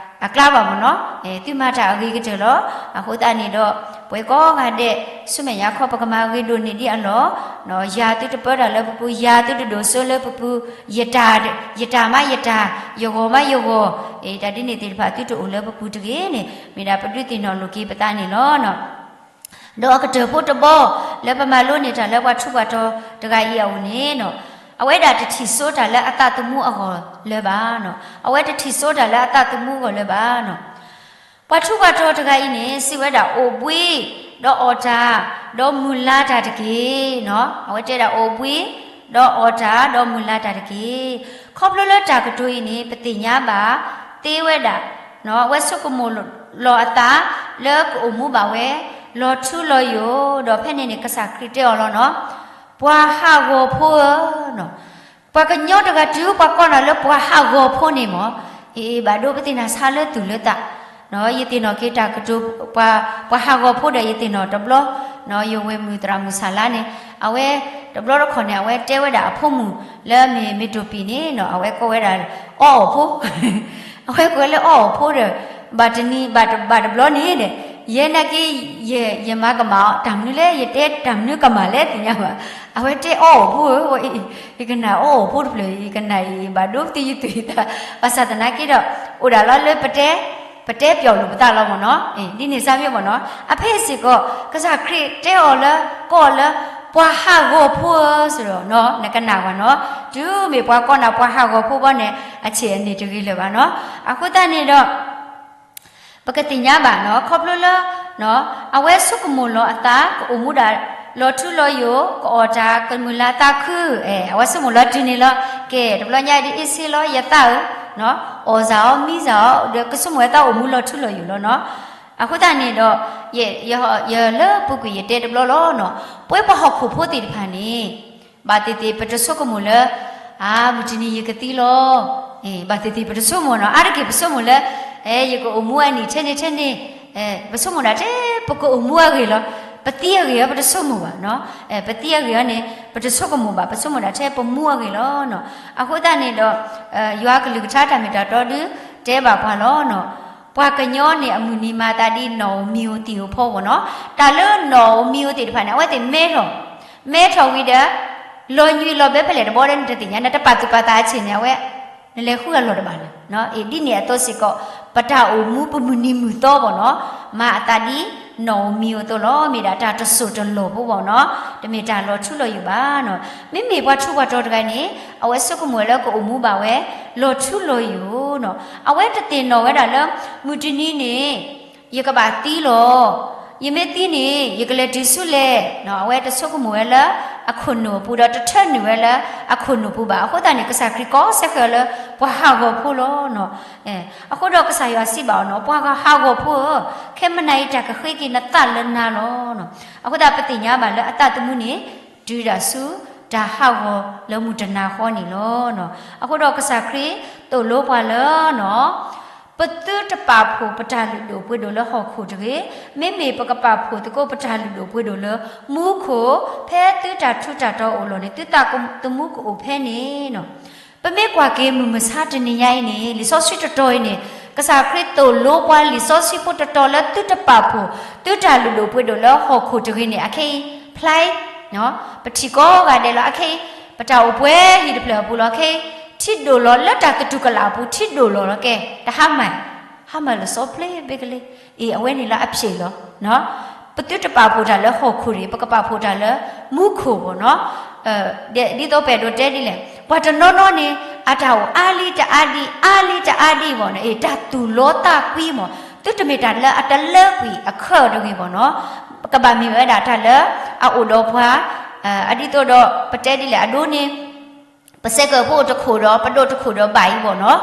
အကျါဘၣ်မ့ၢ်နီၤ, သုမၤတၢ်အဂ့ၤကတၢၢ်လီၤ. အဃိသတးန့ၣ်ဒီး ပဝဲကိးဂၤဒဲး ဆူမဲာ်ညါခီ ပကမၤဂ့ၤဒိၣ်န့ၢ်ဒံးအလီၢ်, ယၤသုတပၢတၢ်လၢပပူၤ, ယၤသုတဒိၣ်စိလၢပပူၤ, ယတၢ်, ယတၢ်မးယတၢ်, ယဂီၢ်မးယဂီၢ်, တၢ်ဒ်န့ၣ်သ့ၣ်တဖၣ် သုတအိၣ်လၢပပူၤတဂ့ၤန့ၣ် မ့ၢ်ဒၣ်ပဒုးသ့ၣ်နီၣ်လိာ်က့ၤပသးန့ၣ်လီၤ. ဒီးအကတၢၢ်ဖိတဘီ လၢပမၤလိန့ၢ်တၢ်လၢပှၤထူးပှၤတီၤတဂၤအံၤအအိၣ်န့ၣ်နီၤ, အဝဲဒၣ်တထံၣ်စိတၢ်လၢအသးသမူအဂီၢ်လၢၤဘၣ်နီၤ, အဝဲတထံၣ်စိတၢ်လၢအသးသမူအဂီၢ်လၢၤဘၣ်နီၤ. ပှၤထူးပှၤတီၤတဂၤအံၤန့ၣ် စံးဝဲဒၣ်အိၣ်ဘှံး, ဒီးအီၣ်တၢ်, ဒီးမုၢ်လါတၢ်တက့ၢ်နီၤ, အဝဲတဲဒၣ်အိၣ်ဘှံး, ဒီးအီၣ်တၢ်, ဒီးမုၢ်လါတၢ်တက့ၢ်. ခီဖျိလၢတၢ်ကတိၤအံၤန့ၣ် ပသ့ၣ်ညါဘၣ်သ့ဝဲဒၣ် အဝဲဆိကမိၣ်လီၤအသး လၢကအိၣ်မူဘၣ်ဝဲ လီၤထူလီၤယိာ်, ဒီးဖဲန့ၣ်န့ၣ် ကစၢ်ခရံာ်တဲအီၤလီၤနီၤ, ပှၤဟးဂီၤဖိဧၢ, ပှၤကညီတဂၤတုၤပှၤကိးနၤလၢပှၤဟးဂီၤဖိန့ၣ်မ့ၢ်, အ့ ဘၣ်ဒိပသ့ၣ်နၤဆါလၢသူၣ်လၢသး, ယသ့ၣ်နီၣ်က့ၤတၢ်ကတိၤ ပှၤဟးဂီၤဖိဒီးယသ့ၣ်နီၣ်တဘျီ, ယဝဲၢ်မုၣ်သရၣ်မုၣ်ဆၣ်လါန့ၣ် အဝဲတဘျီတခီၣ်န့ၣ် အဝဲတဲဝဲဒၣ်အဖိမုၣ်လၢမ့ၢ်မ့ၢ်တိၢ်ပံၤန့ၣ်နီၤ, အဝဲကိးဝဲဒၣ် အီအီၣ်ဖိ အဝဲကိးဝဲလၢအီအီၣ်ဖိဒီး ဘၣ်တနံၤ ဘၣ်တဘျီန့ၣ်ဒီး ယဲနာ်က့ ယမၤကမၣ်အီၤ တၢ်မနုၤလဲၣ် ယတဲတၢ်မနုၤကမၣ်လဲၣ်သ့ၣ်ညါဘၣ်, အဝဲတဲအီအီၣ်ဖိဧၢ, ယကနၣ်အီအီၣ်ဖိတဖျၢၣ် ယကနၣ်အံၤ ဘၣ်ဒိပသ့ယုၢ်သူၣ်ယုၢ်သး, ဘၣ်ဆၣ်သနာ်က့ဒီး အိၣ်ဒၣ်လီၤလၢပတဲ ပတဲပျီလိာ်ပသးလီၤမ့ၢ်နီၤ, ဒ်န့ၣ်စါမ့ၢ်မ့ၢ်နီၤ, အဖဲစ့ၢ်ကီး ကစၢ်ခရံာ်တဲအီၤလၢ ကိးအီၤလၢ ပှၤဟးဂီၤဖိဧၢ စ့ၢ်ဒီး နကနၣ်ဘၣ်နီၤ, တုၤမ့ၢ်ပှၤကိးနၤပှၤဟးဂီၤဖိဘီန့ၣ် အဆ့ၣ်အန့ၣ်တဂ့ၤလၢၤဘၣ်နီၤ, အဃိသတးန့ၣ်ဒီး ပကသ့ၣ်ညါဘၣ်နီၤ ခီဖျိလၢ အဝဲဆိကမိၣ်လီၤအသး ကအိၣ်မူဒၣ် လီၤထူလီၤယိာ် ကအီၣ်တၢ် ကမုၢ်လၢ်သးခု, အဝဲဆိကမိၣ်လီၤတုၤန့ၣ်လီၤ, ကဲ တဘျီညါဒ်အ့ၣ်စ့လီၤ ယသးဧၢ, အီၣ်စ့ၢ်အီၤ မံစ့ၢ်အီၤ ဒီးကဆိကမိၣ်ဝဲသးအိၣ်မူလီၤထူလီၤယိာ်လီၤနီၤ, အဃိသတးန့ၣ်ဒီး ယလၢပူၤကွံာ်ယတဲတဘျီလီၤနီၤ, ပဝဲပှၤဟီၣ်ခိၣ်ဖိသ့ၣ်တဖၣ်န့ၣ် ဘၣ်သ့ၣ်သ့ၣ်ပတဆိကမိၣ်လၢ အါ မုၢ်တနံၤယကသံလီၤ, ဘၣ်သ့ၣ်သ့ၣ်ပတဆိကမိၣ်နီၤ, အါတက့ၢ်ပဆိကမိၣ်လၢ ယကအိၣ်မူအနံၣ်ထဲန့ၣ်ထဲန့ၣ်, ပဆိကမိၣ်ဒၣ်ထဲပကအိၣ်မူအဂ့ၢ်လီၤ, ပသံအဂ့ၢ်အီၤ ပတဆိကမိၣ်ဘၣ်နီၤ, ပသံအဂ့ၢ်အီၤန့ၣ် ပတဆိကမိၣ်ဘၣ်, ပဆိကမိၣ်ဒၣ်ထဲပမူအဂ့ၢ်လီၤနီၤ, အဃိသတးန့ၣ်ဒီး ယွၤကလုၢ်ကထါတၢ်မ့ၢ်တၢ်တီဒု တဲဘၣ်ပှၤလီၤနီၤ, ပှၤကညီန့ၣ် အမုၢ်နံၤမၤသးဒ်နီၣ်ဧိၤမံၤဧိၤသံၣ်ဧိၤဖီဧိၤနီၤ, တၢ်လၢနီၣ်ဧိၤမံၤဧိၤသ့ၣ်တဖၣ်န့ၣ် အဝဲသ့ၣ်မဲထီၣ်, မဲထီၣ်ဝံၤဒီး လီၤညွံးလီၤဘဲဖဲလဲၣ်တဘီဒီး နတသ့ၣ်ညါ နတပာ်သူၣ်ပာ်သးအဆ့ၣ်န့ၣ် အဝဲ နလဲၤဃုအလီၢ်တဘၣ်န့ၣ်, အ့ၣ် ဒ်န့ၣ်အသိးစ့ၢ်ကီး ပတၢ်အိၣ်မူပမုၢ်နံၤမုၢ်သီဘီနီၤ, မၤအသးဒ်နီၣ်ဧိၤမံၤဧိၤအသိးလီၤ, မ့ၢ်ဒၣ်တၢ်တစိၢ်တလီၢ်ဖိဘီနီၤ, တမ့ၢ်တၢ်လီၤထူလီၤယိာ်ဘၣ်နီၤ, မ့မ့ၢ်ပှၤထူးပှၤတီၤတဂၤန့ၣ် အဝဲဆိကမိၣ်ဝဲလၢကအိၣ်မူဘၣ်ဝဲ လီၤထူလီၤယိာ်နီၤ, အဝဲတသ့ၣ်နီၣ်ဝဲဒၣ်လၢ မုၢ်တနံၤန့ၣ် ယကဘၣ်သံလီၤ, ယမ့ၢ်သံန့ၣ် ယကလဲၤတုၤဆူလဲၣ်, အဝဲတဆိကမိၣ်ဝဲလၢ အခိၣ်နူာ်အပူၤဒီး တထၢနုာ်ဝဲလၢ အခိၣ်နူာ်ပူၤဘၣ်, အဃိသတးန့ၣ် ကစၢ်ခရံာ်ကိးစဲဃဲၤလၢ ပှၤဟးဂီၤဖိလီၤ. အဃိဒီးကစၢ်ယွၤစံးဘၣ်အီၤနီၤ, ပှၤဟးဂီၤဖိဧၢ, ခဲမုၢ်နၤအံၤတၢ်ကဃ့က့ၤနသးလၢနၤလီၤ. အဃိသတးပသ့ၣ်ညါဘၣ်လၢအသးသမူန့ၣ် တုၤဒၣ်ဆူတၢ်ဟးဂီၤလၢမုၢ်တနၤဃီန့ၣ်လီၤ. အဃိဒီးကစၢ်ခရံာ်သိၣ်လိပှၤလၢနီၤ ပသုတပာ်ဖှိၣ်ပတၢ်လုၢ်ဒိၣ်ပှ့ၤဒိၣ်လၢဟီၣ်ခိၣ်တဂ့ၤ, မ့မ့ၢ်ပကပာ်ဖှိၣ်သကိးပတၢ်လုၢ်ဒိၣ်ပှ့ၤဒိၣ်လၢမူခိၣ်, ဖဲသုတၢ်ထူးတၢ်တီၤအိၣ်လီၤန့ၣ် သုသးသမူကအိၣ်ဖဲန့ၣ်နီၤ. ပမ့ၢ်ကွၢ်က့ၤမုၢ်မဆါတနံၤညါအံၤန့ၣ် လံာ်စီဆှံတတီၤအံၤန့ၣ် ကစၢ်ခရံာ်သိၣ်လိပှၤလံာ်စီဆှံဖိတတီၤလၢသုတပာ်ဖှိၣ် သုတၢ်လုၢ်ဒိၣ်ပှ့ၤဒိၣ်လၢဟီၣ်ခိၣ်တဂ့ၤန့ၣ် အခဲအံၤ ဖျါအံၤ ပထံၣ်ကိးဂၤဒဲးလီၤ. အခဲအံၤ ပတၢ်အိၣ်ပှဲၤဟံၣ်တဖျၢၣ်အပူၤလီၤ. ခဲအံၤ ထံဒိၣ်လီၤလၢတၢ်သတူၢ်ကလာ်အပူၤ ထံဒိၣ်လီၤလီၤကဲ တဟါမၢ် ဟါမၢ်လၢစီဖျ့ဘ့ကလ့ အ့ၣ် အဝဲန့ၣ်လၢအဖျဲၣ်လီၤ. ပသုတပာ်ဖှိၣ်တၢ်လၢဟီၣ်ခိၣ်တဂ့ၤ ပကပာ်ဖှိၣ်တၢ်လၢမူခိၣ်ဘၣ်နီၤ. ဒ်သိးပအဲၣ်ဒိးတဲဒ်လဲၣ် ပှၤတနီၤနီၤန့ၣ် အတၢ်အိၣ်အါလံတအါဒံး အါလံတအါဒံးဘၣ်နီၤ အ့ၣ် တၢ်သူၣ်လီသးကွံမး သုတမ့ၢ်တၢ်လၢအတလၢကွံာ်အခၢၣ်တဂ့ၤဘၣ်နီၤ. ကဘၣ်မ့ၢ်ဝဲဒၣ်တၢ်လၢအအိၣ်ဒီးပှၤ အဒ်သိးဒီး ပတဲဒ်လဲၣ် အဒိန့ၣ် ပစဲးကၢၣ်ဖိအိၣ်တခိၣ်ဒီး ပဒိၣ်တခိၣ်ဒီးဘၣ်အံၤဘၣ်နီ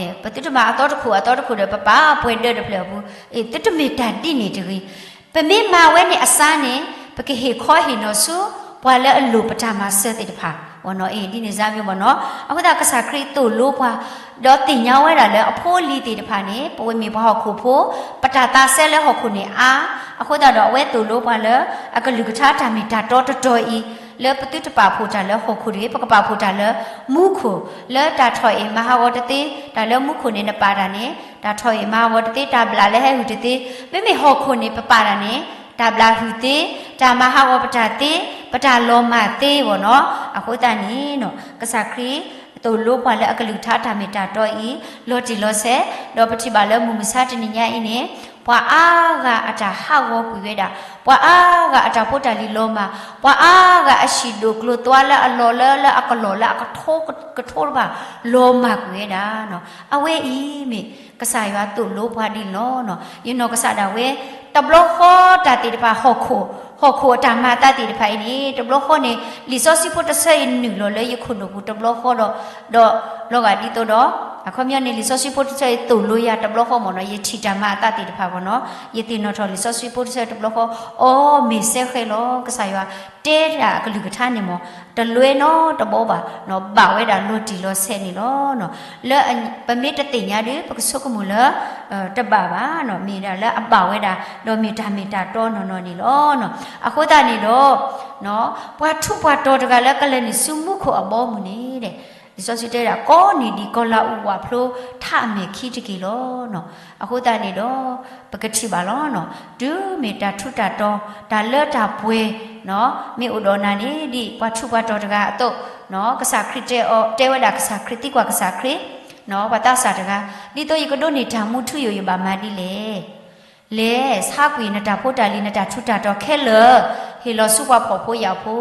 ၤ. ပသုတမၤအသီတခိၣ် အသီတခိၣ်ဒီး ပပာ်ပှဲၤဒၢးတဖျၢၣ်အပူၤ အ့ၣ် သုတမ့ၢ်တၢ်ဒ်န့ၣ်တဂ့ၤ. ပမ့ၢ်မၤဝဲန့ၣ်အစါန့ၣ် ပကဟ့ၣ်ခီဟ့ၣ်နီၤဆူ ပှၤလၢအလိၣ်ပတၢ်မၤစၢၤသ့ၣ်တဖၣ်ဘၣ်နီၤ. အ့ၣ် ဒ်န့ၣ်စါမ့ၢ်ဘၣ်နီၤ. အဃိသတးကစၢ်ခရံာ်သိၣ်လိပှၤ ဒီးသ့ၣ်ညါဝဲဒၣ်လၢအဖိအလံၤသ့ၣ်တဖၣ်န့ၣ် ပဝဲမ့ၢ်ပှၤဟီၣ်ခိၣ်ဖိ ပတၢ်သးစဲလၢဟီၣ်ခိၣ်န့ၣ်အါ, အဃိသတးဒီးအဝဲသိၣ်လိပှၤလၢ အကလုၢ်ကထါတၢ်မ့ၢ်တၢ်တီတတီၤအံၤ လၢပသုတပာ်ဖှိၣ်တၢ်လၢဟီၣ်ခိၣ်တဂ့ၤ ပကပာ်ဖှိၣ်တၢ်လၢမူခိၣ်, လၢတၢ်ထီၣ်အ့ၣ်မၤဟးဂီၤတသ့, တၢ်လၢမူခိၣ်န့ၣ်နပာ်တၢ်န့ၣ် တၢ်ထီၣ်အ့ၣ်မၤဟးဂီၤတသ့, တၢ်ဘျၣ်လၢဟဲဟုၣ်တသ့, မ့မ့ၢ်ဟီၣ်ခိၣ်န့ၣ်ပပာ်တၢ်န့ၣ် တၢ်ဘျၣ်ဟုၣ်သ့, တၢ်မၤဟးဂီၤပတၢ်သ့, ပတၢ်လီၤမၢ်သ့ဘၣ်နီၤ. အဃိသတးန့ၣ် ကစၢ်ခရံာ်သိၣ်လိပှၤလၢအကလုၢ်ကထါတၢ်မ့ၢ်တၢ်တီအံၤ လီၤတံၢ်လီၤဆဲး, ဒီးပထံၣ်ဘၣ်လၢမုၢ်မဆါတနံၤညါအံၤန့ၣ် ပှၤအါဂၤအတၢ်ဟးဂီၤကွံာ်ဝဲဒၣ်, ပှၤအါဂၤအတၢ်ဖိတၢ်လံၤလီၤမၢ်, ပှၤအါဂၤအဟံၣ်ဒိၣ်ကျိၤသွါလၢအလီၢ်လၢလၢအကလီၢ်လၢအကထိကထိတဖၣ် လီၤမၢ်ကွံာ်ဝဲဒၣ်. အဝဲအံၤမ့ၢ် ကစၢ်ယွၤသိၣ်လိပှၤဒ်န့ၣ်လီၤ. ယနီၢ်ကစၢ်ဒၣ်ဝဲ တဘျီဃီတၢ်သ့ၣ်တဖၣ်ဟီၣ်ခိၣ်, ဟီၣ်ခိၣ်အတၢ်မၤအသးသ့ၣ်တဖၣ်အံၤန့ၣ် တဘျီဃီန့ၣ် လံာ်စီဆှံဖိတဆၢအံၤနုာ်လီၤလၢယခိၣ်နူာ်ပူၤတဘျီဃီဒီး, ဒီးလီၤဂာ်ဒ်သိးဒီး အခီပညီန့ၣ် လံာ်စီဆှံဖိတဆၢအံၤသိၣ်လိယၤတဘျီဃီမ့ၢ်နီၤ ယထံၣ်တၢ်မၤအသးသ့ၣ်တဖၣ်မ့ၢ်နီၤ ယသ့ၣ်နီၣ်ထီၣ်လံာ်စီဆှံဖိတဆၢတဘျီဃီ အိ မ့ၢ်စဲဃဲလီၤ ကစၢ်ယွၤတဲတၢ်အကလုၢ်ကထါန့ၣ်မ့ၢ် တလွဲနီတဘီဘၣ်, ဘၣ်ဝဲဒၣ်လီၤတံၢ်လီၤဆဲးန့ၣ်လီၤ. လၢပမ့ၢ်တသ့ၣ်ညါဒီး ပကဆိကမိၣ်လၢ တဘၣ်ဘၣ်, မ့ၢ်ဒၣ်လၢအဘၣ်ဝဲဒၣ် ဒီးမ့ၢ်တၢ်မ့ၢ်တၢ်တီနီၢ်နီၢ်န့ၣ်လီၤ. အဃိသတးန့ၣ်ဒီး ပှၤထူးပှၤတီၤတဂၤလၢကလဲၤနုာ်ဆူမူခိၣ်အဘီအမုၢ်န့ၣ် လံာ်စီဆှံတဲဒၣ် ကိးနံၤဒံးကီၤလၤအူးဝးဖျိထးအမဲာ်ခံတက့ၢ်လီၤ. အဃိသတးန့ၣ်ဒီး ပကထံၣ်ဘၣ်လီၤ. တုၤမ့ၢ်တၢ်ထူးတၢ်တီၤ တၢ်လၢတၢ်ပှဲၤ မ့ၢ်အိၣ်ဒီးနၤန့ၣ် ဒ်ပှၤထူးပှၤတီၤတဂၤအသိး ကစၢ်ခရံာ်တဲအီၤ တဲဝဲဒၣ်ကစၢ်ခရံာ်သံကွၢ်ကစၢ်ခရံာ် ပှၤသးစၢ်တဂၤ ဒ်သိးယကဒိးန့ၢ်တၢ်မူထူယိာ် ယဘၣ်မၤဒ်လဲၣ်. လဲၤဆါကွံာ်နတၢ်ဖိတၢ်လံၤ နတၢ်ထူးတၢ်တီၤခဲလၢာ် ဟ့ၣ်လီၤဆူပှၤဖှီၣ်ဖိယာ်ဖိ,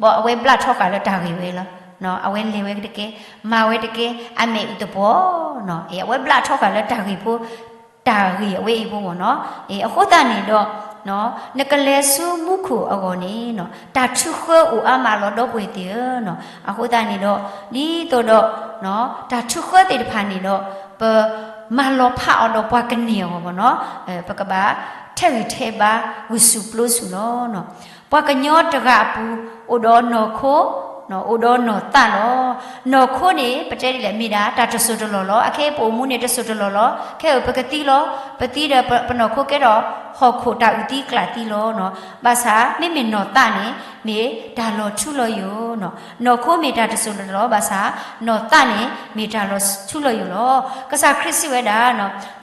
ဘၣ်အဝဲဘျးထီဃာ်လၢတၢ်ဂ့ၢ်ဝဲလီၤ. အဝဲလဲၤဝဲတကဲ, မၤဝဲတကဲ, အမဲာ်အုၣ်သပှီၤ, အဝဲဘျးထီဃာ်လၢတၢ်ဂ့ၢ်ဖိ တၢ်ဂ့ၢ်အဝဲအံၤဖိမ့ၢ်နီၤ. အဃိသတးန့ၣ်ဒီး နကလဲၤဆူမူခိၣ်အဂီၢ်န့ၣ် တၢ်ထုဃၢအိၣ်အါမးလီၤ ဒီပုၢ်ဝဲၢ်သ့ၣ်ဧၢ. အဃိသတးန့ၣ်ဒီး ဒ်သိးဒီး တၢ်ထုဃၢသ့ၣ်တဖၣ်န့ၣ်ဒီး ပမၤလီၤဖးအီၤဒီးပှၤကန့ၢ်အဂီၢ်မ့ၢ်နီၤ. ပကဘၣ်ထဲးဂံၢ်ထဲးဘါ ဂုာ်ဆူၣ်ပျိဆူၣ်လီၤ. ပှၤကညီတဂၤအပူၤ အိၣ်ဒီးနီၢ်ခိ အိၣ်ဒီးနီၢ်သးလီၤ. နီၢ်ခိန့ၣ် ပတဲဒ်လဲၣ် မ့ၢ်ဒၣ်တၢ်တစိၢ်တလီၢ်လီၤ. အခဲအံၤပအိၣ်မူန့ၣ်တစိၢ်တလီၢ်လီၤ. ခဲအံၤပကသံလီၤ. ပသံဒီးပနီၢ်ခိကဲထီၣ်ဟီၣ်ခိၣ်တၢ်အုၣ်သံကျၣ်သံလီၤ. ဘၣ်ဆၣ် မ့မ့ၢ်နီၢ်သးန့ၣ် မ့ၢ်တၢ်လီၤထူလီၤယိာ်. နီၢ်ခိမ့ၢ်တၢ်တစိၢ်တလီၢ်လီၤ. ဘၣ်ဆၣ် နီၢ်သးန့ၣ် မ့ၢ်တၢ်လီၤထူလီၤယိာ်လီၤ. ကစၢ်ခရံာ်စံးဝဲဒၣ်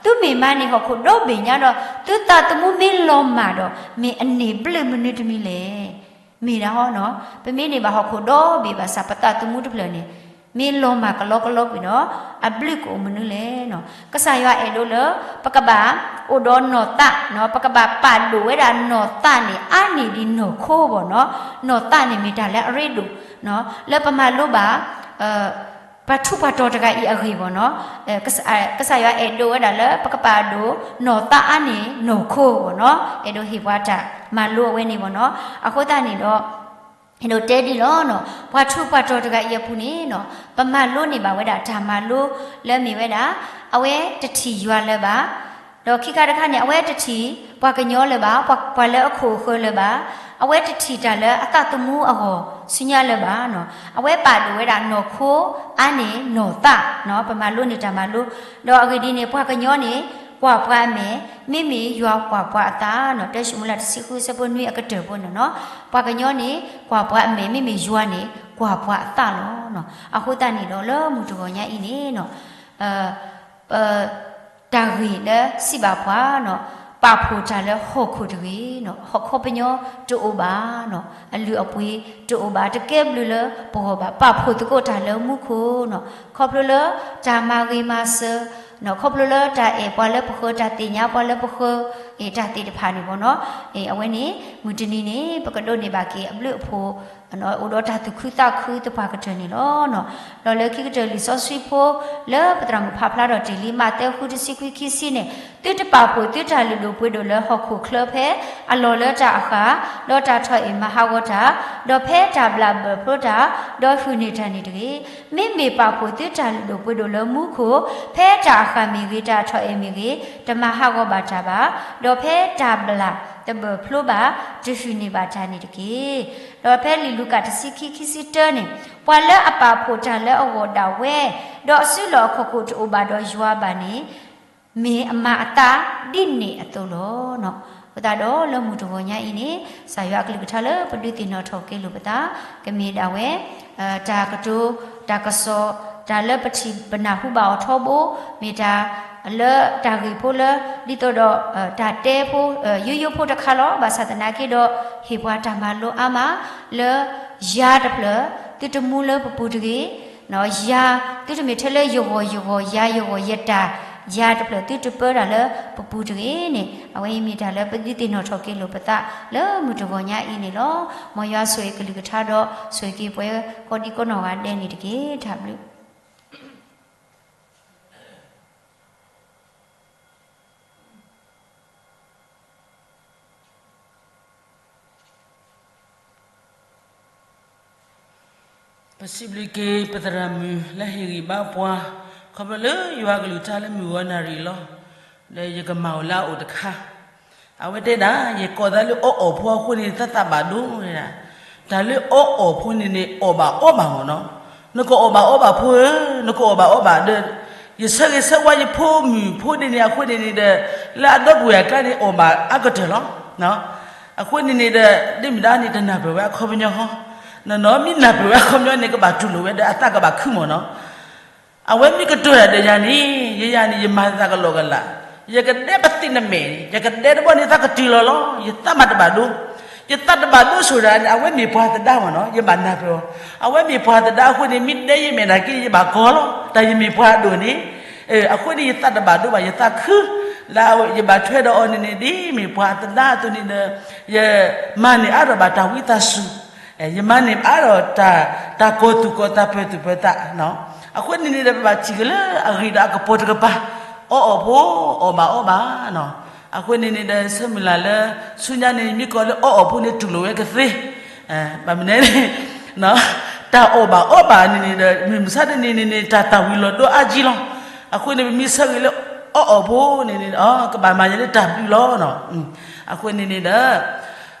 သုမ့ၢ်မၤန့ၢ်ဟီၣ်ခိၣ်ဒီဘ့ၣ်ညါဒီး သုသးသမူမ့ၢ်လီၤမၢ်ဒီး မ့ၢ်အန့ၢ်ဘျုးမနုၤတမံၤလဲၣ်. မ့ၢ်ဒၣ်ဟီနီၤ ပမ့ၢ်န့ၢ်ဘၣ်ဟီၣ်ခိၣ်ဒီဘ့ၣ်ဘၣ်ဆၣ် ပသးသမူတဖျၢၣ်န့ၣ် မ့ၢ်လီၤမၢ်ကလီကလီကွံာ်ဒီး အဘျုးကအိၣ်မနုၤလဲၣ်နီၤ. ကစၢ်ယွၤအဲၣ်ဒိးလၢ ပကဘၣ်အိၣ်ဒီးနီၢ်သး ပကဘၣ်ပာ်ဒိၣ်ဝဲဒၣ်နီၢ်သးန့ၣ် အါန့ၢ်ဒံးနီၢ်ခိဘၣ်နီၤ. နီၢ်သးန့ၣ်မ့ၢ်တၢ်လၢအရ့ဒိၣ် လၢပမၤလိဘၣ် ပှၤထူးပှၤတီၤတဂၤအံၤအဂ့ၢ်ဘၣ်နီၤ. ကစၢ်ယွၤအဲၣ်ဒိးဝဲဒၣ်လၢ ပကပာ်ဒိၣ်နီၢ်သးအါန့ၢ်နီၢ်ခိဘၣ်နီၤ. အဲၣ်ဒိးဟ့ၣ်ပှၤတၢ်မၤလိအဝဲန့ၣ်ဘၣ်နီၤ. အဃိသတးန့ၣ်ဒီး အဲၣ်ဒိးတဲဒ်လီၤနီၤ ပှၤထူးပှၤတီၤတဂၤအံၤအပူၤန့ၣ်နီၤ ပမၤလိန့ၢ်ဘၣ်ဝဲဒၣ်တၢ်မၤလိလၢမ့ၢ်ဝဲဒၣ် အဝဲတထံၣ်ယွၤလၢၤဘၣ် ဒီးခံခါတခါန့ၣ် အဝဲတထံၣ်ပှၤကညီလၢၤဘၣ်, ပှၤလၢအခိၣ်အဃၢၤလၢၤဘၣ်, အဝဲတထံၣ်တၢ်လၢအသးသမူအဂီၢ်ဆူညါလၢၤဘၣ်နီၤ. အဝဲပာ်ဒိၣ်ဝဲဒၣ်နီၢ်ခိအါန့ၢ်နီၢ်သးနီၤ. ပမၤလိန့ၢ်တၢ်မၤလိ ဒီးအဂ့ၢ်ဒ်န့ၣ် ပှၤကညီန့ၣ် ကွၢ်ပှၤအမဲာ် မ့မ့ၢ်ယွၤကွၢ်ပှၤအသးနီၤ. တၢၡမူၤအ့လး တဆံဃုဆၢဖိနွံအကတၢၢ်ဖိန့ၣ်နီၤ. ပှၤကညီန့ၣ် ကွၢ်ပှၤအမဲာ် မ့မ့ၢ်ယွၤန့ၣ် ကွၢ်ပှၤအသးလီၤနီၤ. အဃိသတးန့ၣ်ဒီး လၢမုၢ်တဂီၤညါအံၤန့ၣ်နီၤ ပ တၢ်ဂ့ၢ်လၢစံးဘၣ်ပှၤန့ၣ်, ပာ်ဖှိၣ်တၢ်လၢဟီၣ်ခိၣ်တဂ့ၤန့ၣ်, ဟီၣ်ခီပညီတအိၣ်ဘၣ်န့ၣ်, အလုၢ်အပှ့ၤတအိၣ်ဘၣ်, တကဲဘျုးလၢပဂီၢ်ဘၣ်, ပာ်ဖှိၣ်သကိးတၢ်လၢမူခိၣ်န့ၣ်, ခီဖျိလၢတၢ်မၤဂ့ၤမၤစၢၤန့ၣ်, ခီဖျိလၢတၢ်အဲၣ်ပှၤလၢပဃၢၤ, တၢ်သ့ၣ်ညါပှၤလၢပဃၢၤ, အ့ၣ် တၢ်သ့ၣ်တဖၣ်န့ၣ်ဘၣ်န့ၣ်, အ့ၣ် အဝဲန့ၣ် မုၢ်တနံၤန့ၣ် ပကဒိးန့ၢ်ဘၣ်က့ၤအဘျုးအဖှိၣ် အိၣ်ဒီးတၢ်သူၣ်ခုသးခုသပှၢ်ကတၢၢ်န့ၣ်လီၤ. ဒီးလၢခံကတၢၢ်လံာ်စီဆှံဖိ လၢပသရၣ်မုၣ်ဖးဖျါထီၣ်တ့ၢ်လံ မးသဲဃု တဆံခွံ ခံဆံန့ၣ်, သုတပာ်ဖှိၣ်သုတၢ်လုၢ်ဒိၣ်ပှ့ၤဒိၣ်လၢဟီၣ်ခိၣ်ချၢဖဲအလီၢ်လၢတၢ်အဃၢ်, ဒီးတၢ်ထီၣ်အ့ၣ်မၤဟးဂီၤတၢ်, ဒီးဖဲတၢ်ဘျၣ်ဘၢၣ်ဖျိတၢ်, ဒီးဟုၣ်န့ၢ်တၢ်န့ၣ်တဂ့ၤ. မ့မ့ၢ်ပာ်ဖှိၣ်သုတၢ်လုၢ်ဒိၣ်ပှ့ၤဒိၣ်လၢမူခိၣ်, ဖဲတၢ်အဃၢ်မ့ၢ်ဂ့ၤ, တၢ်ထီၣ်အ့ၣ်မ့ၢ်ဂ့ၤ, တမၤဟးဂီၤဘၣ်တၢ်ဘၣ်, ဒီးဖဲတၢ်ဘျၣ်တဘၢၣ်ဖျိဘၣ်, တဟုၣ်န့ၢ်ဘၣ်တၢ်န့ၣ်တက့ၢ်. ဒီးဖဲလံာ်လူၤကၣ် တဆံခံ ခံဆံတၢန့ၣ်, ပှၤလၢအပာ်ဖှိၣ်တၢ်လၢအဂီၢ်ဒၣ်ဝဲ, ဒီးအစုလီၢ်အခီၣ်ခိၣ်တအိၣ်ဘၣ်ဒီးယွၤဘၣ်န့ၣ်, မ့ၢ်အမၤအသးဒ်န့ၣ်အသိးလီၤ. အဃိသတးဒီးလၢမုၢ်တဂီၤညါအံၤန့ၣ်, ကစၢ်ယွၤအကလုၢ်ကထါလၢပဒုးသ့ၣ်နီၣ်ထီၣ်က့ၤလိာ်ပသး, ကမ့ၢ်ဒၣ်ဝဲ တၢ်ကတိၤ, တၢ်ကစီၣ်, တၢ်လၢပထံၣ်ပနၢ်ဟူဘၣ်အီၤထီဘိ, မ့ၢ်တၢ်လၢတၢ်ဂ့ၢ်ဖိလၢ ဒ်သိးဒီး တၢ်တဲဖိ ယိယိဖိတခါလီၤ. ဘၣ်ဆၣ်သနာ်က့ဒီး ဟ့ၣ်ပှၤတၢ်မၤလိအါမးလၢ ယၤတဖျၢၣ် သုတမူလၢပပူၤတဂ့ၤ, ယၤ သုတမ့ၢ်ထဲလၢယဂီၢ်ယဂီၢ် ယၤယဂီၢ်ယတၢ်, ယၤတဖျၢၣ်သုတပၢတၢ်လၢပပူၤတဂ့ၤန့ၣ်, အဝဲအံၤမ့ၢ်တၢ်လၢပဒုးသ့ၣ်နီၣ်ထီၣ်က့ၤလိာ်ပသးလၢမုၢ်တဂီၤညါအံၤန့ၣ်လီၤ. မ်ယွၤဆိၣ်ဂ့ၤကလုၢ်ကထါဒီး ဆိၣ်ဂ့ၤက့ၤပှၤကိးဒံကိးနီၢ်ဂၤဒဲးန့ၣ်တက့ၢ်. တၢ်ဘျုး ပစံးဘျုးက့ၤပသရၣ်မုၣ်လၢဟ့ၣ်ဂံၢ်ဘါပှၤ, ခီဖျိလၢယွၤကလုၢ်ကထါလၢမုၢ်ဂီၤနၣ်ရံၣ်လီၤ. ဒီးယကမၤအီၤလၢအအိၣ်တခါ, အဝဲတဲဒၣ် ယကိးသးလၢအီၣ်အီၣ်ဖိအဃိန့ၣ် သးသးဘၣ်ဒိဝဲဒၣ်, တၢ်လၢအီၣ်အီၣ်ဖိန့ၣ်န့ၣ် အီၣ်ဘၣ်အီဘၣ်မ့ၢ်နီၤ, နကအီၣ်ဘၣ်အီဘၣ်ဖိဧၢ, နကအီၣ်ဘၣ်အီဘၣ်ဒီး ယဆၢဂ့ၤဆၢဝါယဖိမုၣ်ဖိန့ၣ်န့ၣ် အဃိန့ၣ်န့ၣ်ဒီး လၢအဒီပုၢ်ဝဲၢ်အကျါန့ၣ် အီၣ်ဘၣ်အါကတၢၢ်လီၤ. အဃိန့ၣ်န့ၣ်ဒီး ဒ်မ့ၢ်ဒၣ်န့ၣ် တနၢ်ပၢၢ်ဝဲအခီပညီဟီ, နီၢ်နီၢ်မ့ၢ်နၢ်ပၢၢ်ဝဲအခီပညီန့ၣ် ကဘၣ်တူၢ်လိာ်ဝဲဒီးအသးကဘၣ်ခုမ့ၢ်နီၤ. အဝဲမ့ၢ်ကတိၤတၢ်ဒီးယၤန့ၣ် ယယၤန့ၣ် ယမၤသးကလီကလး, ယကဒဲပသံးနမဲာ်, ယကဒဲတဘီန့ၣ် သးကတုၤလီၤလီၤ, ယသးမၤတဘၣ်ဒိ, ယသးတဘၣ်ဒိဆိဒၣ်န့ၣ် အဝဲမ့ၢ်ပှၤသဒါမ့ၢ်နီၤ, ယဘၣ်နၢ်ပၢၢ်အီၤ, အဝဲမ့ၢ်ပှၤသဒါအဃိန့ၣ် မ့ၢ်ဒဲယမဲာ်နာ်က့ ယဘၣ်ကီလီၤ, တၢ်ယမ့ၢ်ပှၤအဒိၣ်န့ၣ်, အဃိန့ၣ် ယသးတဘၣ်ဒိဘၣ် ယသးခု, လၢယဘၣ်ထွဲဒီးအီၤန့ၣ်န့ၣ် ဒ်မ့ၢ်ပှၤသဒါအသိးန့ၣ်ဒီး ယမၤန့ၢ်အါထီၣ်ဘၣ်တၢ်ဝံသးစူၤ, ယမၤန့ၢ်အါထီၣ် တၢ်ကိးသူၣ်ကိးသးပၢၤသူၣ်ပၢၤသး, အဃိန့ၣ်န့ၣ်ဒီး ပဘၣ်ထံၣ်က့ၤလၢအဂ့ၢ်ဒီးအကပီၤတကပၤ, အီၣ်အီၣ်ဖိ, အီၣ်ဘၣ်အီဘၣ်, အဃိန့ၣ်န့ၣ်ဒီး ဆၢမုၢ်လၢ်လၢ ဆူညါန့ၣ် မ့ၢ်ကိးလၢအီၣ်အီၣ်ဖိန့ၣ် တူၢ်လိာ်ဝဲကသ့, ဘၣ်မနုၤလဲၣ်န့ၣ် တၢ်အီၣ်ဘၣ်အီဘၣ်န့ၣ်န့ၣ်ဒီး မုၢ်မဆါတနံၤန့ၣ်န့ၣ် တၢ်သၣ်ဝံၤလီၤဒိအါကံလီၤ. အဃိန့ၣ် ပမ့ၢ်ဆၢဂ့ၤလၢအီၣ်အီၣ်ဖိန့ၣ်န့ၣ် ကဘၣ်မၤယၤလၢတၢ်ဘျုးလီၤ. အဃိန့ၣ်န့ၣ်ဒီး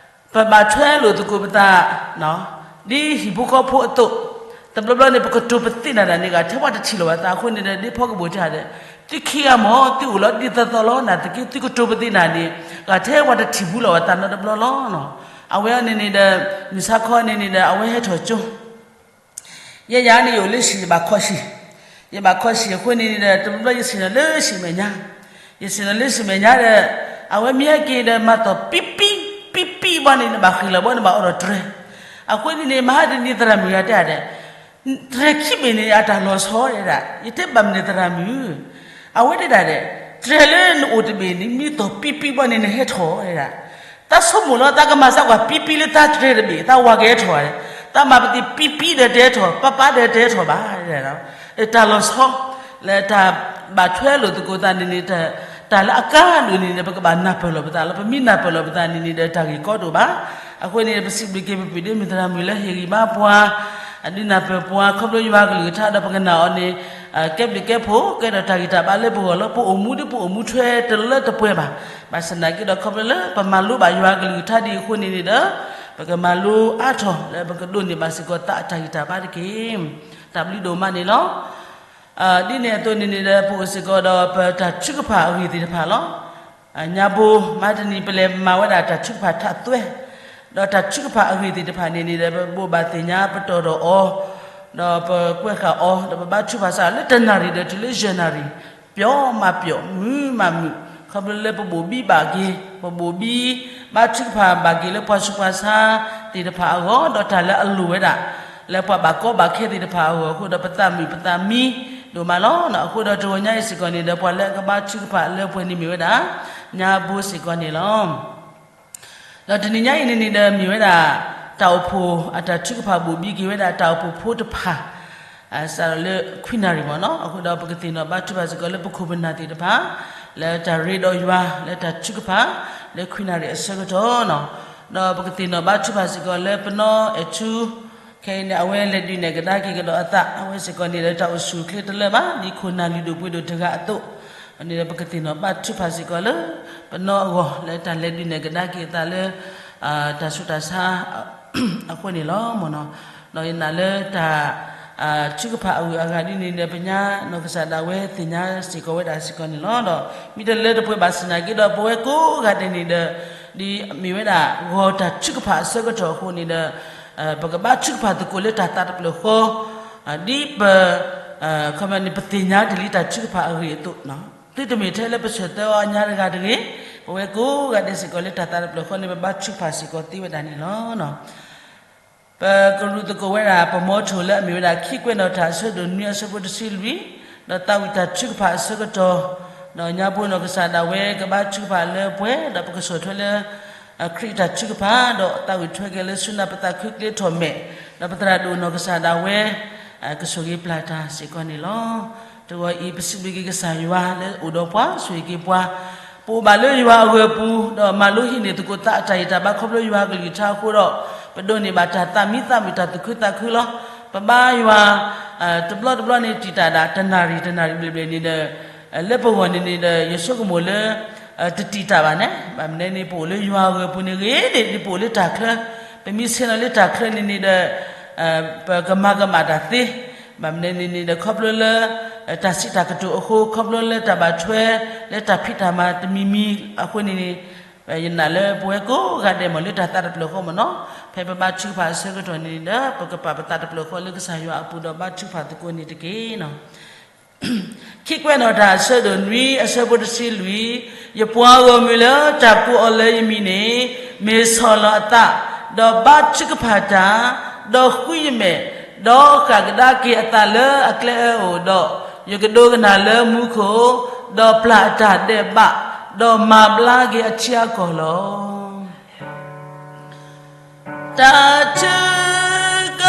ပဘၣ်ထွဲလိာ်သကိးပသး ဒ်ဟံၣ်ဖိဃီဖိအသိး, တဘျီဘျီန့ၣ် ပကတိၤပသ့ၣ်နၤဒၣ်န့ၣ် ဂၤထဲပှၤတထံၣ်လီၤဝဲသးအဃိန့ၣ်ဒီး ဒ်ဖီကဘိၣ်တဲဒၣ်ဒီး သုခံဂၤမ့ၢ် သုအိၣ်လီၤဒ်သိးသိးလီၤ နာ်သက့ သုကတိၤပသ့ၣ်နၤန့ၣ် ဂၤထဲပှၤတထံၣ်ဘူးလီၤဝဲသးနီတဘျီလီၤ. အဝဲအံၤန့ၣ်န့ၣ်ဒီး မုၢ်ဆါခီန့ၣ်န့ၣ်ဒီး အဝဲဟဲထီၣ်ကၠိ ယဲယၤန့ၣ် ယအိၣ်လၢဟံၣ် ယဘၣ်ခီဟံၣ်, ယဘၣ်ခီဟံၣ်အဃိန့ၣ်ဒီး တဘျီဘျီယဆ့ၣ်နီၤလၢဟံၣ်မဲာ်ညါ, ယဆ့ၣ်နီၤလၢဟံၣ်မဲာ်ညါဒီး အဝဲမ့ၢ်ဟဲက့ၤဒီး မၤသီၣ်ပံပံ, ပံပံဘၣ်န့ၣ် နဘၣ်ဃ့ၢ်လီၤဘၣ် နဘၣ်အိးထီၣ်တြဲၤ, အဃိန့ၣ်န့ၣ် မဟါတနံၤသရၣ်မုၣ်ယၤတဲဒၣ် တြဲၤခံဘ့ၣ်န့ၣ် အတၢ်လီၤဆီဒၣ်, ယတဲဘၣ်မနုၤသရၣ်မုၣ်, အဝဲတဲဒၣ်ဒီး တြဲၤလၢနအိၣ်တဘ့ၣ်န့ၣ် မ့ၢ်သီၣ်ပံပံဘၣ်န့ၣ် နဟဲထီၣ်ဒၣ်, သးဆိကမိၣ်လီၤ သးကမၤစၢ်ကွၢ်ပံပံလၢသးတြဲၤတဘ့ၣ် သးဝၤကဟဲထီၣ်, သးမၤပသံးပံပံဒီးတဟဲထီၣ် ပၢ်ပၢ်ဒီးတဟဲထီၣ်ဘၣ်, တၢ်လီၤဆီ လၢတၢ်ဘၣ်ထွဲလိာ်သကိးသးန့ၣ်န့ၣ် တၢ်လၢအကါဒိၣ်န့ၣ်ဒီး ပကဘၣ်နၢ်ပၢၢ်လီၤပသးလီၤ. ပမ့ၢ်နၢ်ပၢၢ်လီၤပသးန့ၣ်န့ၣ်ဒီး တၢ်ဂ့ၢ်ကီဒိၣ်ဘၣ်. အဃိန့ၣ် ပစံးဘျုးက့ၤပပှ့ၤဒ့မုၢ်သရၣ်မုၣ်လၢဟ့ၣ်ဂံၢ်ဘါပှၤ အဒုးနၢ်ပၢၢ်ပှၤ ခီဖျိယွၤကလုၢ်ကထါဒီးပကနၣ်အီၤန့ၣ် ကဲဘျုးကဲဖှိၣ် ကဲထီၣ်တၢ်ဂံၢ်တၢ်ဘါလၢပဂီၢ်လီၤ. ပအိၣ်မူဒ်ပအိၣ်မူထွဲတလၢတပှဲၤဘၣ်. ဘၣ်ဆၣ်သနာ်က့ဒီး ခီဖျိလၢပမၤလိဘၣ်ယွၤကလုၢ်ကထါဒ်အံၤအဃိန့ၣ်န့ၣ်ဒီး ပကမၤလိအါထီၣ်လၢပကဒိးန့ၢ်ဘၣ်စ့ၢ်ကီးသးအတၢ်ဂံၢ်တၢ်ဘါတက့ၢ်. တၢ်ဘျုးဒိၣ်မးန့ၣ်လီၤ. ဒ်န့ၣ်အသိးန့ၣ်န့ၣ်ဒီး ပအိၣ်စ့ၢ်ကီးဒီးပတၢ်ထုကဖၣ်အဂ့ၢ်သ့ၣ်တဖၣ်လီၤ. ညါဘိ မဟါတနံၤ ပလဲၤမၤဝဲဒၣ်တၢ်ထုကဖၣ်ထးသွဲ ဒီးတၢ်ထုကဖၣ်အဂ့ၢ်သ့ၣ်တဖၣ်န့ၣ်န့ၣ်ဒီး ပဘိးဘၣ်သ့ၣ်ညါ ပတီၢ်ဒီးအီၤ, ဒီးပကွဲးဃာ်အီၤ ဒီးပဘါထုကဖၣ်စးလၢတနၣ်ရံၣ်ဒီးတုၤလၢယဲၢ်နၣ်ရံၣ် ပျီမၤပျီ မုာ်မၤမုာ် ခီဖျိလၢပဘိၣ်ဘံၣ်ဘၣ်က့ၤ ပဘိၣ်ဘံၣ် ဘါထုကဖၣ်ဘၣ်က့ၤလၢပှၤဆူးပှၤဆါသ့ၣ်တဖၣ်အဂီၢ် ဒီးတၢ်လၢအလိၣ်ဝဲဒၣ် လၢပှၤဘၣ်ကီဘၣ်ခဲသ့ၣ်တဖၣ်အဂီၢ်အဃိဒီး ပသးမုာ်ပသးမံဒိၣ်မးလီၤ. အဃိဒီးတဂီၤညါအံၤစ့ၢ်ကီးန့ၣ်ဒီး ပှၤလၢအကဘါထုကဖၣ်လၢပှဲၤန့ၣ်မ့ၢ်ဝဲဒၣ် ညါဘိစ့ၢ်ကီးန့ၣ်လီၤ. ဒီးတနံၤညါအံၤန့ၣ်န့ၣ်ဒီးမ့ၢ်ဝဲဒၣ် တၢ်အိၣ်ဖှိၣ်အတၢ်ထုကဖၣ်ဘိၣ်ဘံၣ်က့ၤဝဲဒၣ်တၢ်အိၣ်ဖှိၣ်ဖိတဖၣ် စးထီၣ်လၢခွံနၣ်ရံၣ်မ့ၢ်နီၤ. အဃိဒီးပကသ့ၣ်နီၣ်ဘါထုကဖၣ်စ့ၢ်ကီးလၢပခိၣ်ပနၢ်သ့ၣ်တဖၣ် လၢတၢ်ရ့ဒီးယွၤလၢတၢ်ထုကဖၣ် လၢခွံနၣ်ရံၣ်အဆၢကတီၢ်နီၤ. ဒီးပကသ့ၣ်နီၣ်ဘါထုကဖၣ်စ့ၢ်ကီးလၢပနီၢ်အဲၣ်ထူ ခဲအံၤန့ၣ် အဝဲလဲၤဒုးနဲၣ်ကဒါက့ၤကဒီးအသး အဝဲစ့ၢ်ကီးန့ၣ်ဒီးတၢ်အိၣ်ဆူၣ်အိၣ်ချ့တလၢဘၣ် ဒ်ခိၣ်နၢ်လုၢ်ဒိၣ်ပှ့ၤဒိၣ်တဂၤအသိး န့ၣ်ဒီးပကသ့ၣ်နီၣ်ဘါထုကဖၣ်စ့ၢ်ကီးလၢ ပနီၢ်အဂီၢ် လၢတၢ်လဲၤဒုးနဲၣ်ကဒါက့ၤအသးလၢ တၢ်ဆူးတၢ်ဆါ အဃိန့ၣ်လီၤမ့ၢ်နီၤ. ဒီးယနာ်လၢတၢ် ထုကဖၣ်အဂုၤအဂၤဒ်န့ၣ်ဒီး ပညါနီၢ်ကစၢ်ဒၣ်ဝဲသ့ၣ်ညါစ့ၢ်ကီးဝဲဒၣ်စ့ၢ်ကီးန့ၣ်လီၤ. ဒီးမ့ၢ်တလၢတပှဲၤဘၣ်ဆၣ်သနာ်က့ဒီး ပဝဲကိးဂၤဒဲးန့ၣ်ဒီး ဒ်မ့ၢ်ဝဲဒၣ် ဂီၤတၢ်ထုကဖၣ်အဆၢကတီၢ်အဃိန့ၣ်ဒီး ပကဘါထုကဖၣ်သကိးလၢတၢ်သးတဖျၢၣ်ဃီ ဒ်ပ ခီပညီန့ၣ် ပသ့ၣ်ညါတ့ၢ်လံတၢ်ထုကဖၣ်အဂ့ၢ်အသိး, သုတမ့ၢ်ထဲလၢပဆၢၣ်သၢအီၤညါတဂၤတဂ့ၤ, ပဝဲကိးဂၤဒဲးစ့ၢ်ကီးလၢတၢ်သးတဖျၢၣ်ဃီန့ၣ် ပဘါထုကဖၣ်စ့ၢ်ကီးသ့ဝဲဒၣ်န့ၣ်လီၤ. ပကရူၢ်သကိးဝဲဒၣ် ပမီထိၣ်လၢအမ့ၢ်ဝဲဒၣ် ခံကွဲးနီၣ်တၢ်အဆၢဒိၣ်နွံအဆၢဖိတဆံလွံၢ်, ဒီးသးဝံၣ်တၢ်ထုကဖၣ်အဆၢကတီၢ်, ဒီးညါဘိနီၢ်ကစၢ်ဒၣ်ဝဲကဘါထုကဖၣ်လၢပှဲၤ, ဒီးပကဆီၣ်ထွဲလၢ ခရံာ်တၢ်ထုကဖၣ်, ဒီးသးဝံၣ်ထွဲက့ၤလၢဆူနၢ်ပသးခုကျဲထီၣ်မဲာ်, ဒီးပသရၣ်ဒိၣ်နီၢ်ကစၢ်ဒၣ်ဝဲ ကဆိၣ်ဂ့ၤပျၢ်တၢ်စ့ၢ်ကီးန့ၣ်လီၤ. တဂီၤအံၤ ပစံးဘျုးက့ၤကစၢ်ယွၤလၢအိၣ်ဒီးပှၤဆိၣ်ဂ့ၤက့ၤပှၤ, ပအိၣ်ဘၣ်လၢယွၤအဂၢၤပူၤ, ဒီးမၤလိဟံးန့ၢ်သကိးသးအတၢ်ဂံၢ်တၢ်ဘါခီဖျိယွၤအကလုၢ်ကထါအဃိဒီး, ပဒိးန့ၢ်ဘၣ်တၢ်သးမံသးမုာ်တၢ်သူၣ်ခုသးခုလီၤ. ပဘါယွၤ တဘျီတဘျီန့ၣ် တံာ်တာ်ဒၣ် တနၣ်ရံၣ်တနၣ်ရံၣ်ဘျဲၣ်ဘျဲၣ်န့ၣ်ဒီး လၢပဂီၢ်န့ၣ်န့ၣ်ဒီး ယဆိကမိၣ်လၢ တတံာ်တာ်ဘၣ်န့ၣ်, ဘၣ်မနုၤန့ၣ် ပအိၣ်လၢယွၤအဂၢၤပူၤန့ၣ်ဂ့ၤန့ၣ် ဒ်ပအိၣ်လၢတၢ်ချၢ, ပမ့ၢ်ဆ့ၣ်နီၤလၢတၢ်ချၢန့ၣ်န့ၣ်ဒီး ပကမၤကမၣ်တၢ်သ့, ဘၣ်မနုၤန့ၣ်န့ၣ်ဒီး ခီဖျိလၢ တၢ်စံးတၢ်ကတိၤအဃိ, ခီဖျိလၢတၢ်ဘၣ်ထွဲ လၢတၢ်ဖံးတၢ်မၤတမံၤမံၤအဃိန့ၣ်န့ၣ်, ယနာ်လၢပဝဲကိးဂၤဒဲးမ့ၢ်လၢတၢ်သးတဖျၢၣ်ဃီမ့ၢ်နီၤ, ဖဲပဘါထုကဖၣ်အဆၢကတီၢ်န့ၣ်ဒီး ပကပာ်ပသးတဖျၢၣ်ဃီလၢကစၢ်ယွၤအပူၤဒီးဘါထုကဖၣ်သကိးန့ၣ်တက့ၢ်နီၤ. ခံကွဲးနီၣ်တၢ်အဆၢဒိၣ်နွံအဆၢဖိတဆံလွံၢ်, ယပှၤဂီၢ်မုၢ်လၢတၢ်ကိးအီၤလၢယမံၤန့ၣ် မ့ၢ်ဆီၣ်လီၤအသး, ဒီးဘါထုကဖၣ်တၢ်, ဒီးဃုယမဲာ်, ဒီးဃၣ်ကဒါက့ၤအသးလၢအကျဲအၢအအိၣ်ဒီး, ယကဒိကနၣ်လၢမူခိၣ်, ဒီးပျၢ်အတၢ်ဒဲးဘး, ဒီးမၤဘျါက့ၤအထံအကီၢ်လီၤ. တၢ်ထုက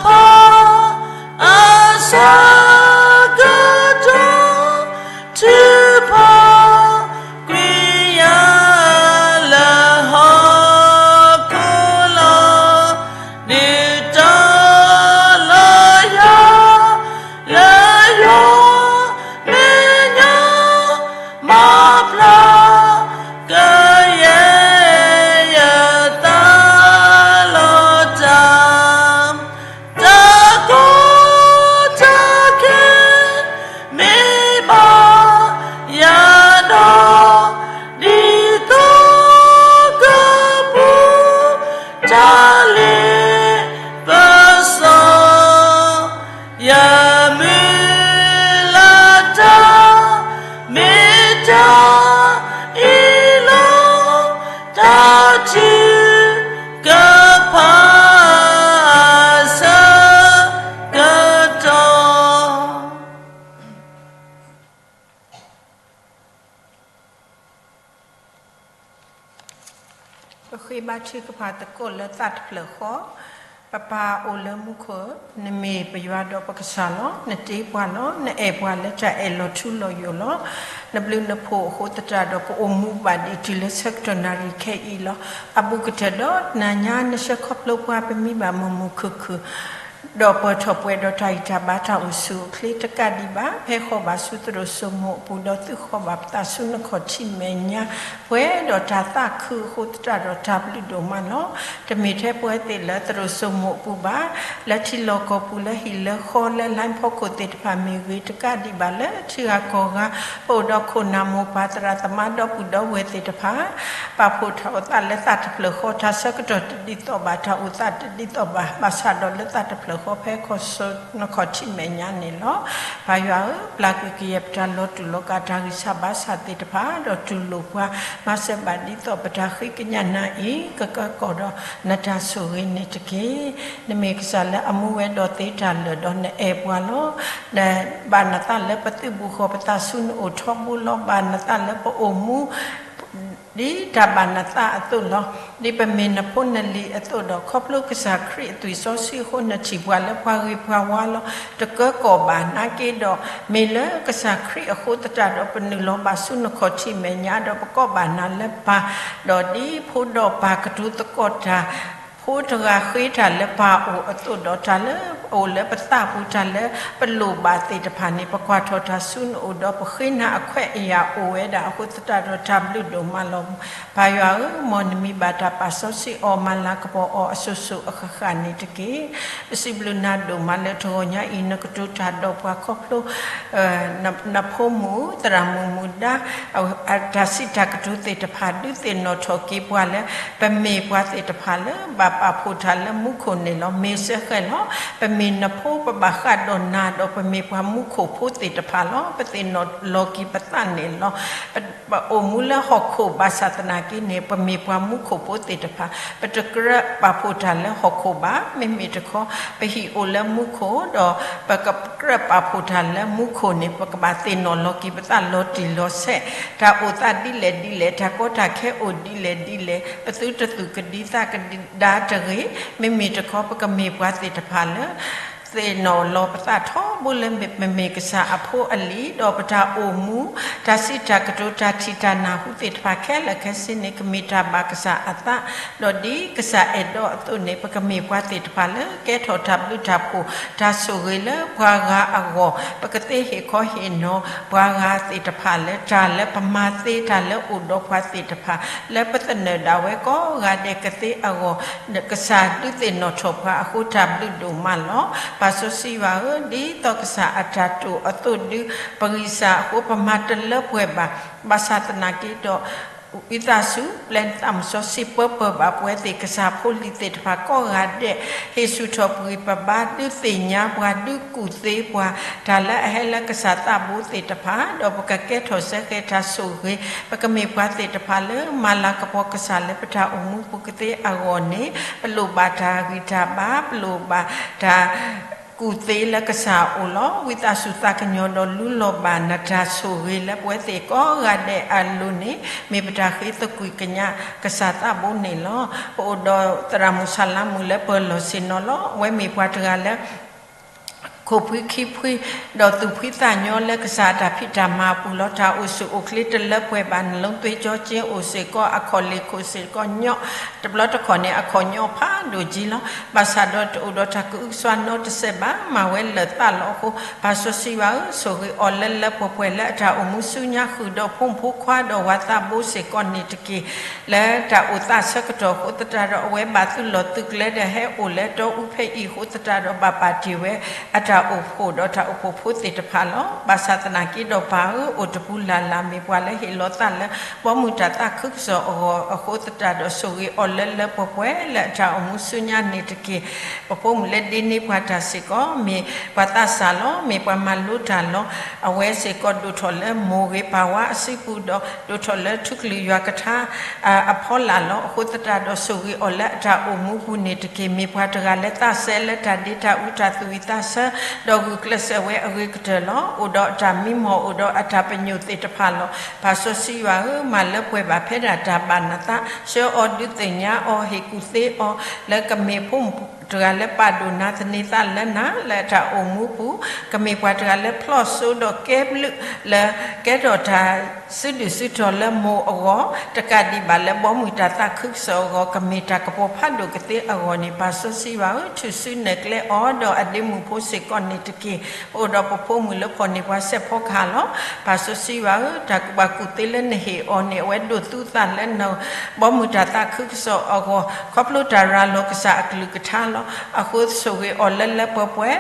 ဖၣ်အဆၢကတီၢ် ထုကဖၣ်ကွံာ်ယၤလၢဟီၣ်ခိၣ်လီၤ. ဒုးတီလီၤယၤ လၢယွၤမဲာ်ညါ မၤဖျါကယဲၢ် ယသးလီၤတၢ်, တၢ်ကီတၢ်ခဲ မ့ၢ်ဘၣ်ယၤဒီး ဒ်သိးကပူၤ တၢ်လ့ပစီ ယမုၢ်လၢ်တၢ် မ့ၢ်တၢ်အံၤလီၤ. တၢ်ထုကဖၣ်အဆၢကတီၢ် ပဃ့ဘါထုကဖၣ်သကိးလၢသးတဖျၢၣ်ဃီ, ပပၢ်အိၣ်လၢမူခိၣ်, နမ့ၢ်ပယွၤဒီးပကစၢ်လီၤ. နတ့ပှၤလီၤ. နအဲၣ်ပှၤလၢတၢ်အဲၣ်လီၤထူလီၤယိာ်လီၤ. နဘျုးနဖှိၣ်အဃိသတးဒီး ပအိၣ်မူဘၣ်ဒံးတုၤလၢဆၢကတီၢ်နၣ်ရံၣ်ခဲအံၤလီၤ. အဘူးကတၢၢ်ဒီး နၤညါနဆှၢခီဖျိပှၤ ပမံဘၣ်မုာ်မုာ်ခုၣ်ခုၣ် ဒီးပှဲၤထီၣ်ပှဲၤဒီးတၢ်ဂံၢ်တၢ်ဘါတၢ်အိၣ်ဆူၣ်အိၣ်ချ့တကးဒံးဘၣ် ဖဲဃီၤဘၣ်ဆူသရိာ်စိမိၤအပူၤ ဒီးသုးဃီၤဘၣ်ပသးဆူနခီၣ်ထံးမဲာ်ညါ ပှဲၤဒီးတၢ်သးခုအဃိသတးဒီး တၢ်ဘျုးဒိၣ်မးလီၤ. တမ့ၢ်ထဲပဝဲသ့ၣ်လၢသရိာ်စိမိၤအပူၤဘၣ်, လၢထံလီၢ်ကီၢ်ပူၤ လၢဟံၣ်လၢဃီ လၢ line ဖီခိၣ်သ့ၣ်တဖၣ်မ့ၢ်ဂ့ၤ တကးဒံးဘၣ်လၢထံဂၤကီၢ်ဂၤ ပအိၣ်ဒီးခိၣ်နၢ်မိၢ်ပၢ်သရၣ်သမါဒီပုၢ်ဒီဝဲၢ်သ့ၣ်တဖၣ် ပာ်ဖှိၣ်ထီၣ်အသးလၢသးတဖျၢၣ်ဃီ တၢ်ဆၢကတီၢ်တဒ်သိးဘၣ် တၢ်အိၣ်သးတဒ်သိးဘၣ် ဘၣ်ဆၣ်ဒီးလၢသးတဖျၢၣ် ဖဲခီဆၢနခီၣ်ထံးမဲာ်ညါန့ၣ်လီၤ. ပၢ်ယွၤဧၢ, ပျၢ်ကွံာ်ကယဲၢ်ပတၢ်လီၤတူာ်လီၤကာ်တၢ်ဂံၢ်စၢ်ဘါစၢ်သ့ၣ်တဖၣ်, ဒီးတူၢ်လိာ်ပှၤ, မၤစၢၤဘၣ်ဒ်သိးပတၢ်ဃ့ကညးနၤအံၤ ကကၢကီၣ်ဒီးနတၢ်ဆိၣ်ဂ့ၤန့ၣ်တက့ၢ်. နမ့ၢ်ကစၢ်လၢအမူဝဲဒီးသ့တၢ်လၢာ်ဒီးနအဲၣ်ပှၤလီၤ. ဘၣ်နသးလၢပသုးဘူးဃီၤပသးဆူနအိၣ်ထီဘိလီၤ. ဘၣ်နသးလၢပအိၣ်မူ ဒ်တၢ်ဘၣ်နသးအသိးလီၤ. ဒ်ပမ့ၢ်နဖိနလံၤအသိးဒီး ခီဖျိကစၢ်ခရံာ်အသွံၣ်စီဆှံအဃိ နထံၣ်ပှၤလၢပှၤဂ့ၤပှၤဝါလီၤ. တကၢကီၣ်ဘၣ်နာ်က့ဒီး, မ့ၢ်လၢကစၢ်ခရံာ်အဃိသတးဒီး ပနုာ်လီၤဘၣ်ဆူနခီၣ်ထံးမဲာ်ညါဒီး ပကိးဘၣ်နၤလၢပၢ်, ဒီးဒ်ဖိဒီးပၢ်ကတိၤသကိးတၢ် ဖိတဂၤဃ့တၢ်လၢပၢ်အအိၣ်အသိးဒီး တၢ်လၢအအိၣ်လၢပသးပူၤ တၢ်လၢပလိၣ်ဘၣ်သ့ၣ်တဖၣ်န့ၣ် ပကွၢ်ထီၣ်တၢ်ဆူနအိၣ်ဒီး ပဃ့နၤအခွဲးအယာ်အိၣ်ဝဲဒၣ်အဃိသတးဒီး တၢ်ဘျုးဒိၣ်မးလီၤ. ပၢ်ယွၤဧၢ, မ်နမံၤဘၣ်တၢ်ပာ်စီဆှံအီၤ မၤလၤကပီၤအီၤအစိၤစိၤအဃၣ်ဃၣ်န့ၣ်တက့ၢ်. ပစံးဘျုးနၤဒိၣ်မးလၢတဂီၤညါအံၤ နကတိၤတၢ်ဒီးပှၤခီဖျိ နဖိမုၣ်သရၣ်မုၣ်မူဒါ တၢ်စံးတၢ်ကတိၤသ့ၣ်တဖၣ် ဒုးသ့ၣ်နီၣ်ထီၣ်က့ၤပှၤလၢ ပမ့ၢ်ပှၤသ့ၣ်တဖၣ်လၢ ဘၣ်ပာ်ဖှိၣ်တၢ်လၢမူခိၣ်န့ၣ်လီၤ. မ့ၢ်စ့ၢ်ကီးလီၤ. ပမ့ၢ်နဖိ ပဘၣ်ဃးဒီးနၤဒီး ပမ့ၢ်ပှၤမူခိၣ်ဖိသ့ၣ်တဖၣ်လီၤ. ပသ့ၣ်နီၣ်လီၤက့ၤပသးန့ၣ်လီၤ. ပအိၣ်မူလၢဟီၣ်ခိၣ်ဘၣ်ဆၣ်သနာ်က့န့ၣ် ပမ့ၢ်ပှၤမူခိၣ်ဖိသ့ၣ်တဖၣ် ပတကြၢးပာ်ဖှိၣ်တၢ်လၢဟီၣ်ခိၣ်ဘၣ်. မ့မ့ၢ်တခီ ပဟံၣ်အိၣ်လၢမူခိၣ်ဒီး ပကကြၢးပာ်ဖှိၣ်တၢ်လၢမူခိၣ်န့ၣ် ပကဘၣ်သ့ၣ်နီၣ်လီၤက့ၤပသးလီၤတံၢ်လီၤဆဲး, တၢ်အိၣ်သးဒ်လဲၣ်ဒ်လဲၣ်, တၢ်ကီတၢ်ခဲအိၣ်ဒ်လဲၣ်ဒ်လဲၣ်, ပသုတသူၣ်ကဒံသးကဒါတဂ့ၤ. မ့မ့ၢ်တခီ ပကမ့ၢ်ပှၤသ့ၣ်တဖၣ်လၢ သ့ၣ်နီၣ်လီၤပသးထီဘိလၢ ပမ့ၢ်ကစၢ်အဖိအလံၤ, ဒီးပတၢ်အိၣ်မူ တၢ်စံးတၢ်ကတိၤ တၢ်ထံၣ်တၢ်နၢ်ဟူသ့ၣ်တဖၣ်ခဲလၢာ်ခဲဆ့န့ၣ် ကမ့ၢ်တၢ်ဘၣ်ကစၢ်အသး, ဒီးဒ်ကစၢ်အဲၣ်ဒိးအသိးန့ၣ် ပကမ့ၢ်ပှၤသ့ၣ်တဖၣ်လၢ ကဲထီၣ်တၢ်ဘျုးတၢ်ဖှိၣ် တၢ်ဆိၣ်ဂ့ၤလၢပှၤဂၤအဂီၢ်, ပကသ့ဟ့ၣ်ခီဟ့ၣ်နီၤပှၤဂၤသ့ၣ်တဖၣ်လၢ တၢ်လၢပမၤသ့ တၢ်လၢအိၣ်ဒီးပှၤသ့ၣ်တဖၣ် လၢပသနၢၣ်ဒၣ်ဝဲကိးဂၤဒဲးကသ့အဂီၢ်, ကစၢ်ဒုးသ့ၣ်နီၣ်ထီၣ်ပှၤအဃိ တၢ်ဘျုးဒိၣ်မးလီၤ. ပၢ်စီဆှံယွၤဧၢ, ဒ်သိးကစၢ်အတၢ်တိာ်အသိးဒုး ပဂံၢ်စၢ်အဃိ ပမၤတလၢပှဲၤဘၣ်, ဘၣ်ဆၣ်သနာ်က့ဒီး ဝံသးစူၤ ပျဲနသးမုၢ်စီဆှံပၢပၢၢ်ဘၣ်ပဝဲသ့ၣ် ကစၢ်ဖိလံၤသ့ၣ်တဖၣ်ကိးဂၤဒဲး, ဟ့ၣ်ဆူၣ်ထီၣ်ပဂံၢ်ပဘါ ဒုးသ့ၣ်ညါပှၤ ဒုးကူၣ်သ့ပှၤ တၢ်လၢအဟဲလၢကစၢ်သးဘိသ့ၣ်တဖၣ်, ဒီးပကကဲထီၣ်စ့ၢ်ကီးတၢ်ဆိၣ်ဂ့ၤ, ပကမ့ၢ်ပှၤသ့ၣ်တဖၣ်လၢ မၤလၤကပီၤကစၢ်လၢပတၢ်အိၣ်မူပူၤကသ့အဂီၢ်န့ၣ်, ပလိၣ်ဘၣ်တၢ်ဂံၢ်တၢ်ဘါ, ပလိၣ်ဘၣ်တၢ် ကူၣ်သ့လၢကစၢ်အအိၣ်လီၤ. ဝံသးစူၤသးကညီၤဒီးလူလီၤဘၣ်နတၢ်ဆိၣ်ဂ့ၤလၢပဝဲသ့ၣ်ကိးဂၤဒဲးအလိၤန့ၣ်, မ့ၢ်ပတၢ်ဃ့သကွံာ်ကညးကစၢ်သးဘိန့ၣ်လီၤ. ပအိၣ်ဒီးသရၣ်မုၣ်ဆၣ်လါမုၣ်လၢပၢၤလီၢ်ဆ့ၣ်နီၤလီၤ. အဝဲမ့ၢ်ပှၤတဂၤလၢ ခိၣ်ဖှံခံဖှံ, ဒီးသူၣ်ဖှံသးညီလၢကစၢ်အတၢ်ဖံးတၢ်မၤအပူၤလီၤ. တၢ်အိၣ်ဆူၣ်အိၣ်ချ့တလၢပှဲၤဘၣ်, နလုံးသွေးကြောကျဉ်အိၣ်စ့ၢ်ကီး, အခီၣ်လ့ၢ်ခိၣ်စ့ၢ်ကီးညီ, တဘျီတခီၣ်န့ၣ် အခီၣ်ညီဖးဒိၣ်ကံလီၤ. ဘၣ်ဆၣ်ဒီးတအိၣ်ဒီးတၢ်ကအုကစွါနီတစဲးဘၣ်, မၤဝဲလၢာ်သးလီၤအဃိ, ပၢ်စီဆှံယွၤဧၢ, ဆိၣ်ဂ့ၤအီၤလၢလၢပှဲၤပှဲၤလၢအတၢ်အိၣ်မူဆူညါ, ဃုာ်ဒီးဖိမုၣ်ဖိခွါဒီးဝၤသးဘိစ့ၢ်ကီးန့ၣ်တက့ၢ်. လၢတၢ်အိၣ်သးဆၢကတီၢ်အဃိသတးဒီး အဝဲဘၣ်သုးလီၢ်သုးကျဲဒီးဟဲအိၣ်လၢတီအူဖဲအံၤအဃိသတးဒီး ဘၣ်ပာ်တ့ၢ်ဝဲအတၢ်အိၣ်ဖှိၣ်ဒီးတၢ်အိၣ်ဖှိၣ်ဖိသ့ၣ်တဖၣ်လီၤ. ဘၣ်ဆၣ်သနာ်က့ဒီးပၢ်ဧၢ, အိၣ်တပူၤလၢ်လၢ် မ့ၢ်ပှၤလၢဟ့ၣ်လီၤသးလၢ ဘီမုၢ်တၢ်သးခုကစီၣ်အဂီၢ်အဃိသတးဒီး ဆိၣ်ဂ့ၤအီၤလၢလၢပှဲၤပှဲၤလၢအတၢ်အိၣ်မူဆူညါန့ၣ်တက့ၢ်. ပဖိမုၣ်လၢဒ့န့ၢ်ပှၤတၢ်စ့ၢ်ကီး မ့ၢ်ပှၤသးစၢ်လီၤ, မ့ၢ်ပှၤမၤလိတၢ်လီၤ. အဝဲစ့ၢ်ကီးဒိၣ်ထီၣ်လၢမိၢ်ဂ့ၤပၢ်ဝါအစုပူၤဒီး ဒိၣ်ထီၣ်လၢထူကလုၢ်ယွၤကထါ အဖီလာ်လီၤ. အဃိသတးဒီး ဆိၣ်ဂ့ၤအီၤလၢအတၢ်အိၣ်မူပူၤန့ၣ်တက့ၢ်. မ့ၢ်ပှၤတဂၤလၢသးစဲလၢတၢ်ဒ့တၢ်အူတၢ်သူၣ်ဝံၣ်သးဆၢ, ဒီးဂုာ်ကျဲးစၢးဝဲအဂ့ၤကတၢၢ်လီၤ. အိၣ်ဒီးအတၢ်မံမီၢ် အိၣ်ဒီးအတၢ်ပညိၣ်သ့ၣ်တဖၣ်လီၤ. ပၢ်စီဆှံယွၤဧၢ, မၤလၢပှဲၤဘၣ်ဖဲဒၣ်တၢ်ဘၣ်နသး, ဆှၢအီၤဒုးသ့ၣ်ညါအီၤ ဟ့ၣ်ကူၣ်သ့အီၤ လၢကမ့ၢ်ဖိမုၣ်တဂၤလၢပာ်ဒိၣ်နၤသန့ၤသးလၢနၤ လၢအတၢ်အိၣ်မူပူၤ, ကမ့ၢ်ပှၤတဂၤလၢဖျီၣ်စိဒီးကဲဘျုးလၢ ကဲထီၣ်တၢ်စုဒုၣ်စုတီၤလၢမိၢ်အဂီၢ်, တကးဒံးဘၣ်လၢဘီမုၢ်တၢ်သးခုကစီၣ်အဂီၢ် ကမ့ၢ်တၢ်ကပီၤဖးဒိၣ်ကသ့အဂီၢ်န့ၣ်, ပၢ်စီဆှံယွၤဧၢ, ထုးစုနဲၣ်ကျဲအီၤဒီးအဒ့မုၣ်ဖိစ့ၢ်ကီးန့ၣ်တက့ၢ်. ပအိၣ်ဒီးပဖိမုၣ်လၢဖီၣ်န့ၢ်ပှၤစဲးဖီကဟၣ်လီၤ. ပၢ်စီဆှံယွၤဧၢ, တၢ်ကူၣ်ဘၣ်ကူၣ်သ့လၢနဟ့ၣ်အီၤန့ၣ် အဝဲဒိးသူအသးလၢန ဘီမုၢ်တၢ်သးခုကစီၣ်အဂီၢ်, ခီဖျိတၢ်ရၤလီၤကစၢ်အကလုၢ်ကထါ လီၤ. အဃိဆိၣ်ဂ့ၤအီၤလၢလၢပှဲၤပှဲ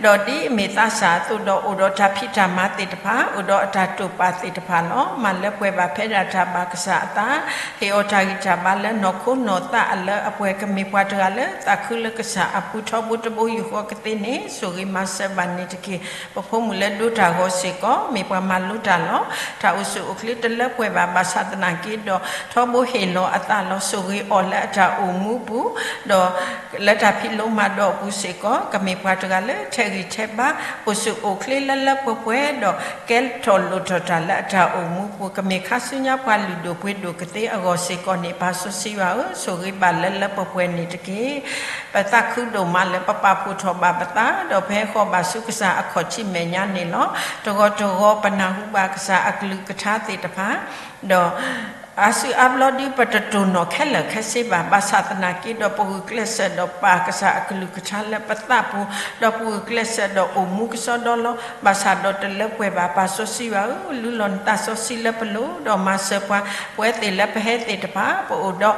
ၤ, ဒီးဒ်အမ့ၢ်သးစၢ်အသိးဒီး အိၣ်ဒီးတၢ်ဖံးတၢ်မၤသ့ၣ်တဖၣ်, အိၣ်ဒီးအတၢ်တိာ်ပာ်သ့ၣ်တဖၣ်လီၤ. မၤလၢပှဲၤဘၣ်ဖဲဒၣ်တၢ်ဘၣ်ကစၢ်အသး, ဟ့ၣ်အီၤတၢ်ဂံၢ်တၢ်ဘါလၢနီၢ်ခိနီၢ်သးအလၢအပှဲၤ, ကမ့ၢ်ပှၤတဂၤလၢသးခုလၢကစၢ်အပူၤထီဘိတဘိယူၢ်ဃီကသ့န့ၣ် ဆိၣ်ဂ့ၤမၤစၢၤဘၣ်န့ၣ်တက့ၢ်. ပဖိမုၣ်လၢဒိတၢ်ဂီၤစ့ၢ်ကီး မ့ၢ်ပှၤမၤလိတၢ်လီၤ. တၢ်အိၣ်ဆူၣ်အိၣ်ချ့တလၢပှဲၤဘၣ်, ဘၣ်ဆၣ်သနာ်က့ဒီး ထီဘိဟ့ၣ်လီၤအသးလီၤ. ဆိၣ်ဂ့ၤအီၤလၢအတၢ်အိၣ်မူပူၤ, ဒီးလၢတၢ်ဖံးလိမၤဒိးအပူၤစ့ၢ်ကီး ကမ့ၢ်ပှၤတဂၤလၢထဲးဂံၢ်ထဲးဘါ, အိၣ်ဆူၣ်အိၣ်ချ့လၢလၢပှဲၤပှဲၤ, ဒီးကဲထီၣ်လိၣ်ထီၣ်တၢ်လၢအတၢ်အိၣ်မူပူၤ, ကမ့ၢ်ခါဆူညါပှၤလုၢ်ဒိၣ်ပှ့ၤဒိၣ်ကသ့အဂီၢ်စ့ၢ်ကီးန့ၣ် ပၢ်စီဆှံယွၤဧၢ, ဆိၣ်ဂ့ၤဘၣ်လၢလၢပှဲၤပှဲၤန့ၣ်တက့ၢ်. ပသးခုဒိၣ်မးလၢပပာ်ဖှိၣ်ထီၣ်ဘၣ်ပသး, ဒီးပဟဲဃီၤဘၣ်ဆူကစၢ်အခီၣ်ထံးမဲာ်ညါန့ၣ်လီၤ. တဂီၤတဂီၤပနၢ်ဟူဘၣ်ကစၢ်အကလုၢ်ကထါသ့ၣ်တဖၣ်, ဒီး အါစုအါဘျီဒုး ပတတိၢ်နီၣ်ခဲလၢာ်ခဲဆ့ဘၣ်. ဘၣ်ဆၣ်သနာ်က့ဒီး ပဂုာ်ကျဲးစၢးဒီးပာ်ကစၢ်အကလုၢ်ကထါလၢပသးပူၤ, ဒီးပဂုာ်ကျဲးစၢးဒီးအိၣ်မူကစီဒီလီၤ. ဘၣ်ဆၣ်ဒီးတလၢပှဲၤဘၣ်. ပၢ်စီဆှံယွၤဧၢ, လူလီၤနသးစီဆှံလၢပလိၤ, ဒီးမၤစၢၤပှၤ, ပဝဲသ့ၣ်လၢပဟဲသ့ၣ်တဖၣ်, ပအိၣ်ဒီး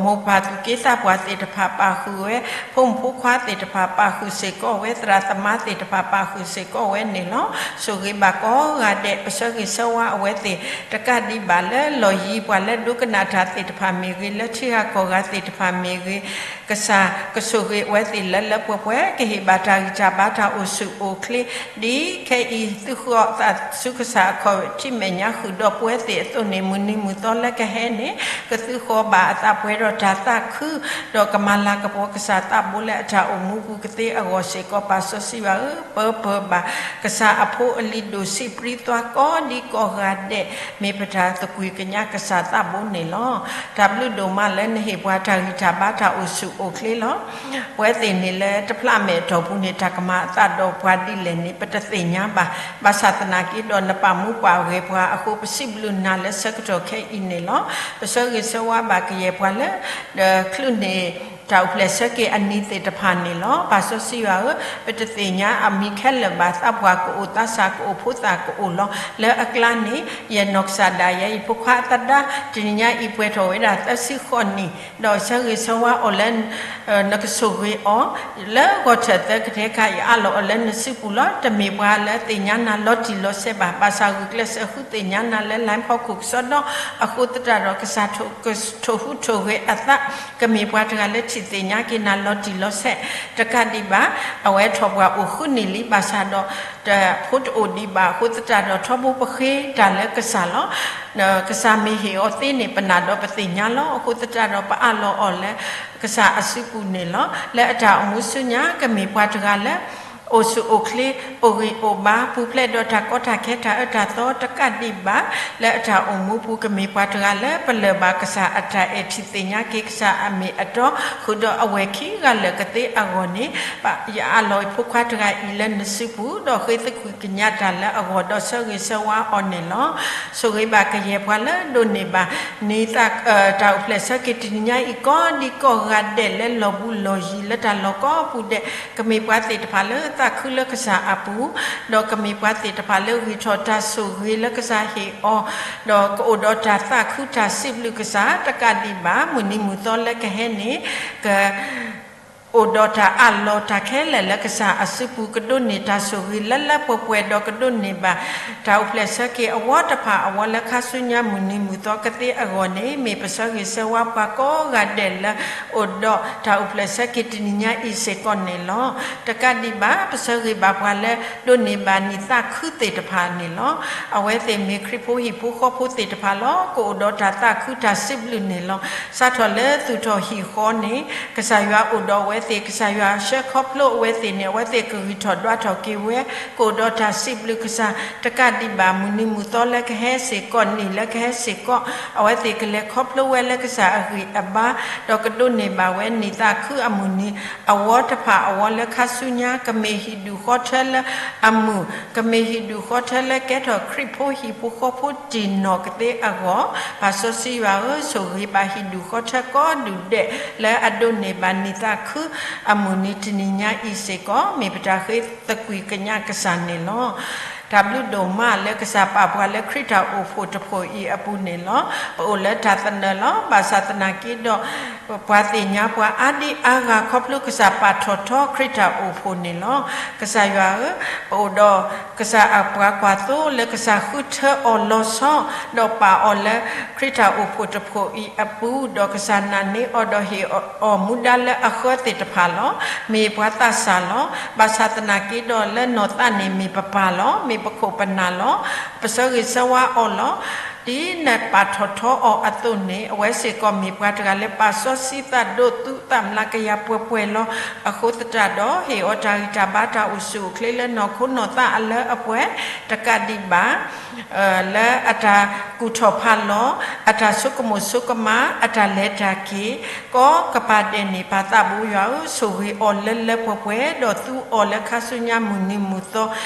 မိၢ်ပၢ်သူၣ်က့သးပှၢ်သ့ၣ်တဖၣ်ပာ်ဃုာ်ဝဲ, ဖိမုၣ်ဖိခွါသ့ၣ်တဖၣ်ပာ်ဃုာ်စ့ၢ်ကီးဝဲ, သရၣ်သမါသ့ၣ်တဖၣ်ပာ်ဃုာ်စ့ၢ်ကီးဝဲန့ၣ်လီၤ. ဆိၣ်ဂ့ၤဘၣ်ကိးဂၤဒဲး, ပဆၢဂ့ၤဆၢဝါအဝဲသ့ၣ်, တကးဒံးဘၣ်လၢလီၢ်ယံၤပှၤလၢဒိကနၣ်တၢ်သ့ၣ်တဖၣ်မ့ၢ်ဂ့ၤ, လၢထံဂၤကီၢ်ဂၤသ့ၣ်တဖၣ်မ့ၢ်ဂ့ၤ, ကစၢ်ကဆိၣ်ဂ့ၤအဝဲသ့ၣ်လၢလၢပှဲၤပှဲၤ, ကဟ့ၣ်ဘၣ်တၢ်ဂံၢ်တၢ်ဘါတၢ်အိၣ်ဆူၣ်အိၣ်ချ့, ဒ်ခဲအံၤသုဃီၤသးဆူကစၢ်အခီၣ်ထံးမဲာ်ညါဃုာ်ဒီးပဝဲသ့ၣ်အသိးန့ၣ် မုၢ်နံၤမုၢ်သီလၢကဟဲန့ၣ် ကသုဃီၤဘၣ်အသးပှဲၤဒီးတၢ်သးခု, ဒီးကမၤလၤကပီၤကစၢ်သးဘိလၢအတၢ်အိၣ်မူပူၤကသ့အဂီၢ်စ့ၢ်ကီး. ပၢ်စီဆှံယွၤဧၢ, ပၢပၢၢ်ဘၣ်ကစၢ်အဖိအလံၤဒိၣ်ဆံးပြံသွါကိးဒံကိးဂၤဒဲး, မ့ၢ်ပတၢ်သကွံၢ်ကညးကစၢ်သးဘိန့ၣ်လီၤ. တၢ်ဘျုးဒိၣ်မးလၢနဟ့ၣ်ပှၤတၢ်ဂံၢ်တၢ်ဘါတၢ်အိၣ်ဆူၣ်အိၣ်ချ့လီၤ. ပဝဲသ့ၣ်န့ၣ်လၢတဖျးမဲာ်အတီၢ်ပူၤန့ၣ် တၢ်ကမၤအသးဒီးပှၤဒ်လဲၣ်န့ၣ် ပတသ့ၣ်ညါဘၣ်. ဘၣ်ဆၣ်သနာ်က့ဒီး နပာ်မူပာ်ဂဲၤပှၤအဃိ ပစံးဘျုးနၤလၢဆၢကတီၢ်ခဲအံၤန့ၣ်လီၤ. ပဆၢဂ့ၤဆၢဝါဘၣ်ကယဲၢ်ပှၤလၢ ချုးန့ၢ်တၢ်အိၣ်ဖျဲၣ်ဆၢက့ၤအနံၤသ့ၣ်တဖၣ်န့ၣ်လီၤ. ပၢ်စီဆှံယွၤဧၢ, ပတသ့ၣ်ညါအမံၤခဲလၢာ်ဘၣ်, သးပှၢ်ကအိၣ်သးစၢ်ကအိၣ်ဖိသၣ်ကအိၣ်လီၤ. လၢအကျါန့ၣ် ယနီၢ်ကစၢ်ဒၣ်ယဲ ယဖိခွါအသဒါ တနံၤညါအံၤပှဲၤထီၣ်ဝဲဒၣ်သၢဆံဃိးနံၣ်, ဒီးဆၢဂ့ၤဆၢဝါအီၤလၢ နကဆိၣ်ဂ့ၤအီၤ လၢဂီၤထၢၣ်သၢကထဲခါ ယအးလီၤအီၤလၢနစုပူၤလီၤ. တမ့ၢ်ပှၤလၢသ့ၣ်ညါနၤလီၤတံၢ်လီၤဆဲးဘၣ်, ဘၣ်ဆၣ်ဂုာ်ကျဲးစၢးဃုသ့ၣ်ညါနၤလၢ လိုင်းဖီခိၣ်ကစီဒီ အဃိသတးဒီး ကစၢ်ထိၣ်ဟူးထိၣ်ဂဲၤအသး, ကမ့ၢ်ပှၤတဂၤလၢထံၣ်သ့ၣ်ညါက့ၤနၤလီၤတံၢ်လီၤဆဲး. တကးဒံးဘၣ် အဝဲထီၣ်ပှၢ်အိၣ်ဃုနံၣ်လံ, ဘၣ်ဆၣ်ဒီး တၢ်ဖိတအိၣ်ဒံးဘၣ်အဃိသတးဒီး ထီဘိပဃ့တၢ်လၢကစၢ်လီၤ. ကစၢ်မ့ၢ်ဟ့ၣ်အီၤသ့န့ၣ် ပနာ်ဒီးပသ့ၣ်ညါလီၤ. အဃိသတးဒီး ပအးလီၤအီၤလၢ ကစၢ်အစုပူၤန့ၣ်လီၤ. လၢအတၢ်အိၣ်မူဆူညါ ကမ့ၢ်ပှၤတဂၤလၢ အိၣ်ဆူၣ်အိၣ်ချ့ အိၣ်ဂံၢ်အိၣ်ဘါ ပူၤဖျဲးဒီးတၢ်ကီတၢ်ခဲတၢ်အၢတၢ်သီ တကးဒံးဘၣ် လၢအတၢ်အိၣ်မူပူၤ ကမ့ၢ်ပှၤတဂၤလၢ ပလၢၢ်ဘၣ်ကစၢ်အတၢ်အဲၣ် ထံၣ်သ့ၣ်ညါက့ၤကစၢ်အမ့ၢ်အတီ ဃုာ်ဒီးအဝဲၢ်ခံဂၤလၢာ်ကသ့အဂီၢ်န့ၣ် ယအးလီၤဖိခွါတဂၤအံၤလၢနစုပူၤ ဒီးဃ့သကွံၢ်ကညးတၢ်လၢအဂီၢ် ဒီးဆၢဂ့ၤဆၢဝါအီၤန့ၣ်လီၤ. ဆိၣ်ဂ့ၤဘၣ်ကယဲၢ်ပှၤလၢဒိးန့ၢ်ဘၣ် နံၤသး တၢ်အိၣ်ဖျဲၣ်ဆၢက့ၤတနံၤညါအံၤ ကိးဒံကိးဂၤဒဲးလၢလီၢ်ဘူးလီၢ်ယံၤလၢတၢ်လီၢ်ကိးပူၤဒဲး, ကမ့ၢ်ပှၤသ့ၣ်တဖၣ်လၢသးခုလၢကစၢ်အပူၤ, ဒီးကမ့ၢ်ပှၤသ့ၣ်တဖၣ်လၢဂံၢ်ထီၣ်တၢ်ဆိၣ်ဂ့ၤလၢကစၢ်ဟ့ၣ်အီၤ, ဒီးကအိၣ်ဒီးတၢ်သးခုတၢ်စံးဘျုးကစၢ် တကးဒံးဘၣ် မုၢ်နံၤမုၢ်သီလၢကဟဲန့ၣ် က အိၣ်ဒီးတၢ်အးလီၤတၢ်ခဲလၢာ်လၢကစၢ်အစုပူၤ ကဒိးန့ၢ်တၢ်ဆိၣ်ဂ့ၤလၢလၢပှဲၤပှဲၤ ဒီးကဒိးန့ၢ်ဘၣ် တၢ်အိၣ်ဖျဲၣ်ဆၢက့ၤအဝီတဖၣ်အဝီလၢခါဆူညါမုၢ်နံၤမုၢ်သီကသ့အဂီၢ်န့ၣ် မ့ၢ်ပဆၢဂ့ၤဆၢဝါပှၤကိးဂၤဒဲးလၢ အိၣ်ဒီးတၢ်အိၣ်ဖျဲၣ်ဆၢက့ၤတနံၤညါအံၤစ့ၢ်ကီးန့ၣ်လီၤ. တကးဒံးဘၣ် ပဆၢဂ့ၤဘၣ်ပှၤလၢဒိးန့ၢ်ဘၣ်နံၤသးခုသ့ၣ်တဖၣ်န့ၣ်လီၤ. အဝဲသ့ၣ်မ့ၢ်ခရံာ်ဖိဟံၣ်ဖိဃီဖိသ့ၣ်တဖၣ်လီၤ. ကအိၣ်ဒီးတၢ်သးခုတၢ်စံးဘျုးန့ၣ်လီၤ. စးထီၣ်လၢသူၣ်ထီၣ်ဟံၣ်ဃီန့ၣ် ကစၢ်ယွၤအိၣ်ဒီးအဝဲသ့ၣ်, ကစၢ်ယွၤဆှၢခီဖျိအဝဲသ့ၣ်န့ၣ် အဝဲသ့ၣ်ကဂံၢ်ထီၣ်ဒွးထီၣ်က့ၤဝဲ, ကအိၣ်ဒီးတၢ်စံးဘျုးကစၢ် တကးဒံးဘၣ် မုၢ်နံၤမုၢ်သီလၢကဟဲစ့ၢ်ကီး နံၣ်လၢကဟဲစ့ၢ်ကီး အဝဲသ့ၣ်ကလဲၤခီဖျိဝဲလၢကစၢ်အဂံၢ်အဘါ, ဒီးကဒိးန့ၢ်ဘၣ်ဝဲနံၤသးခုအမုၢ်နံၤ အဝီတဖၣ်အဝီလၢခါဆူညါ ကမ့ၢ်ဟံၣ်ဒူၣ်ဃီထၢလၢအမုာ်, ကမ့ၢ်ဟံၣ်ဒူၣ်ဃီထၢလၢကဲထီၣ်ခရံာ်ဖိဟံၣ်ဖိဃီဖိတံၢ်နီၢ်ကသ့အဂီၢ်, ပၢ်စီဆှံယွၤဧၢ, ဆိၣ်ဂ့ၤဘၣ်ဟံၣ်ဒူၣ်ဃီထၢကိးဒူၣ်ဒဲး လၢအဒိးန့ၢ်ဘၣ်နံၤသးခုအမုၢ်နံၤတနံၤညါအံၤစ့ၢ်ကီး မ့ၢ်ပတၢ်ဃ့သကွံၢ်ကညးကစၢ်န့ၣ်လီၤ. တၢ်ဘျုးဒိၣ်မးလၢကစၢ်ပာ်ပှၤလၢခရံာ်တၢ်အိၣ်ဖှိၣ်တဖှိၣ်အံၤအပူၤန့ၣ်လီၤ. ပအိၣ်လၢတၢ်သနၢၣ်လီၤ. ဘၣ်ဆၣ်သနာ်က့ဒီး ပှၤသ့ၣ်ညါပှၤအါဒံအါဂၤခီဖျိကစၢ်ပာ်ထီၣ်ထီခရံာ်တၢ်အိၣ်ဖှိၣ်န့ၣ်လီၤ. ကစၢ်ယွၤဧၢ, ပအိၣ်ဒီးကစၢ်အပှၤကွၢ်သိလၢကစၢ်ဃုထၢအီၤလီၤဆီ, ဒီးပာ်အီၤလၢခရံာ်တၢ်အိၣ်ဖှိၣ်တဖှိၣ်အံၤအပူၤ, ဒီးကစၢ်နာ်န့ၢ်အီၤဒီးဟ့ၣ်အီၤမူဒါလၢအဃၢသ့ၣ်တဖၣ်လီၤ. မ့ၢ်ပှၤသးစၢ်လီၤ. ဘၣ်ဆၣ်သနာ်က့ဒီးလၢနီၢ်သးန့ၣ်မ့ၢ်ပပၢ်လီၤ. မ့ၢ်ပခိၣ်ပနၢ်လီၤ. ပဆၢဂ့ၤဆၢဝါအီၤလီၤ. ဒ်နပာ်ထီၣ်ထီအီၤအသိးန့ၣ် အဝဲစ့ၢ်ကီးမ့ၢ်ပှၤတဂၤလၢပာ်စီဆှံသးဒိၣ်သုးသးမျးကယၤပှဲၤပှဲၤလီၤ. အဃိသတးဒီး ဟ့ၣ်အီၤတၢ်ဂံၢ်တၢ်ဘါတၢ်အိၣ်ဆူၣ်အိၣ်ချ့လၢနီၢ်ခိနီၢ်သးအလၢအပှဲၤ တကးဒံးဘၣ် လၢအတၢ်ကူၣ်ထီၣ်ဖးလီၤ, အတၢ်ဆိကမိၣ်ဆိကမး, အတၢ်လဲၤတၢ်က့ၤ ကိးကပၤဒဲးန့ၣ် ပၢ်သးဘိယွၤဧၢ, ဆိၣ်ဂ့ၤအီၤလၢလၢပှဲၤပှဲၤ, ဒီးသူအီၤလၢခါဆူညါမုၢ်နံၤမုၢ်သ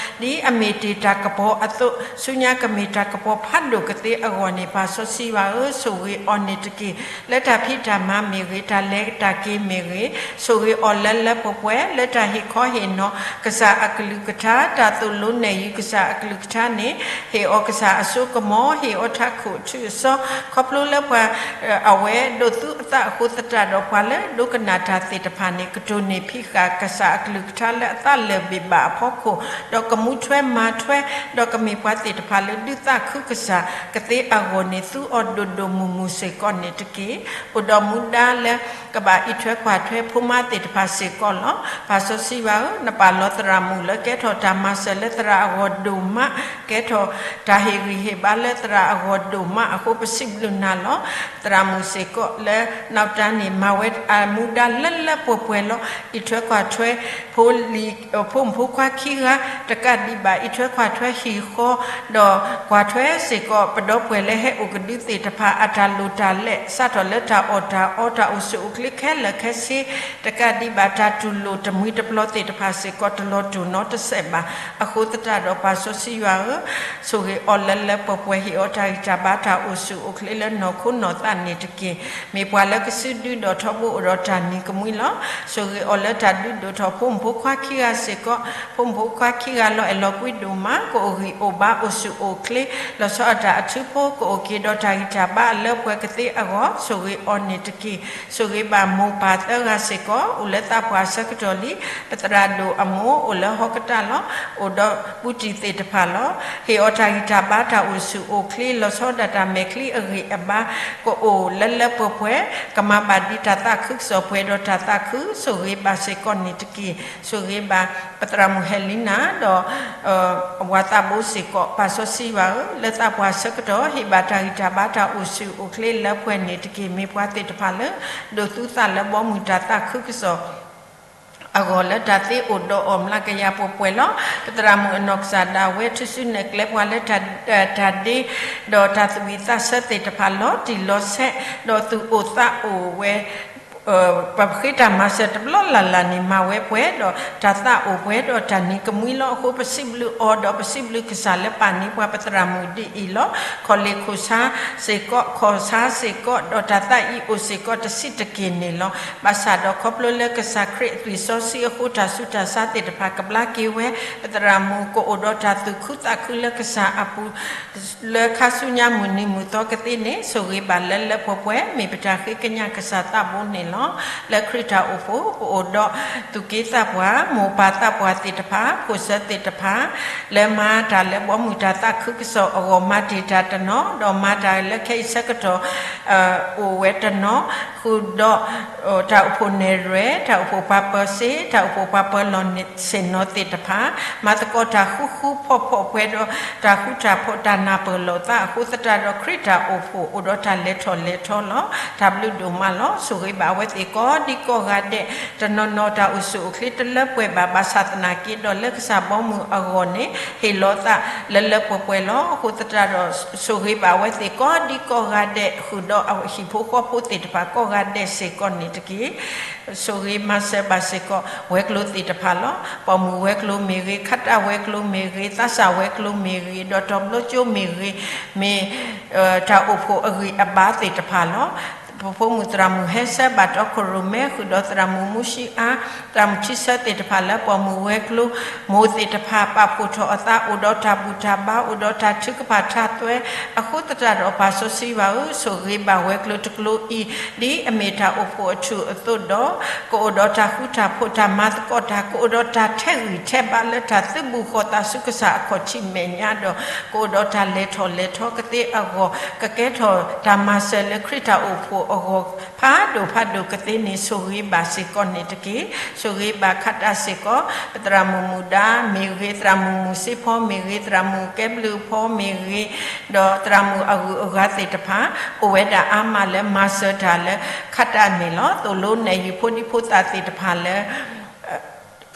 ီ, ဒ်အမ့ၢ်တ့ၢ်တၢ်ကပီၤအသိး, ဆူညါကမ့ၢ်တၢ်ကပီၤဖးဒိၣ်ကသ့အဂီၢ်န့ၣ်, ပၢ်စီဆှံယွၤဧၢ, ဆိၣ်ဂ့ၤအီၤန့ၣ်တက့ၢ်. လၢတၢ်ဖံးတၢ်မၤမ့ၢ်ဂ့ၤ, တၢ်လဲၤတၢ်က့ၤမ့ၢ်ဂ့ၤ, ဆိၣ်ဂ့ၤအီၤလၢလၢပှဲၤပှဲၤ, လၢတၢ်ဟ့ၣ်ခီဟ့ၣ်နီၤကစၢ်အကလုၢ်ကထါ, တၢ်သိၣ်လိနဲၣ်ယုၤကစၢ်အကလုၢ်ကထါန့ၣ်, ဟ့ၣ်အီၤကစၢ်အစိကမီၤ, ဟ့ၣ်အီၤထးခိၣ်ထုးအစီ, ခီဖျိလၢပှၤ အဝဲဒိးသူအသးအဃိသတးဒီး ပှၤလၢဒိကနၣ်တၢ်သ့ၣ်တဖၣ်န့ၣ် ကတိၢ်န့ၢ်ဖံးဃာ်ကစၢ်အကလုၢ်ကထါလၢအသးလၢာ်ဘ့ၣ်ဘၣ်အဖီခိၣ်, ဒီးကမူထွဲမၤထွဲ, ဒီးကမ့ၢ်ပှၤသ့ၣ်တဖၣ်လၢဒုးသးခုကစၢ်ကသ့အဂီၢ်န့ၣ်, သူအီၤဒိၣ်ဒိၣ်မုၢ်မုၢ်စ့ၢ်ကီးန့ၣ်တက့ၢ်. အိၣ်ဒီးမူဒါလၢ ကဘၣ်အံးထွဲကွၢ်ထွဲဖိမါသ့ၣ်တဖၣ်စ့ၢ်ကီးလီၤ. ပၢ်စီဆှံယွၤဧၢ, နပာ်လီၤသရၣ်မုၣ်လၢကဲထီၣ်တၢ်မၤစၢၤလၢသရၣ်အဂီၢ်ဒိၣ်မး, ကဲထီၣ်တၢ်ဟ့ၣ်ဂံၢ်ဟ့ၣ်ဘါလၢသရၣ်အဂီၢ်ဒိၣ်မးအဃိ ပစံးဘျုးနၤလီၤ. သရၣ်မုၣ်စ့ၢ်ကီးလၢနီၢ်တၢ်န့ၣ် မၤဝဲအမူဒါလၢလၢပှဲၤပှဲၤလီၤ. အံးထွဲကွၢ်ထွဲ ဖိလံၤ ဖိမုၣ်ဖိခွါခံဂၤ တကးဒံးဘၣ် အံးထွဲကွၢ်ထွဲဟံၣ်ဃီ ဒီးကွၢ်ထွဲစ့ၢ်ကီး ပဒီပုၢ်ဝဲၢ်လၢဟဲအိၣ်ကဒုသ့ၣ်တဖၣ် အတၢ်လိၣ်တၢ်လဲၢ် စးထီၣ်လၢတၢ်အီၣ်တၢ်အီ တၢ်အိၣ်ဆူၣ်အိၣ်ချ့ခဲလၢာ်ခဲဆ့ တကးဒံးဘၣ် တၢ်တူၢ်လိာ်တမှံတပျီသ့ၣ်တဖၣ်စ့ၢ်ကီး တလီၤတူာ်နီတစဲးဘၣ်. အဃိသတးဒီး ပၢ်စီဆှံယွၤဧၢ, ဆိၣ်ဂ့ၤအီၤလၢလၢပှဲၤပှဲၤ ဟ့ၣ်အီၤတၢ်ဂံၢ်တၢ်ဘါ တၢ်အိၣ်ဆူၣ်အိၣ်ချ့လၢနီၢ်ခိနီၢ်သးန့ၣ်တက့ၢ်. မ့ၢ်ပှၤလၢကစုဒုဒီးထီဘိအိၣ်ဒီးတၢ်နံၤကမှံလီၤ. ဆိၣ်ဂ့ၤအီၤလၢတၢ်ဒုးဒိၣ်ထီၣ်ဖိမုၣ်ဖိခွါခံဂၤစ့ၢ်ကီး, ဖိမုၣ်ဖိခွါခံဂၤလီၤအဲၣ်လီၤကွံဒိၣ်မး ကအိၣ်ဂံၢ်အိၣ်ဘါအိၣ်ဆူၣ်အိၣ်ချ့ လီၤဆီဒၣ်တၢ်အထူဖိ ကအိၣ်က့ၤဒီးတၢ်ဂံၢ်တၢ်ဘါအလၢပှဲၤကသ့အဂီၢ် ဆိၣ်ဂ့ၤအီၤန့ၣ်တက့ၢ်. ဆိၣ်ဂ့ၤဘၣ်မိၢ်ပၢ်သၢဂၤစ့ၢ်ကီး အိၣ်လၢသးပှၢ်ဆၢကတီၢ်လံ. ပသရၣ်ဒိၣ်အမိၢ်အိၣ်လၢဟီကတၢၢ်လီၤ. အိၣ်ဒီးပူၤတံၢ်သ့ၣ်တဖၣ်လီၤ. ဟ့ၣ်အီၤတၢ်ဂံၢ်တၢ်ဘါတၢ်အိၣ်ဆူၣ်အိၣ်ချ့ လီၤဆီဒၣ်တၢ်မဲာ်ချံအဂံၢ်အဘါ ကအိၣ်လၢလၢပှဲၤပှဲၤ ကမၤဘၣ်ဒ်တၢ်သးခုကစီၣ်ပှဲၤဒီးတၢ်သးခု ဆိၣ်ဂ့ၤဘၣ်စ့ၢ်ကီးန့ၣ်တက့ၢ်. ဆိၣ်ဂ့ၤဘၣ်ပသရၣ်မုၣ်ဟဲလံနၤ ဒီး အဝၤသးဘိစ့ၢ်ကီး ပၢ်စီဆှံယွၤဧၢ, လၢသးပှၢ်ဆၢကတီၢ် ဟ့ၣ်ဘၣ်တၢ်ဂံၢ်တၢ်ဘါတၢ်အိၣ်ဆူၣ်အိၣ်ချ့လၢပှဲၤန့ၣ်တက့ၢ်. မ့ၢ်ပှၤသ့ၣ်တဖၣ်လၢ ဒိးသူသးလၢဘီမုၢ်တၢ်သးခုကစီၣ် အဂီၢ်လၢတၢ်သ့အိၣ်ဒီးအီၣ်မျးကယၤပှဲၤပှဲၤလီၤ. ပသရၣ်မုၣ်အနီၢ်ကစၢ်ဒၣ်ဝဲ ထုးစုနဲၣ်ကျဲပှၤလၢတၢ်ဒ့ ဒီးတၢ်သူၣ်ဝံၣ်သးဆၢသ့ၣ်တဖၣ် လီၤတံၢ်လီၤဆဲး ဒီးသူၣ်အိၣ်သးအိၣ်ဝဲ ပဃ့တၢ်မၤစၢၤတဘျီလၢ်လၢ်န့ၣ် မၤဝဲပှဲၤဒီးတၢ်သးအိၣ်ပှဲၤဒီးတၢ်နံၤကမှံလီၤ. အဃိပစံးဘျုးအီၤ ဒီးပစံးဘျုးကစၢ်လၢပာ်န့ၢ်ပှၤပသရၣ်မုၣ်ဒ်အံၤလီၤ. ခီၣ်လ့ၣ်ခိၣ်ဆါစ့ၢ်ကီး ခီၣ်ဆါစ့ၢ်ကီး ဒီးတၢ်သးအံၤအိၣ်စ့ၢ်ကီးတဆံးတက့ၢ်န့ၣ်လီၤ. ဘၣ်ဆၣ်ဒီးခီဖျိလၢကစၢ်ခရံာ်အသွံၣ်စီဆှံအဃိ တၢ်ဆူးတၢ်ဆါသ့ၣ်တဖၣ်ကဘျါက့ၤဝဲ, ပသရၣ်မုၣ်ကအိၣ်ဒီးတၢ်သူၣ်ခုသးခုလၢကစၢ်အပူၤ လၢခါဆူညါမုၢ်နံၤမုၢ်သီကသ့န့ၣ် ဆိၣ်ဂ့ၤဘၣ်လၢလၢပှဲၤပှဲၤ မ့ၢ်ပတၢ်ဃ့ကညးကစၢ်သးဘိန့ၣ်လီၤ. လၢခရံာ်တၢ်အိၣ်ဖှိၣ် ပအိၣ်ဒီးသူၣ်က့သးပှၢ် မိၢ်ပၢ်သးပှၢ်သ့ၣ်တဖၣ် ဖိၣ်စၢၤသ့ၣ်တဖၣ် လၢမၤတၢ်လၢဘီမုၢ်တၢ်သးခုကစီၣ်အဂီၢ် မၤတ့ၢ်တၢ်တနီၤ ဒီးမၤတၢ်လၢခဲအံၤဆၢကတီၢ် အိၣ်ဝဲတနီၤ ဃုာ်ဒီး တၢ်အိၣ်ဖှိၣ်နဲၣ်ရွဲၣ် တၢ်အိၣ်ဖှိၣ်ပှၤပၢၤစ့ တၢ်အိၣ်ဖှိၣ်ပှၤပၢၤလီၢ်ဆ့ၣ်နီၤသ့ၣ်တဖၣ် မၤသကိးတၢ်ဃူဃူဖိးဖိးပှဲၤဒီး တၢ်ဃူတၢ်ဖိးတၢ်နၢ်ပၢၢ်လိာ်သးအဃိသတးဒီး ခရံာ်တၢ်အိၣ်ဖှိၣ်အိၣ်ဒီးတၢ်လဲၤထီၣ်လဲၤထီလီၤ. တၢ်ဘျုးဒိၣ်မးလီၤ. ဆိၣ်ဂ့ၤဘၣ်အဝဲသ့ၣ်ကိးဒံကိးဂၤဒဲး တနီၤနီၤတၢ်အိၣ်ဆူၣ်အိၣ်ချ့တလၢပှဲၤဘၣ် ဘၣ်ဆၣ်သနာ်က့ဒီး လၢကစၢ်ဘီမုၢ်အဂီၢ်န့ၣ် ဟ့ၣ်လီၤသးလၢလၢပှဲၤပှဲၤလီၤ. အဃိသတးဒီး ဆိၣ်ဂ့ၤဘၣ်အဝဲသ့ၣ်ကိးဒံကိးဂၤဒဲး ဃုာ်ဒီးအဟံၣ်ဖိဃီဖိသ့ၣ်တဖၣ်ကိးဂၤဒဲးစ့ၢ်ကီးန့ၣ်တက့ၢ်. ဆိၣ်ဂ့ၤမၤစၢၤဘၣ်စ့ၢ်ကီး ဝဲၤကျိၤသ့ၣ်တဖၣ်လီၤ. ပိာ်မုၣ်ဝဲၤကျိၤမ့ၢ်ဂ့ၤ, ခးတၢ်ဝဲၤကျိၤမ့ၢ်ဂ့ၤ, သးစၢ်ဝဲၤကျိၤမ့ၢ်ဂ့ၤ, ဒီးတီၤဘျီကၠိမ့ၢ်ဂ့ၤ, မ့ၢ် တၢ်အိၣ်ဖှိၣ်အဂံၢ်အဘါသ့ၣ်တဖၣ်လီၤ. ပဖိမုၣ်သရၣ်မုၣ်ဟဲဆၢ ဘၣ်တီခိၣ်ရိၣ်မဲ ဃုာ်ဒီးသရၣ်မုၣ်မူၡံအါ, သရၣ်မုၣ်ထံဆၢသ့ၣ်တဖၣ်လၢပှၢ်မုၢ်ဝဲၤကျိၤ, မိၢ်သ့ၣ်တဖၣ် ပာ်ဖှိၣ်ထီၣ်အသး အိၣ်ဒီးတၢ်ဘူၣ်တၢ်ဘါ အိၣ်ဒီးတၢ်ထုကဖၣ်ထၢၣ်သွဲ, အဃိသတးဒီး ပၢ်စီဆှံယွၤဧၢ, ဆိၣ်ဂ့ၤဘၣ်ဝဲၤကျိၤတကျိၤအံၤ ဒ်အမ့ၢ်တၢ်အိၣ်ဖှိၣ်အထူၣ်အသိးဒီး ကအိၣ်ဒီးတၢ်ဃူတၢ်ဖိး တၢ်မၤသကိးတၢ်, ကအိၣ်ဒီးတၢ်ထဲးဂံၢ်ထဲးဘါလၢတၢ်သုးဘူးဃီၤသးဆူကစၢ်အခီၣ်ထံးမဲာ်ညါဒီး ကအိၣ်ဒီးတၢ်လဲၤထီၣ်လဲၤထီကသ့အဂီၢ်, ကကဲထီၣ်တၢ်မၤစၢၤလၢခရံာ်တၢ်အိၣ်ဖှိၣ်အဂီၢ် ဖးဒိၣ်ဖးဒိၣ်ကသ့န့ၣ် ဆိၣ်ဂ့ၤဘၣ်စ့ၢ်ကီးန့ၣ်တက့ၢ်. ဆိၣ်ဂ့ၤဘၣ်ခးတၢ်စ့ၢ်ကီး ပသရၣ်မုၣ်မုၣ်ဒါမ့ၢ်ဂ့ၤ, သရၣ်မုၣ်မုၢ်စ့ဖီမ့ၢ်ဂ့ၤ, သရၣ်မုၣ်ကဲဘျုးဖီမ့ၢ်ဂ့ၤ, ဒီးသရၣ်မုၣ်အဂုၤအဂၤသ့ၣ်တဖၣ် အိၣ်ဝဲဒၣ်အါမးလၢမၤစၢၤတၢ်လၢခးတၢ်န့ၣ်လီၤ. သိၣ်လိနဲၣ်ယုာ်ဖိဒံဖိသၣ်သ့ၣ်တဖၣ်လၢ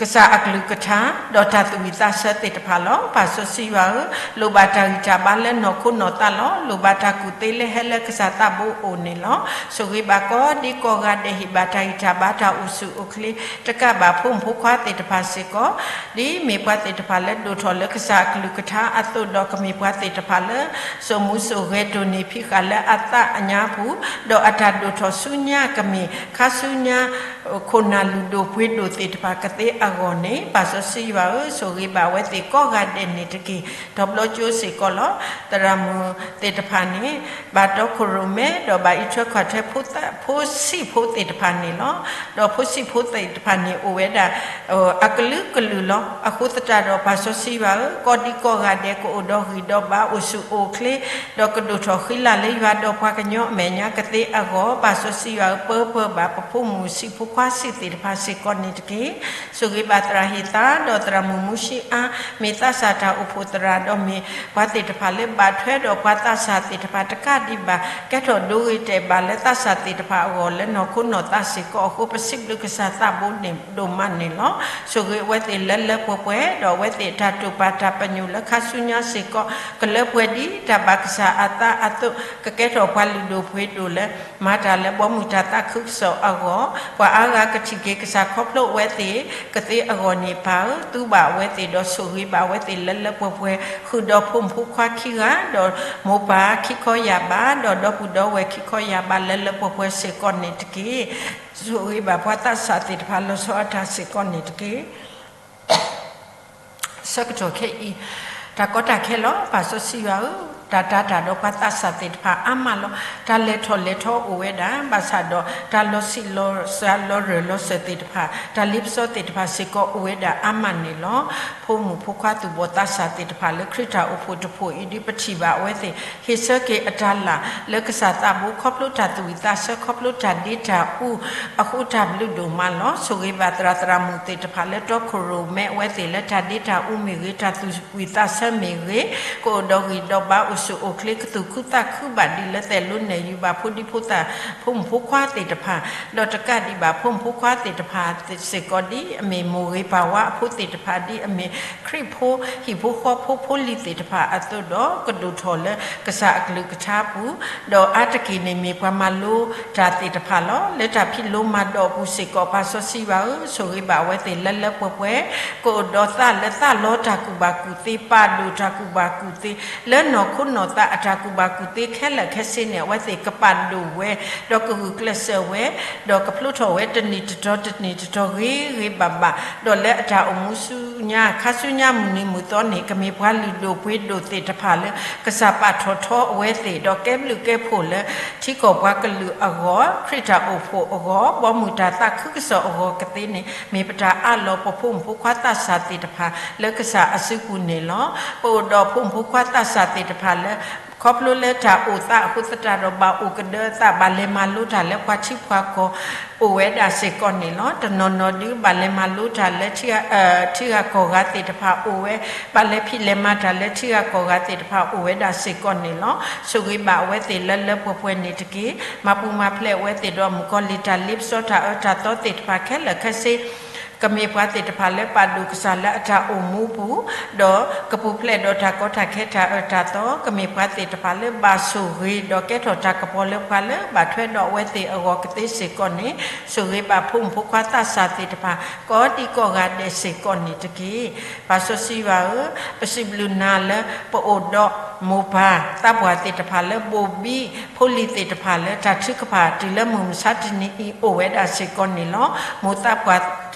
ကစၢ်အကလုၢ်ကထါ ဒီးတၢ်သူၣ်ဝံၣ်သးဆၢသ့ၣ်တဖၣ်လီၤ. ပၢ်စီဆှံယွၤဧၢ, လိၣ်ဘၣ်တၢ်ဂံၢ်တၢ်ဘါလၢနီၢ်ခိနီၢ်သးလီၤ. လိၣ်ဘၣ်တၢ်ကူၣ်သ့လၢဟဲလၢကစၢ်သးဘိအအိၣ်န့ၣ်လီၤ. ဆိၣ်ဂ့ၤဘၣ်ကိးဒံကိးဂၤဒဲး ဟ့ၣ်ဘၣ်တၢ်ဂံၢ်တၢ်ဘါ တၢ်အိၣ်ဆူၣ်အိၣ်ချ့ တကးဘၣ်ဖိမုၣ်ဖိခွါသ့ၣ်တဖၣ်စ့ၢ်ကီး ဒ်မ့ၢ်ပှၤသ့ၣ်တဖၣ်လၢဒိၣ်ထီၣ်လၢကစၢ်အကလုၢ်ကထါအသိးဒီး ကမ့ၢ်ပှၤသ့ၣ်တဖၣ်လၢ စိာ်မူစိာ်ဂဲၤတိၢ်န့ၢ်ဖံးဃာ်လၢအသးအညါပူၤ, ဒီးအတၢ်ဒိၣ်ထီၣ်ဆူညါကမ့ၢ်ခါဆူညါ ခိၣ်နၢ်လုၢ်ဒိၣ်ပှ့ၤဒိၣ်သ့ၣ်တဖၣ်ကသ့အဂီၢ်န့ၣ် ပၢ်စီဆှံယွၤဧၢ, ဆိၣ်ဂ့ၤဘၣ်ဝဲသ့ၣ်ကိးဂၤဒဲးန့ၣ်တက့ၢ်. ဒီးဘျီကၠိစ့ၢ်ကီးလီၤ. သရၣ်မုၣ်သ့ၣ်တဖၣ်န့ၣ် ဘၣ်တီခိၣ်ရိၣ်မဲ ဒီးဘၣ်အံးထွဲကွၢ်ထွဲ ဖိဆံးဖိသ့ၣ်တဖၣ်န့ၣ်လီၤ. ဒီးဖိဆံးဖိသ့ၣ်တဖၣ်န့ၣ် အိၣ်ဝဲဒၣ် အကလုာ်ကလုာ်လီၤ. အဃိသတးဒီး ပၢ်စီဆှံယွၤဧၢ, ကိးဒံကိးဂၤဒဲး ကအိၣ်ဒီးဂံၢ်ဒီးဘါ အိၣ်ဆူၣ်အိၣ်ချ့ ဒီးကဒိၣ်ထီၣ်ဃံလၤလၢယွၤဒီးပှၤကညီအမဲာ်ညါကသ့အဂီၢ်, ပၢ်စီဆှံယွၤဧၢ, ပၢပၢဘၣ်ပဖိမုၣ်ဆံးဖိခွါဆံးသ့ၣ်တဖၣ်စ့ၢ်ကီးန့ၣ်တက့ၢ်. ဆိၣ်ဂ့ၤဘၣ်သရၣ်ဟ့ၣ်သါ ဒီးသရၣ်မုၣ်မူၡံအါ, မ့ၢ်သးစၢ်တၢ်အိၣ်ဖှိၣ်သရၣ် ဒီးမ့ၢ်ပှၤသ့ၣ်တဖၣ်လၢဘၣ်ထွဲဒီးပှၤသးစၢ်သ့ၣ်တဖၣ်တကးဒံးဘၣ် ကဲထီၣ်ဒိဂ့ၤတဲာ်ဘၣ်လၢသးစၢ်သ့ၣ်တဖၣ်အဂီၢ်လၢနီၢ်ခိနီၢ်သးစ့ၢ်ကီးအဃိ ပစံးဘျုးကစၢ်သးဘိန့ၣ်ဒိၣ်မးန့ၣ်လီၤ. ဆိၣ်ဂ့ၤအဝဲသ့ၣ်လၢလၢပှဲၤပှဲၤ ဒီးအဝဲသ့ၣ်တၢ်တိာ်ပာ်တၢ်ပညိၣ်လၢခါဆူညါစ့ၢ်ကီး ကလၢပှဲၤဒ်တၢ်ဘၣ်ကစၢ်အသးအသိး ကကဲထီၣ်ပှၤလုၢ်ဒိၣ်ပှ့ၤဒိၣ်လၢ မၤတၢ်လၢဘီမုၢ်တၢ်သးခုကစီၣ်အဂီၢ်, ပှၤအါဂၤကထံၣ်က့ၤကစၢ်ခီဖျိအဝဲသ့ၣ် ကသ့အဂီၢ်န့ၣ် ပၢ်ဧၢ, သူဘၣ်အဝဲသ့ၣ် ဒီးဆိၣ်ဂ့ၤဘၣ်အဝဲသ့ၣ်လၢလၢပှဲၤပှဲၤ, ဃုာ်ဒီးဖိမုၣ်ဖိခွါခံဂၤ, ဒီးမိၢ်ပၢ်ခံခီယၢ်ဘး, ဒီးဒီပုၢ်ဒီဝဲၢ်ခံခီယၢ်ဘးလၢလၢပှဲၤပှဲၤစ့ၢ်ကီးန့ၣ်တက့ၢ်. ဆိၣ်ဂ့ၤဘၣ်ပှၤသးစၢ်သ့ၣ်တဖၣ်လီၤဆီအတၢ်စ့ၢ်ကီးန့ၣ်တက့ၢ်. ဆၢကတီၢ်ခဲအံၤ တၢ်ကီတၢ်ခဲလီၤ. ပၢ်စီဆှံယွၤဧၢ, တၢ်တာ်တၢ်ဒီးပှၤသးစၢ်သ့ၣ်တဖၣ်အါမးလီၤ. တၢ်လဲၤထီၣ်လဲၤထီအိၣ်ဝဲဒၣ်, ဘၣ်ဆၣ်ဒီးတၢ်လီၤဆံးလီၤစှၤလီၤရၢၢ်လီၤစၢၤသ့ၣ်တဖၣ်, တၢ်လ့ပစီသ့ၣ်တဖၣ်စ့ၢ်ကီးအိၣ်ဝဲဒၣ်အါမးန့ၣ်လီၤ. ဖိမုၣ်ဖိခွါသူၣ်ဘီၣ်သးစၢ်သ့ၣ်တဖၣ်လၢခရံာ်တၢ်အိၣ်ဖှိၣ်တဖှိၣ်အံၤ ဒ်ပထံၣ်ဘၣ်အဝဲသ့ၣ် ဟ့ၣ်ဆၢက့ၤအတၢ်လၢ်လၢကစၢ်သးဘိ ခီဖျိတၢ်သူၣ်ဝံၣ်သးဆၢ ခီဖျိတၢ်ဒ့တၢ်အူ အဃိတၢ်ဘျုးဒိၣ်မးလီၤ. ဆိၣ်ဂ့ၤဘၣ်သရၣ်သရၣ်မုၣ်သ့ၣ်တဖၣ်လၢတီခိၣ်ရိၣ်မဲအဝဲသ့ၣ်လၢတၢ်ဒ့တၢ်အူမ့ၢ်ဂ့ၤ, တၢ်သူၣ်ဝံၣ်သးဆၢမ့ၢ်ဂ့ၤ, ကအိၣ်ဒီးဂံၢ်ဒီးဘါ အိၣ်ဆူၣ်အိၣ်ချ့ ကသူၣ်ခုသးခုဘၣ်ဒ်လၢ သဲးလိနဲၣ်ယုာ်ဘၣ်ဖိဒံဖိသၣ် ဖိမုၣ်ဖိခွါသ့ၣ်တဖၣ်, ဒီးတကးဒံးဘၣ် ဖိမုၣ်ဖိခွါသ့ၣ်တဖၣ်စ့ၢ်ကီး ဒ်အမ့ၢ်မိၢ်ဂ့ၤပၢ်ဝါအဖိသ့ၣ်တဖၣ်, ဒ်အမ့ၢ်ခရံာ်ဖိဟံၣ်ဖိဃီဖိဖိလံၤသ့ၣ်တဖၣ်အသိးဒီး ကဒိၣ်ထီၣ်လၢကစၢ်အကလုၢ်ကထါပူၤ, ဒီးအါတက့ၢ်န့ၣ် မ့ၢ်ပှၤမၤလိတၢ်သ့ၣ်တဖၣ်လီၤ. လၢတၢ်ဖံးလိမၤဒိးအပူၤစ့ၢ်ကီး ပၢ်စီဆှံယွၤဧၢ, ဆိၣ်ဂ့ၤဘၣ်အဝဲသ့ၣ်လၢလၢပှဲၤပှဲၤ, ကအိၣ်ဒီးသးလၢသးလီတၢ်ကူၣ်ဘၣ်ကူၣ်သ့, ပာ်ဒိၣ်တၢ်ကူၣ်ဘၣ်ကူၣ်သ့, လၢနီၢ်ခိနီၢ်သးအတၢ်ကူၣ်ဘၣ်ကူၣ်သ့ခဲလၢာ်ခဲဆ့န့ၣ် အဝဲသ့ၣ်ကပာ်ဒိၣ်ဝဲ, ဒီးကဂုာ်ကျဲးစၢးဝဲ, ဒီးကဖျိထီၣ်ဝဲတနံၤတတီၤတနံၤတတီၤဂ့ၤဂ့ၤဘၣ်ဘၣ်, ဒီးလၢအတၢ်အိၣ်မူဆူညါ ခါဆူညါမုၢ်နံၤမုၢ်သီန့ၣ် ကမ့ၢ်ပှၤလုၢ်ဒိၣ်ပှ့ၤဒိၣ်သ့ၣ်တဖၣ်လၢ ကစၢ်ပာ်ထီၣ်ထီအဝဲသ့ၣ် ဒီးကဲဘျုးကဲဖှိၣ်လၢ ထံကီၢ်ပှၤကလုာ်အဂီၢ်, ခရံာ်တၢ်အိၣ်ဖှိၣ်အဂီၢ်, ဘီမုၢ်တၢ်သးခုကစီၣ်အဂီၢ်ကသ့န့ၣ် မ့ၢ်ပတၢ်အးလီၤပဖိမုၣ်ဖိခွါသးစၢ်သ့ၣ်တဖၣ်လၢကစၢ်အစုပူၤန့ၣ်လီၤ. ပအိၣ်ဒီးဖိမုၣ်ဖိခွါသးစၢ်သ့ၣ်တဖၣ်လၢ ခီဖျိလၢတၢ်အိၣ်သးအဃိသတးဒီး ဘၣ်အိၣ်ကဒၢအသး ဘၣ်လဲၤမၤလိတၢ်လၢပှၤထံပှၤကီၢ် အိၣ်ဝဲဒၣ်စ့ၢ်ကီးန့ၣ်လီၤ. တနီၤနီၤဒုး ဘၣ်လဲၤမၤလိတၢ်လၢ ထံဂၤကီၢ်ဂၤသ့ၣ်တဖၣ်အိၣ်ဝဲ, ဘၣ်လဲၤဖံးလဲၤမၤတၢ်လၢထံဂၤကီၢ်ဂၤသ့ၣ်တဖၣ်အိၣ်ဝဲဒၣ်စ့ၢ်ကီးန့ၣ်လီၤ. ဆိၣ်ဂ့ၤဘၣ်အဝဲသ့ၣ်လၢလၢပှဲၤပှဲၤန့ၣ်တက့ၢ်. မၤပူၤမၤဖျဲးအဝဲသ့ၣ်ဒီး မုၣ်ကီၤလံၢ်တၢ်လ့ပစီတၢ်အၢတၢ်သီသ့ၣ်တဖၣ်ခဲလၢာ်ခဲဆ့ ကမ့ၢ်ပှၤသ့ၣ်တဖၣ်လၢပာ်ဒိၣ်ကစၢ်လၢအတၢ်အိၣ်မူပူၤ, ဒီးကပူၤဖျဲးဒီးတၢ်ကီတၢ်ခဲတၢ်အၢတၢ်သီ, ကမ့ၢ်ပှၤသ့ၣ်တဖၣ်လၢဘၣ်ဆိၣ်ဂ့ၤ ဒီးကဲထီၣ်တၢ်ကပီၤလၢပှၤလၢဘၣ်ထွဲဒီးအဝဲသ့ၣ်အဂီၢ်ကသ့စ့ၢ်ကီးန့ၣ်, ဆိၣ်ဂ့ၤဘၣ်ဖိမုၣ်ဖိခွါသးစၢ်သ့ၣ်တဖၣ် ကိးဒံကိးဂၤဒဲးစ့ၢ်ကီးန့ၣ်တက့ၢ်. ပၢ်စီဆှံယွၤဧၢ, ပစံးဘျုးနၤလၢပအိၣ်ဒီး မိၢ်ပၢ်သးပှၢ်သ့ၣ်တဖၣ်လၢဘိၣ်ဘံၣ်ဖိလံၤသ့ၣ်တဖၣ်လၢတၢ်ထုကဖၣ်တုၤလၢမုၢ်မဆါတနံၤအံၤအိၣ်ဝဲဒၣ်စ့ၢ်ကီးန့ၣ်လီၤ. မိၢ်သးပှၢ်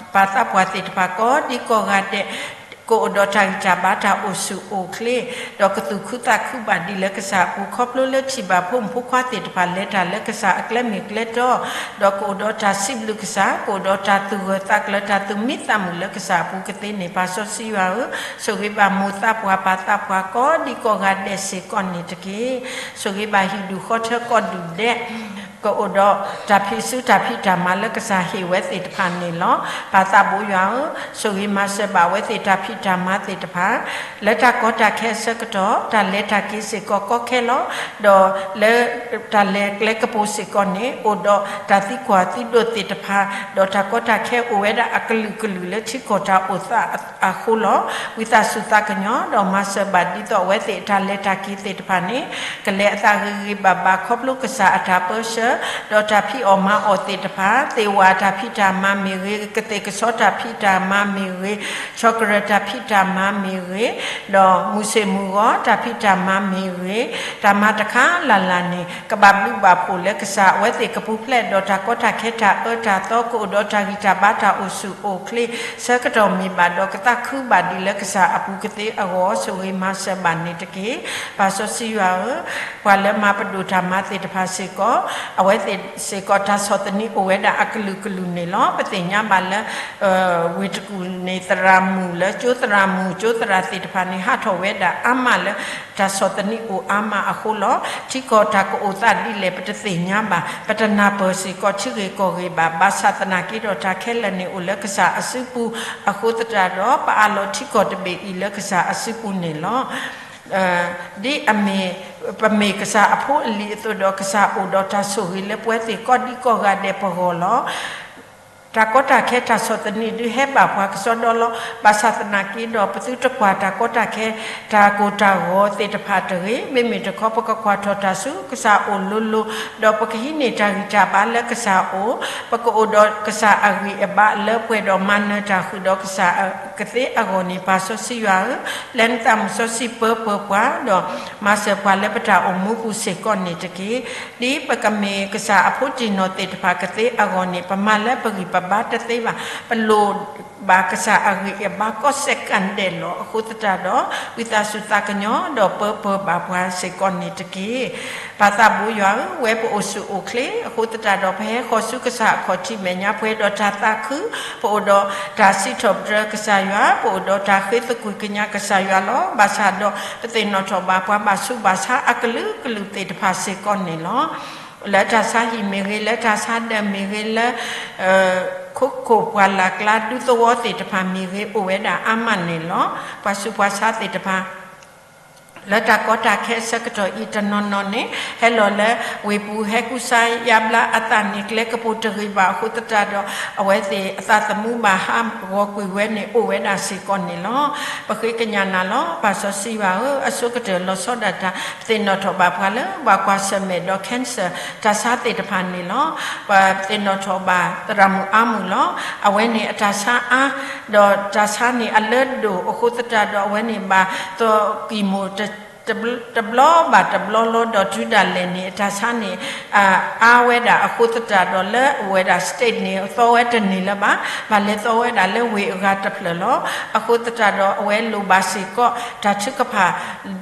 သးပှၢ်သ့ၣ်တဖၣ်ကိးဒံကိးဂၤဒဲး ကအိၣ်ဒီးတၢ်ဂံၢ်တၢ်ဘါတၢ်အိၣ်ဆူၣ်အိၣ်ချ့ ဒီးကသူၣ်ခုသးခုဘၣ်ဒ်လၢကစၢ်အပူၤ ခီဖျိလၢထံၣ်ဘၣ်ဖိမုၣ်ဖိခွါသ့ၣ်တဖၣ်လဲၤတၢ်လၢကစၢ်အကျဲမ့ၢ်ကျဲတီ ဒီးကအိၣ်ဒီးတၢ်စံးဘျုးကစၢ် ကအိၣ်ဒီးတၢ်သူၣ်ဂၢၢ်သးကျၢၤ တၢ်သူၣ်မံသးမုာ်လၢကစၢ်အပူၤကသ့န့ၣ် ပၢ်စီဆှံယွၤဧၢ, ဆိၣ်ဂ့ၤဘၣ်မိၢ်သးပှၢ်ပၢ်သးပှၢ်ကိးဒံကိးဂၤဒဲးစ့ၢ်ကီးန့ၣ်တက့ၢ်. ဆိၣ်ဂ့ၤဘၣ်ဟံၣ်ဒူၣ်ဃီထၢကိးဒူၣ်ဒဲး ကအိၣ်ဒီးတၢ်ဖံးစုတၢ်ဖံးတၢ်မၤလၢကစၢ်ဟ့ၣ်ဝဲသ့ၣ်တဖၣ်န့ၣ်လီၤ. ပၢ်သးဘိယွၤဧၢ, ဆိၣ်ဂ့ၤမၤစၢၤဘၣ်အဝဲသ့ၣ်တၢ်ဖံးတၢ်မၤသ့ၣ်တဖၣ် လၢတၢ်ကီတၢ်ခဲအဆၢကတီၢ် တၢ်လဲၤတၢ်က့ၤစ့ၢ်ကီးကီခဲလီၤ. ဒီးလၢတၢ်လဲၤကျဲကပူၤစ့ၢ်ကီးန့ၣ် အိၣ်ဒီးတၢ်သံကွၢ်သံဒိးသ့ၣ်တဖၣ် ဒီးတၢ်ကီတၢ်ခဲအိၣ်ဝဲဒၣ်အကလုာ်ကလုာ်လၢထံကီၢ်တၢ်အိၣ်သးအဃိလီၤ. ဝံသးစူၤသးကညီၤ ဒီးမၤစၢၤဘၣ်ဒ်သိးအဝဲသ့ၣ်တၢ်လဲၤတၢ်က့ၤသ့ၣ်တဖၣ်န့ၣ် ကလဲၤအသးဂ့ၤဂ့ၤဘၣ်ဘၣ်ခီဖျိကစၢ်အတၢ်ပၢဆှၢ ဒီးတၢ်ဖံးအီၣ်မၤအီၣ်သ့ၣ်တဖၣ် သ့ၣ်ဝၣ်တၢ်ဖံးတၢ်မၤမ့ၢ်ဂ့ၤ, ကသ့ၣ်ကဆီတၢ်ဖံးတၢ်မၤမ့ၢ်ဂ့ၤ, ဆီၣ်ကရၢၢ်တၢ်ဖံးတၢ်မၤမ့ၢ်ဂ့ၤ, ဒီးမုၢ်ဆ့ၣ်မုၢ်ဂီၤတၢ်ဖံးတၢ်မၤမ့ၢ်ဂ့ၤ, တၢ်မၤတခါလၢ်လၢ်န့ၣ် ကဘၣ်ဘျုးဘၣ်ဖှိၣ်လၢကစၢ်အဝဲသ့ၣ်ကပူၤဖျဲးဒီးတၢ်ကီတၢ်ခဲတၢ်အၢတၢ်သီ ကအိၣ်ဒီးတၢ်ဂံၢ်တၢ်ဘါတၢ်အိၣ်ဆူၣ်အိၣ်ချ့ ဆၢကတီၢ်မ့ၢ်ဘၣ်ဒီးကသးခုဘၣ်ဒ်လၢကစၢ်အပူၤကသ့အဂီၢ် ဆိၣ်ဂ့ၤမၤစၢၤဘၣ်န့ၣ်တက့ၢ်. ပၢ်စီဆှံယွၤဧၢ, ပှၤလၢမၤပဒိၣ်တၢ်မၤသ့ၣ်တဖၣ်စ့ၢ်ကီး အဝဲသ့ၣ်စ့ၢ်ကီးတၢ်ဆီၣ်သနံးအိၣ်ဝဲဒၣ်အကလုာ်ကလုာ်န့ၣ်လီၤ. ပသ့ၣ်ညါဘၣ်လၢ ဝ့ၢ်တကူၣ်န့ၣ် သရၣ်မုၣ်လၢကၠိသရၣ်မုၣ် ကၠိသရၣ်သ့ၣ်တဖၣ်န့ၣ် ဟးထီၣ်ဝဲဒၣ်အါမးလၢ တၢ်ဆီၣ်သနံးအိၣ်အါမးအဃိလီၤ. ထံကီၢ်တၢ်ကအိၣ်သးဒ်လဲၣ် ပတသ့ၣ်ညါဘၣ်, ပတနၢ်ပၢၢ်စ့ၢ်ကီးထံဂ့ၢ်ကီၢ်ဂ့ၢ်ဘၣ်, ဘၣ်ဆၣ်သနာ်က့ဒီးတၢ်ခဲလၢာ်န့ၣ်အိၣ်လၢကစၢ်အစုပူၤအဃိသတးဒီး ပအးလီၤထံကီၢ်တဘ့ၣ်အံၤလၢကစၢ်အစုပူၤန့ၣ်လီၤ. ဒ်အမ့ၢ် ပမ့ၢ်ကစၢ်အဖိအလံၤအသိးဒီး ကစၢ်အိၣ်ဒီးတၢ်ဆိၣ်ဂ့ၤလၢပဝဲသ့ၣ်ကိးဒံကိးဂၤဒဲးပဂီၢ်လီၤ. တၢ်ကီတၢ်ခဲတၢ်ဆီၣ်သနံးဒုးဟဲဘၣ်ပှၤကစီဒီလီၤ. ဘၣ်ဆၣ်သနာ်က့ဒီး ပသုတကွၢ်တၢ်ကီတၢ်ခဲ တၢ်ကိၢ်တၢ်ဂီၤသ့ၣ်တဖၣ်တဂ့ၤ, မ့မ့ၢ်တခီ ပကကွၢ်ထီၣ်တၢ်ဆူကစၢ်အအိၣ်လိၤလိၤ, ဒီးပကဟံးန့ၢ်တၢ်ဂံၢ်တၢ်ဘါလၢကစၢ်အအိၣ်, ပကအိၣ်ဒီးကစၢ်အဂံၢ်အဘါလၢပှဲၤဒီးမၤနၢၤတၢ်ဃုာ်ဒီးကစၢ်ကသ့အဂီၢ်န့ၣ် ပၢ်စီဆှံယွၤဧၢ, လၢနသးမုၢ်စီဆှံပၢပၢၤပှၤဒီး မၤစၢၤပှၤလၢပတၢ်အိၣ်မူပူၤစ့ၢ်ကီးန့ၣ်တက့ၢ်. ဒ်ပကမ့ၢ်ကစၢ်အဖိတံၢ်နီၢ်သ့ၣ်တဖၣ်ကသ့အဂီၢ်န့ၣ် ပမၤလၢပဂံၢ်ပဘါတသ့ဘၣ်. ပလိၣ်ဘၣ်ကစၢ်အဂံၢ်အဘါကိးစဲးကၣ်ဒဲးလီၤ. အဃိသတးဒီး ဝံသးစူၤသးကညီၤဒီးပၢပၢၤဘၣ်ပှၤစ့ၢ်ကီးန့ၣ်တက့ၢ်. ပၢ်သးဘိယွၤဧၢ, ဝဲပအိၣ်ဆူၣ်အိၣ်ချ့အဃိသတးဒီး ပဟဲဃီၤဆူကစၢ်အခီၣ်ထံးမဲာ်ညါပှဲၤဒီးတၢ်သးခု, ပအိၣ်ဒီးတၢ်စံးထီၣ်ပတြၢၤကစၢ်ယွၤ, ပအိၣ်ဒီးတၢ်ဃ့သကွံၢ်ကညးကစၢ်ယွၤလီၤ. ဘၣ်ဆၣ်ဒီး ပသ့ၣ်နီၣ်ထီၣ်ဘၣ်ပှၤဘၣ်ဆူးဘၣ်ဆါအကလုာ်ကလုာ်သ့ၣ်တဖၣ်စ့ၢ်ကီးန့ၣ်လီၤ. လၢတၢ်ဆါဟံၣ်မ့ၢ်ဂ့ၤ, လၢတၢ်ဆါဒၢးမ့ၢ်ဂ့ၤ, လၢ ခိခိၣ်ပှၢ်လၢ်ကျါဒူသဝီသ့ၣ်တဖၣ်မ့ၢ်ဂ့ၤ အိၣ်ဝဲဒၣ်အါမးန့ၣ်လီၤ. ပှၤဆူးပှၤဆါသ့ၣ်တဖၣ် လၢတၢ်ကီတၢ်ခဲအဆၢကတီၢ်အံၤတနီၤနီၤန့ၣ် ဟဲလီၤလၢဝ့ၢ်ပူၤ ဟဲကူစါယါဘျါအသးန့ၣ် ကျဲကပူၤတဂ့ၤဘၣ်အဃိသတးဒီး အဝဲသ့ၣ်အသးသမူဘၣ်ဟးဂီၤကွံာ်ဝဲန့ၣ် အိၣ်ဝဲဒၣ်စ့ၢ်ကီးန့ၣ်လီၤ. ပဃ့ကညးနၤလီၤ. ပၢ်စီဆှံယွၤဧၢ, အဆိကတၢၢ်လီၤဆီဒၣ်တၢ် ပသ့ၣ်နီၣ်ထီၣ်ဘၣ်ပှၤလၢဘၣ်ကွၢ်ဆၢၣ်မဲာ်ဒီး cancer တၢ်ဆါသ့ၣ်တဖၣ်န့ၣ်လီၤ. ပသ့ၣ်နီၣ်ထီၣ်ဘၣ်သရၣ်မုၣ်အါမုၣ်လီၤ. အဝဲန့ၣ်အတၢ်ဆါအါ ဒီးတၢ်ဆါန့ၣ်အလၢဒိၣ်အဃိသတးဒီး အဝဲန့ၣ်ဘၣ်သီကံၢ်မိၢ် တဘျီဘၣ်တဘျီလီၤ. ဒီးတုၤဒၣ်လဲာ်န့ၣ် အတၢ်ဆါန့ၣ် အါဝဲဒၣ်အဃိသတးဒီး လၢအဝဲဒၣ် state န့ၣ် သီဝဲတန့ၢ်လၢၤဘၣ်. ဘၣ်လဲၤသီဝဲဒၣ်လၢဝ့ၢ်အဂၤတဖျၢၣ်လီၤ. အဃိသတးဒီး အဝဲလိၣ်ဘၣ်စ့ၢ်ကီး တၢ်ထုကဖၣ်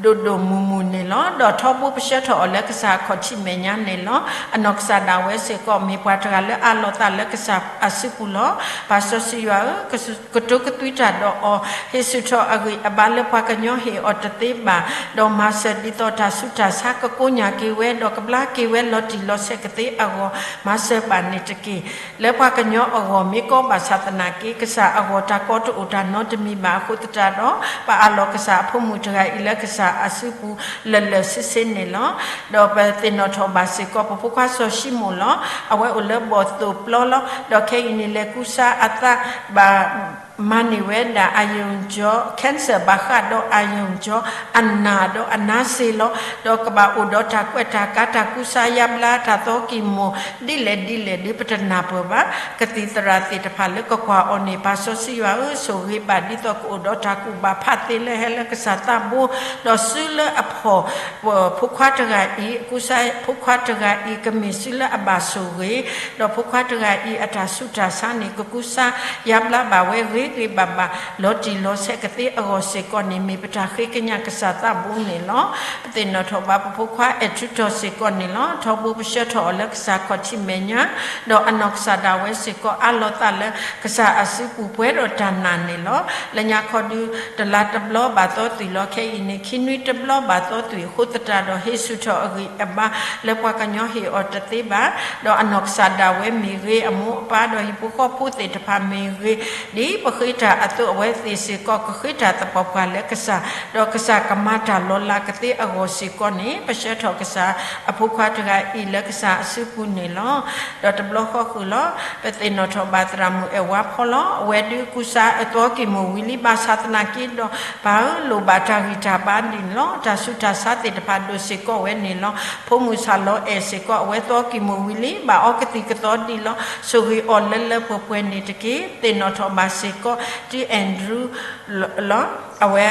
ဒိၣ်ဒိၣ်မုၢ်မုၢ်န့ၣ်လီၤ. ဒီးထီဘိပဆှၢထီၣ်အီၤလၢကစၢ်အခီၣ်ထံးမဲာ်ညါန့ၣ်လီၤ. အနီၢ်ကစၢ်ဒၣ်ဝဲစ့ၢ်ကီး မ့ၢ်ပှၤတဂၤလၢအးလီၤသးလၢကစၢ်အစုပူၤလီၤ. ပၢ်စီဆှံယွၤဧၢ, ကတိၤကသွံတၢ်ဒီးအီၤ, ဟ့ၣ်ဆူၣ်ထီၣ်အဂံၢ်အဘါလၢပှၤကညီဟ့ၣ်အီၤတသ့ဘၣ်, ဒီးမၤစၢၤဒ်သိးတၢ်ဆူးတၢ်ဆါကကိညၢ်က့ၤဝဲ ဒီးကဘျါက့ၤဝဲလီၤတံၢ်လီၤဆဲးကသ့အဂီၢ် မၤစၢၤဘၣ်န့ၣ်တက့ၢ်. လၢပှၤကညီအဂီၢ်မ့ၢ်ကီဘၣ်ဆၣ်သနာ်က့ ကစၢ်အဂီၢ်တၢ်ကီတအိၣ်တၢ်နီတမံၤဘၣ်အဃိသတးဒီး ပအးလီၤကစၢ်အဖိမုၣ်တဂၤအံၤလၢကစၢ်အစုပူၤလၢာ်လၢာ်ဆ့ဆ့န့ၣ်လီၤ. ဒီးပသ့ၣ်နီၣ်ထီၣ်ဘၣ်စ့ၢ်ကီး ပဖိခွါစီၤၡံမိၣ်လီၤ. အဝဲအိၣ်လၢဘီၣ်သိၣ်ပျီလီၤ. ဒီးခဲအံၤန့ၣ် လဲၤကူစါအသးဘၣ် မၤန့ၢ်ဝဲဒၣ် အာရုံကြော cancer ဘၣ်ဃးဒီး အာရုံကြော အနာဒီးအနာစ့လီၤ. ဒီးကဘၣ်အိၣ်ဒီးတၢ်ကွဲးတၢ်ကါ တၢ်ကူစါယါဘျါတၢ်သီကံၢ်မီၢ် ဒ်လဲၣ်ဒ်လဲၣ်ဒ်ပတနၢ်ပၢၢ်ဘၣ်. ကသံၣ်သရၣ်သ့ၣ်တဖၣ်လၢကကွၢ်အီၤန့ၣ် ပၢ်စီဆှံယွၤဧၢ, ဆိၣ်ဂ့ၤဘၣ်ဒ်သိးကအိၣ်ဒီးတၢ်ကူၣ်ဘၣ်ဖးသ့လၢဟဲလၢကစၢ်သးဘိ, ဒီးစုလၢအဖီၣ် ဖိခွါတဂၤအံၤ အကူစါ ဖိခွါတဂၤအံၤ ကမ့ၢ်စုလၢအဘၣ်ဆိၣ်ဂ့ၤ, ဒီးဖိခွါတဂၤအံၤ အတၢ်ဆူးတၢ်ဆါန့ၣ် ကကူစါယါဘျါဘၣ်ဝဲဂ့ၤဂ့ၤဘၣ်ဘၣ် လီၤတံၢ်လီၤဆဲးကသ့အဂီၢ်စ့ၢ်ကီးန့ၣ် မ့ၢ်ပတၢ်ဃ့ကညးကစၢ်သးဘိန့ၣ်လီၤ. ပသ့ၣ်နီၣ်ထီၣ်ဘၣ်ပဖိခွါအဲၣ်ထူထီၣ်စ့ၢ်ကီးန့ၣ်လီၤ. ထီဘိပဆှၢထီၣ်အီၤလၢကစၢ်ခီၣ်ထံးမဲာ်ညါ, ဒီးအနီၢ်ကစၢ်ဒၣ်ဝဲစ့ၢ်ကီးအးလီၤသးလၢကစၢ်အစုပူၤပှဲၤဒီးတၢ်နာ်န့ၣ်လီၤ. လၢညါခီဒု တလါတဘျီဘၣ်သီသွံၣ်လီၤ. ခဲအံၤန့ၣ် ခံနွံတဘျီဘၣ်သီသွံၣ်အဃိသတးဒီး ဟ့ၣ်ဆူၣ်ထီၣ်အဂံၢ်အဘါလၢပှၤကညီဟ့ၣ်အီၤတသ့ဘၣ်, ဒီးအနီၢ်ကစၢ်ဒၣ်ဝဲမ့ၢ်ဂ့ၤ, အမိၢ်အပၢ်ဒီးဟံၣ်ဖိဃီဖိသ့ၣ်တဖၣ်မ့ၢ်ဂ့ၤ, ဒ်ပဃ့တၢ်အသိး အဝဲသ့ၣ်စ့ၢ်ကီးကဃ့တၢ်သပှၢ်ပှၢ်လၢကစၢ်, ဒီးကစၢ်ကမၤတၢ်လီၤလးကသ့အဂီၢ်စ့ၢ်ကီးန့ၣ် ပဆှၢထီၣ်ကစၢ်အဖိခွါတဂၤအံၤလၢကစၢ်အစုပူၤန့ၣ်လီၤ. ဒီးတဘျီဃီဃုာ်လီၤ. ပသ့ၣ်နီၣ်ထီၣ်ဘၣ်သရၣ်မုၣ်အဲၣ်ဝါဖီလီၤ. အဝဲဒုးကူစါအသီကံၢ်မီၢ်ဝံၤလံ ဘၣ်ဆၣ်သနာ်က့ဒီး ပၢ်ဧၢ လိၣ်ဘၣ်တၢ်ဂံၢ်တၢ်ဘါဒ်န့ၣ်လီၤ. တၢ်ဆူးတၢ်ဆါသ့ၣ်တဖၣ်ဒိၣ်စ့ၢ်ကီးဝဲန့ၣ်လီၤ. ဖိမုၣ်ဆၣ်လီၤအဲၣ်စ့ၢ်ကီး အဝဲသီကံၢ်မီၢ်ဝံၤလံ ဘၣ်အီကသံၣ်ကသီဒံးလီၤ. ဆိၣ်ဂ့ၤအီၤလၢလၢပှဲၤပှဲၤန့ၣ်တက့ၢ်. သ့ၣ်နီၣ်ထီၣ်ဘၣ်စ့ၢ်ကီး တံ Andrew လီၤ. အဝဲ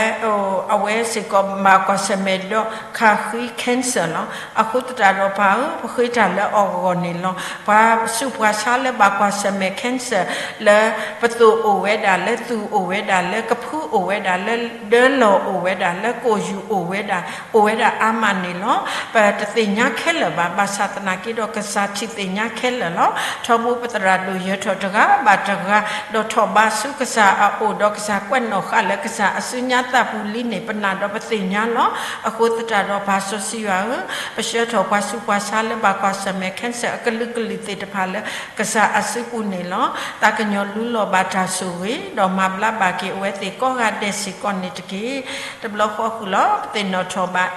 အဝဲစ့ၢ်ကီးမၤကွၢ်ဆၢၣ်မဲာ်ဒီးခါဃံ cancer လီၤ. အဃိသတးဒီးပၢ်ဧၢ ပဃ့တၢ်လၢအီၤအဂီၢ်န့ၣ်လီၤ. ပှၤဆူးပှၤဆါလၢဘၣ်ကွၢ်ဆၢၣ်မဲာ် cancer လၢပသိၣ်အိၣ်ဝဲဒၣ်, လၢသူၣ်အိၣ်ဝဲဒၣ်, လၢကဖုအိၣ်ဝဲဒၣ်, လၢဒၢလီၢ်အိၣ်ဝဲဒၣ်, လၢကိၣ်ယူၢ်အိၣ်ဝဲဒၣ်, အိၣ်ဝဲဒၣ်အါမးန့ၣ်လီၤ. ပတသ့ၣ်ညါခဲလၢာ်ဘၣ်. ဘၣ်ဆၣ်သနာ်က့ဒီး ကစၢ်ထံၣ်သ့ၣ်ညါခဲလၢာ်လီၤ. ထီဘိပသရၣ်ဒိၣ်ယၢၤထီၣ်တဂၤဘၣ်တဂၤ, ဒီးထီၣ်ဘးဆူကစၢ်အအိၣ်, ဒီးကစၢ်ကွဲးနီၣ်ဃာ်လၢကစၢ်အစုညါသးပူၤလံန့ၣ် ပနာ်ဒီးပသ့ၣ်ညါလီၤ. အဃိသတးဒီးပၢ်စီဆှံယွၤဧၢ, ပဆှၢထီၣ်ပှၤဆူးပှၤဆါလၢဘၣ်ကွၢ်ဆၢၣ်မဲာ် cancer အကလုာ်ကလုာ်သ့ၣ်တဖၣ်လၢကစၢ်အစုပူၤန့ၣ်လီၤ. သးကညီၤလူလီၤဘၣ်တၢ်ဆိၣ်ဂ့ၤ, ဒီးမၤဘျါဘၣ်က့ၤအဝဲသ့ၣ်ကိးဂၤဒဲးစ့ၢ်ကီးန့ၣ်တက့ၢ်. တဘျီဃီဃုာ်လီၤ. ပသ့ၣ်နီၣ်ထီၣ်ဘၣ်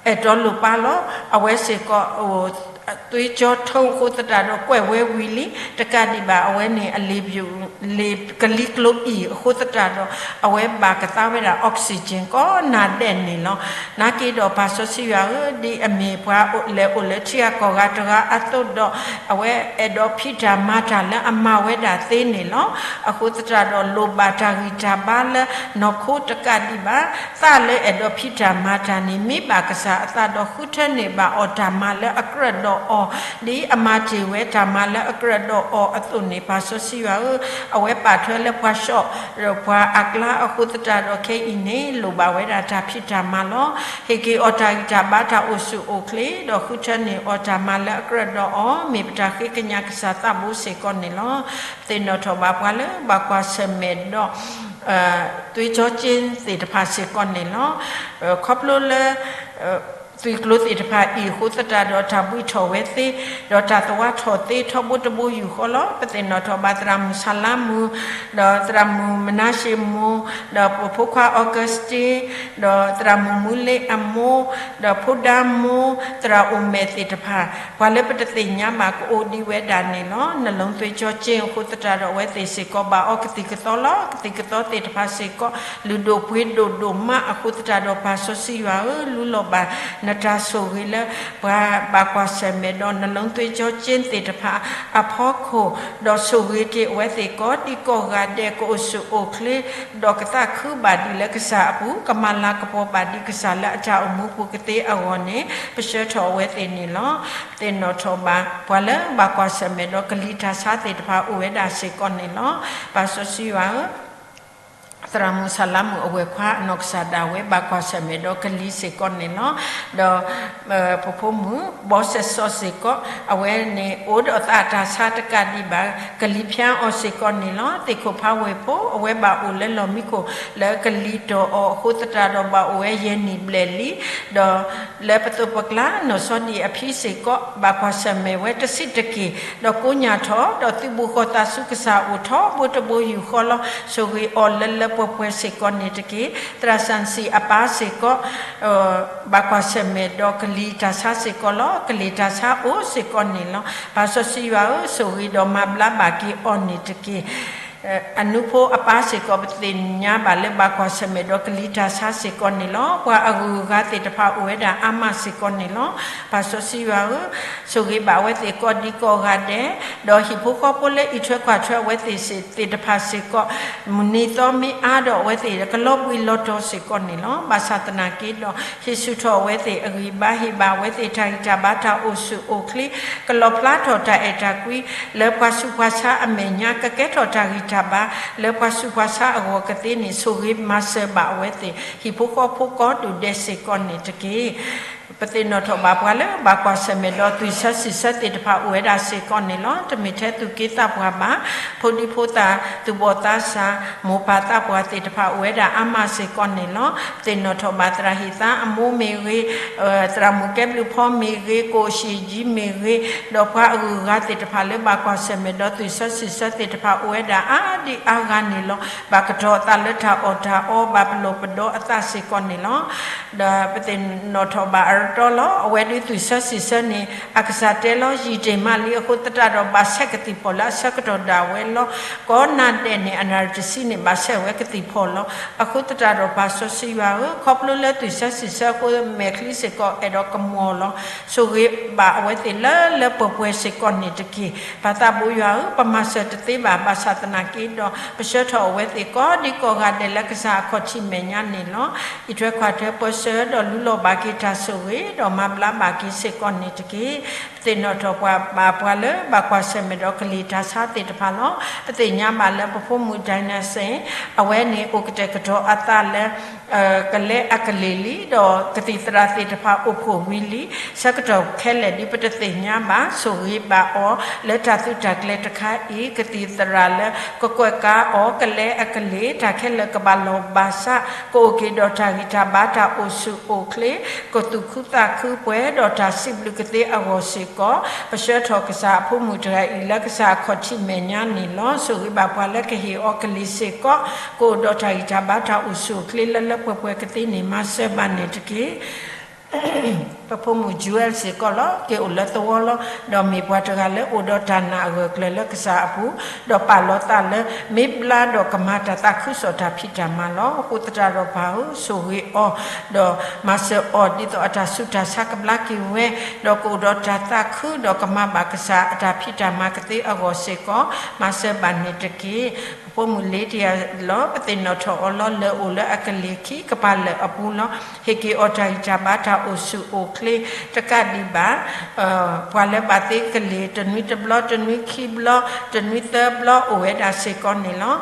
အဲၣ်တီလိာ်ပၢ်လီၤ. အဝဲစ့ၢ်ကီး သွေးကြောထုံး အဃိသတးဒီးကွဲးဝဲဝံၤလံ တကးဒံးဘၣ် အဝဲန့ၣ် အလ့ၤပျူၣ်လ့ၤကလံၤကျိၤအံၤ အဃိသတးဒီး အဝဲဘၣ်ကသါဝဲဒၣ် oxygen ကိးနၤဒဲးန့ၣ်လီၤ. နာ်က့ဒီးပၢ်စီဆှံယွၤဧၢ, ဒ်အမ့ၢ်ပှၤလဲၤအိၣ်လၢထံဂၤကီၢ်ဂၤတဂၤအသိးဒီး အဝဲအဲၣ်ဒိးဖံးတၢ်မၤတၢ်လၢအမၤဝဲဒၣ်သ့န့ၣ်လီၤ. အဃိသတးဒီးလိၣ်ဘၣ်တၢ်ဂံၢ်တၢ်ဘါလၢနီၢ်ခိတကးဒံးဘၣ်. သးလၢအဲၣ်ဒိးဖံးတၢ်မၤတၢ်န့ၣ် မ့ၢ်ဘၣ်ကစၢ်အသးဒီး ဃုထၢန့ၢ်ဘၣ်အီၤတၢ်မၤလၢအကြၢးဒီးအီၤ, ဒ်အမၤတ့ၢ်ဝဲတၢ်မၤလၢအကြၢးဒီးအီၤအသိးန့ၣ် ပၢ်စီဆှံယွၤဧၢ, အဝဲပာ်ထွဲလၢပှၤၡီၣ် ပှၤအကျါအဃိသတးဒီး ခဲအံၤန့ၣ် လိၣ်ဘၣ်ဝဲဒၣ်တၢ်ဖံးတၢ်မၤလီၤ. ဟ့ၣ်က့ၤအီၤတၢ်ဂံၢ်တၢ်ဘါ တၢ်အိၣ်ဆူၣ်အိၣ်ချ့, ဒီးဃုထၢန့ၢ်အီၤတၢ်မၤလၢအကြၢးဒီးအီၤ မ့ၢ်ပတၢ်ဃ့ကညးကစၢ်သးဘိစ့ၢ်ကီးန့ၣ်လီၤ. ပသ့ၣ်နီၣ်ထီၣ်ဘၣ်ပှၤလၢဘၣ်ကွၢ်ဆၢၣ်မဲာ်ဒီး သွေးကြောကျဉ်သ့ၣ်တဖၣ်စ့ၢ်ကီးန့ၣ်လီၤ. ခီဖျိလၢ သွံၣ်ကျိၤသ့ၣ်တဖၣ်အံၤအဃိသတးဒီး တၢ်ဘှံးထီၣ်ဝဲသ့, ဒီးတၢ်သဝါထီၣ်သ့ ထီဘိတဘိယူၢ်ဃီလီၤ. ပသ့ၣ်နီၣ်ထီၣ်ဘၣ်သရၣ်မုၣ်ဆၣ်လါမူ, ဒီးသရၣ်မုၣ်မနၤၡ့မူ, ဒီးပဖိခွါ Augustine, ဒီးသရၣ်မုၣ်မူလ့အမိ, ဒီးဖိဒါမိ, သရၣ်အိၣ်မဲာ်သ့ၣ်တဖၣ်, ပှၤလၢပတသ့ၣ်ညါဘၣ်ကအိၣ်ဒံးဝဲဒၣ်န့ၣ်လီၤ. နလီသွေးကြောကျဉ်အဃိသတးဒီး အဝဲသ့ၣ်စ့ၢ်ကီးဘၣ်အီကသံၣ်ကသီလီၤ. ကသံၣ်ကသီသ့ၣ်တဖၣ်စ့ၢ်ကီး လုၢ်ဒိၣ်ပှ့ၤဒိၣ်ဒိၣ်မးအဃိသတးဒီး ပၢ်စီဆှံယွၤဧၢ, လူလီၤဘၣ်နတၢ်ဆိၣ်ဂ့ၤလၢ ပှၤဘၣ်ကွၢ်ဆၢၣ်မဲာ်ဒီး နလီသွေးကြောကျဉ်သ့ၣ်တဖၣ်အဖီခိၣ်, ဒီးဆိၣ်ဂ့ၤက့ၤအဝဲသ့ၣ်ကိးဒံကိးဂၤဒဲး ကအိၣ်ဆူၣ်အိၣ်ချ့, ဒီးကသးခုဘၣ်ဒံးလၢကစၢ်အပူၤ, ကမၤလၤကပီၤဘၣ်ဒံးကစၢ်လၢအတၢ်အိၣ်မူပူၤကသ့အဂီၢ်န့ၣ် ပဆှၢထီၣ်အဝဲသ့ၣ်န့ၣ်လီၤ. ပသ့ၣ်နီၣ်ထီၣ်ဘၣ် ပှၤလၢဘၣ်ကွၢ်ဆၢၣ်မဲာ်ဒီးကလံၤတၢ်ဆါသ့ၣ်တဖၣ်အိၣ်ဝဲဒၣ်စ့ၢ်ကီးန့ၣ်လီၤ. ပၢ်စီဆှံယွၤဧၢ, သရၣ်မုၣ်ဆၣ်လါမူအဝဲၢ်ခွါ အနီၢ်ကစၢ်ဒၣ်ဝဲဘၣ်ကွၢ်ဆၢၣ်မဲာ်ဒီးကလံၤစ့ၢ်ကီးန့ၣ်လီၤ. ဒီး ပဖိမုၣ် ဘီစဲးစီဆ့ၢ်ကီး အဝဲန့ၣ် အိၣ်ဒီးသးတၢ်ဆါတကးဒံးဘၣ် ကလံၤဖၠါအီၤစ့ၢ်ကီးန့ၣ်လီၤ. သ့ၣ်ခိၣ်ဖးဝဲၢ်ဖိ အဝဲဘၣ်အိၣ်လၢလီၢ်မံခိၣ် လၢကလံၤတီၢ်အီၤအဃိသတးဒီး ဘၣ်အိၣ်ဝဲယဲၢ်နံၣ်ဘျဲၣ်လံ. ဒီးလၢပသိးပကျါ နီၢ်စီၤဒံၣ်အဖံစ့ၢ်ကီး ဘၣ်ကွၢ်ဆၢၣ်မဲာ်ဝဲတဆံးတက့ၢ်. ဒီးကိးညါထီၣ် ဒီးသုးဘူးဃီၤသးဆူကစၢ်အအိၣ်ထီဘိတဘိယူၢ်ဃီလီၤ. ဆိၣ်ဂ့ၤအီၤလၢလၢပှဲၤပှဲၤစ့ၢ်ကီးန့ၣ်တက့ၢ်. သရၣ်စၣ်စံၣ်အပၢ်စ့ၢ်ကီး ဘၣ်ကွၢ်ဆၢၣ်မဲာ်ဒီးကလံၤတၢ်ဆါစ့ၢ်ကီးလီၤ. ကလံၤတၢ်ဆါအိၣ်စ့ၢ်ကီးန့ၣ်လီၤ. ပၢ်စီဆှံယွၤဧၢ, ဆိၣ်ဂ့ၤဒီးမၤဘျါဘၣ်က့ၤအီၤန့ၣ်တက့ၢ်. အနူဖိအပၢ်စ့ၢ်ကီး ပသ့ၣ်ညါဘၣ်လၢဘၣ်ကွၢ်ဆၢၣ်မဲာ်ဒီးကလံၤတၢ်ဆါစ့ၢ်ကီးန့ၣ်လီၤ. ပှၤအဂုၤအဂၤသ့ၣ်တဖၣ်အိၣ်ဝဲဒၣ်အါမးစ့ၢ်ကီးန့ၣ်လီၤ. ပၢ်စီဆှံယွၤဧၢ, ဆိၣ်ဂ့ၤဘၣ်အဝဲသ့ၣ်ကိးဒံကိးဂၤဒဲး, ဒီးဟံၣ်ဖိဃီဖိလၢအံးထွဲကွၢ်ထွဲအဝဲသ့ၣ်သ့ၣ်တဖၣ်စ့ၢ်ကီး, မုၢ်နံၤသီမ့ၢ်အါဒီးအဝဲသ့ၣ်ကလီၤဘှံးလီၤတီၤစ့ၢ်ကီးန့ၣ်လီၤ. ဘၣ်ဆၣ်သနာ်က့ဒီး ဟ့ၣ်ဆူၣ်ထီၣ်အဝဲသ့ၣ်အဂံၢ်ဘါ, ဟ့ၣ်ဘၣ်အဝဲသ့ၣ်တၢ်ဂံၢ်တၢ်ဘါတၢ်အိၣ်ဆူၣ်အိၣ်ချ့, ကလီၤဖျါထီၣ်တၢ်အဲၣ်တၢ်ကွံ လၢပှၤဆူးပှၤဆါအမဲာ်ညါ, ကကဲထီၣ်တၢ်ဂံၢ်တၢ်ဘါ လၢပှၤဆူးပှၤဆါအဂီၢ်ကသ့န့ၣ် ဆိၣ်ဂ့ၤမၤစၢၤဘၣ်အဝဲသ့ၣ် ဟံၣ်ဖိဃီဖိကိးဒူၣ်ဒဲးစ့ၢ်ကီးန့ၣ်တက့ၢ်. ပသ့ၣ်နီၣ်ထီၣ်ဘၣ်ပှၤလၢဘၣ်ကွၢ်ဆၢၣ်မဲာ်ဒီးသွံၣ်ဆၢစံၣ်ဆၢသ့ၣ်တဖၣ်အိၣ်ဝဲဒၣ်စ့ၢ်ကီးန့ၣ်လီၤ. တမ့ၢ်ထဲသူၣ်က့သးပှၢ်ဘၣ်, ဖိဒံဖိသၣ်, သူၣ်ဘီၣ်သးစၢ်, မိၢ်ပၢ်သးပှၢ်သ့ၣ်တဖၣ်အိၣ်ဝဲဒၣ်အါမးစ့ၢ်ကီးန့ၣ်လီၤ. ပသ့ၣ်နီၣ်ထီၣ်ဘၣ်သရၣ်ဟ့ၣ်သါအမိၢ်မ့ၢ်ဂ့ၤ, သရၣ်မုၣ်ကဲဘျုးဖီမ့ၢ်ဂ့ၤ, ကိၣ်ရှံၣ်ယံမ့ၢ်ဂ့ၤ, ဒီးပှၤအဂုၤအဂၤသ့ၣ်တဖၣ်လၢဘၣ်ကွၢ်ဆၢၣ်မဲာ်ဒီးသွံၣ်ဆၢစံၣ်ဆၢသ့ၣ်တဖၣ်အိၣ်ဝဲဒၣ်အါဒံအါဂၤန့ၣ်လီၤ. ဘၣ်ကတီၤအသးလၢတၢ်အီၣ်တၢ်အီ ဘၣ်ပလီၢ်ပဒီအသးစ့ၢ်ကီးန့ၣ်လီၤ. ဒီးပသ့ၣ်နီၣ်ထီၣ်ဘၣ်အရတီလီၤ. အဝဲဒုးသွံၣ်ဆၢစံၣ်ဆၢန့ၣ် အကစၢ်တဲလီၤ ယံာ်တ့ၢ်မးလံ အဃိသတးဒီးဘၣ်ဆဲးကသံၣ်ဖီၣ်လၢအဆၢကတီၢ်ဒၣ်ဝဲလီၤ. ကိးနၤဒဲးန့ၣ် အနၣ်ရံၣ်တဆံန့ၣ် ဘၣ်ဆဲးဝဲကသံၣ်ဖီၣ်လီၤ. အဃိသတးဒီးပၢ်စီဆှံယွၤဧၢ, ခီဖျိလၢသွံၣ်ဆၢစံၣ်ဆၢအဃိ မဲာ်ချံစ့ၢ်ကီးအဲၣ်ဒိးကမီၤလီၤ. ဆိၣ်ဂ့ၤဘၣ်အဝဲသ့ၣ်လၢလၢပှဲၤပှဲၤစ့ၢ်ကီးန့ၣ်တက့ၢ်. ပၢ်သးဘိယွၤဧၢ, ပမၤစၢၤတသ့ဘၣ်. ဘၣ်ဆၣ်သနာ်က့ဒီး ပဆှၢထီၣ်အဝဲသ့ၣ်ကိးဒံကိးဂၤဒဲးလၢကစၢ်အခီၣ်ထံးမဲာ်ညါန့ၣ်လီၤ. အံးထွဲကွၢ်ထွဲပၢဆှၢဒီးလူလီၤဘၣ်က့ၤတၢ်ဆိၣ်ဂ့ၤ ဒီးမၤဘျါဘၣ်က့ၤစ့ၢ်ကီးန့ၣ်တက့ၢ်. ပသ့ၣ်နီၣ်ထီၣ်ပှၤဘၣ်ပှၤလၢဘၣ်ကွၢ်ဆၢၣ်မဲာ်ဒီးကလံၤတၢ်ဆါသ့ၣ်တဖၣ်လီၤ. ပသ့ၣ်ညါဘၣ်လၢပဖိမုၣ် Dynasty အဝဲန့ၣ်အိၣ်ကတဲာ်ကတီၤအသးလၢ ကလဲအကလ့ၢ်လံ, ဒီးကသံၣ်သရၣ်သ့ၣ်တဖၣ်အိၣ်ဖှိၣ်ဝံၤလံ. ဆၢကတီၢ်ခဲလၢာ်ဒ်ပတသ့ၣ်ညါဘၣ်, ဆိၣ်ဂ့ၤဘၣ်အီၤလၢတၢ်သုးတၢ်ကျဲၤတခါအံၤ, ကသံၣ်သရၣ်လၢကကွဲးကါအီၤ ကလဲအကလ့ၢ်, တၢ်ခဲလၢာ်ကဘၣ်လီၢ်ဘၣ်စး, ကအိၣ်က့ၤဒီးတၢ်ဂံၢ်တၢ်ဘါတၢ်အိၣ်ဆူၣ်အိၣ်ချ့, ကသူၣ်ခုသးခုပှဲၤဒီးတၢ်စံးဘျုးကသ့အဂီၢ်စ့ၢ်ကီး, ပဆှၢထီၣ်ကစၢ်အဖိမုၣ်တဂၤအံၤလၢကစၢ်အခီၣ်ထံးမဲာ်ညါန့ၣ်လီၤ. ဆိၣ်ဂ့ၤဘၣ်ပှၤလၢကဟ့ၣ်အီၤကလံၤစ့ၢ်ကီး, ကအိၣ်ဒီးတၢ်ဂံၢ်တၢ်ဘါတၢ်အိၣ်ဆူၣ်အိၣ်ချ့လၢလၢပှဲၤပှဲၤကသ့န့ၣ် မၤစၢၤဘၣ်န့ၣ်တက့ၢ်. ပဖိမုၣ် Jewel စ့ၢ်ကီးလီၤ. က့ၤအိၣ်လၢသဝီလီၤ. ဒီးမ့ၢ်ပှၤတဂၤလၢအိၣ်ဒီးတၢ်နာ်အဂၢၢ်အကျၢၤလၢကစၢ်အပူၤ, ဒီးပာ်လီၤသးလၢ မ့ၢ်ဘျါဒီးကမၤတၢ်သးခုကစီၣ်တၢ်ဖံးတၢ်မၤလီၤ. အဃိသတးဒီးပၢ်ဧၢ, ဆိၣ်ဂ့ၤအီၤ, ဒီးမၤစၢၤအီၤဒ်သိးအတၢ်ဆူးတၢ်ဆါကဘျါက့ၤဝဲ, ဒီးကအိၣ်ဒီးတၢ်သးခု, ဒီးကမၤဘၣ်ကစၢ်အတၢ်ဖံးတၢ်မၤကသ့အဂီၢ်စ့ၢ်ကီး, မၤစၢၤဘၣ်န့ၣ်တက့ၢ်. ပဖိမုၣ် Lydia လီၤ. ပသ့ၣ်နီၣ်ထီၣ်အီၤလီၤ. လၢအိၣ်လၢအကလ့ၢ်ခံကပၤလၢာ်အပူၤလီၤ. ဟ့ၣ်က့ၤအီၤတၢ်ဂံၢ်တၢ်ဘါတၢ်အိၣ်ဆူၣ်အိၣ်ချ့တကးဒံးဘၣ် ပှၤလၢဘၣ်သ့ကလ့ၢ် တနွံတဘျီ, တနွံခံဘျီ, တနွံသၢဘျီ အိၣ်ဝဲဒၣ်စ့ၢ်ကီးန့ၣ်လီၤ.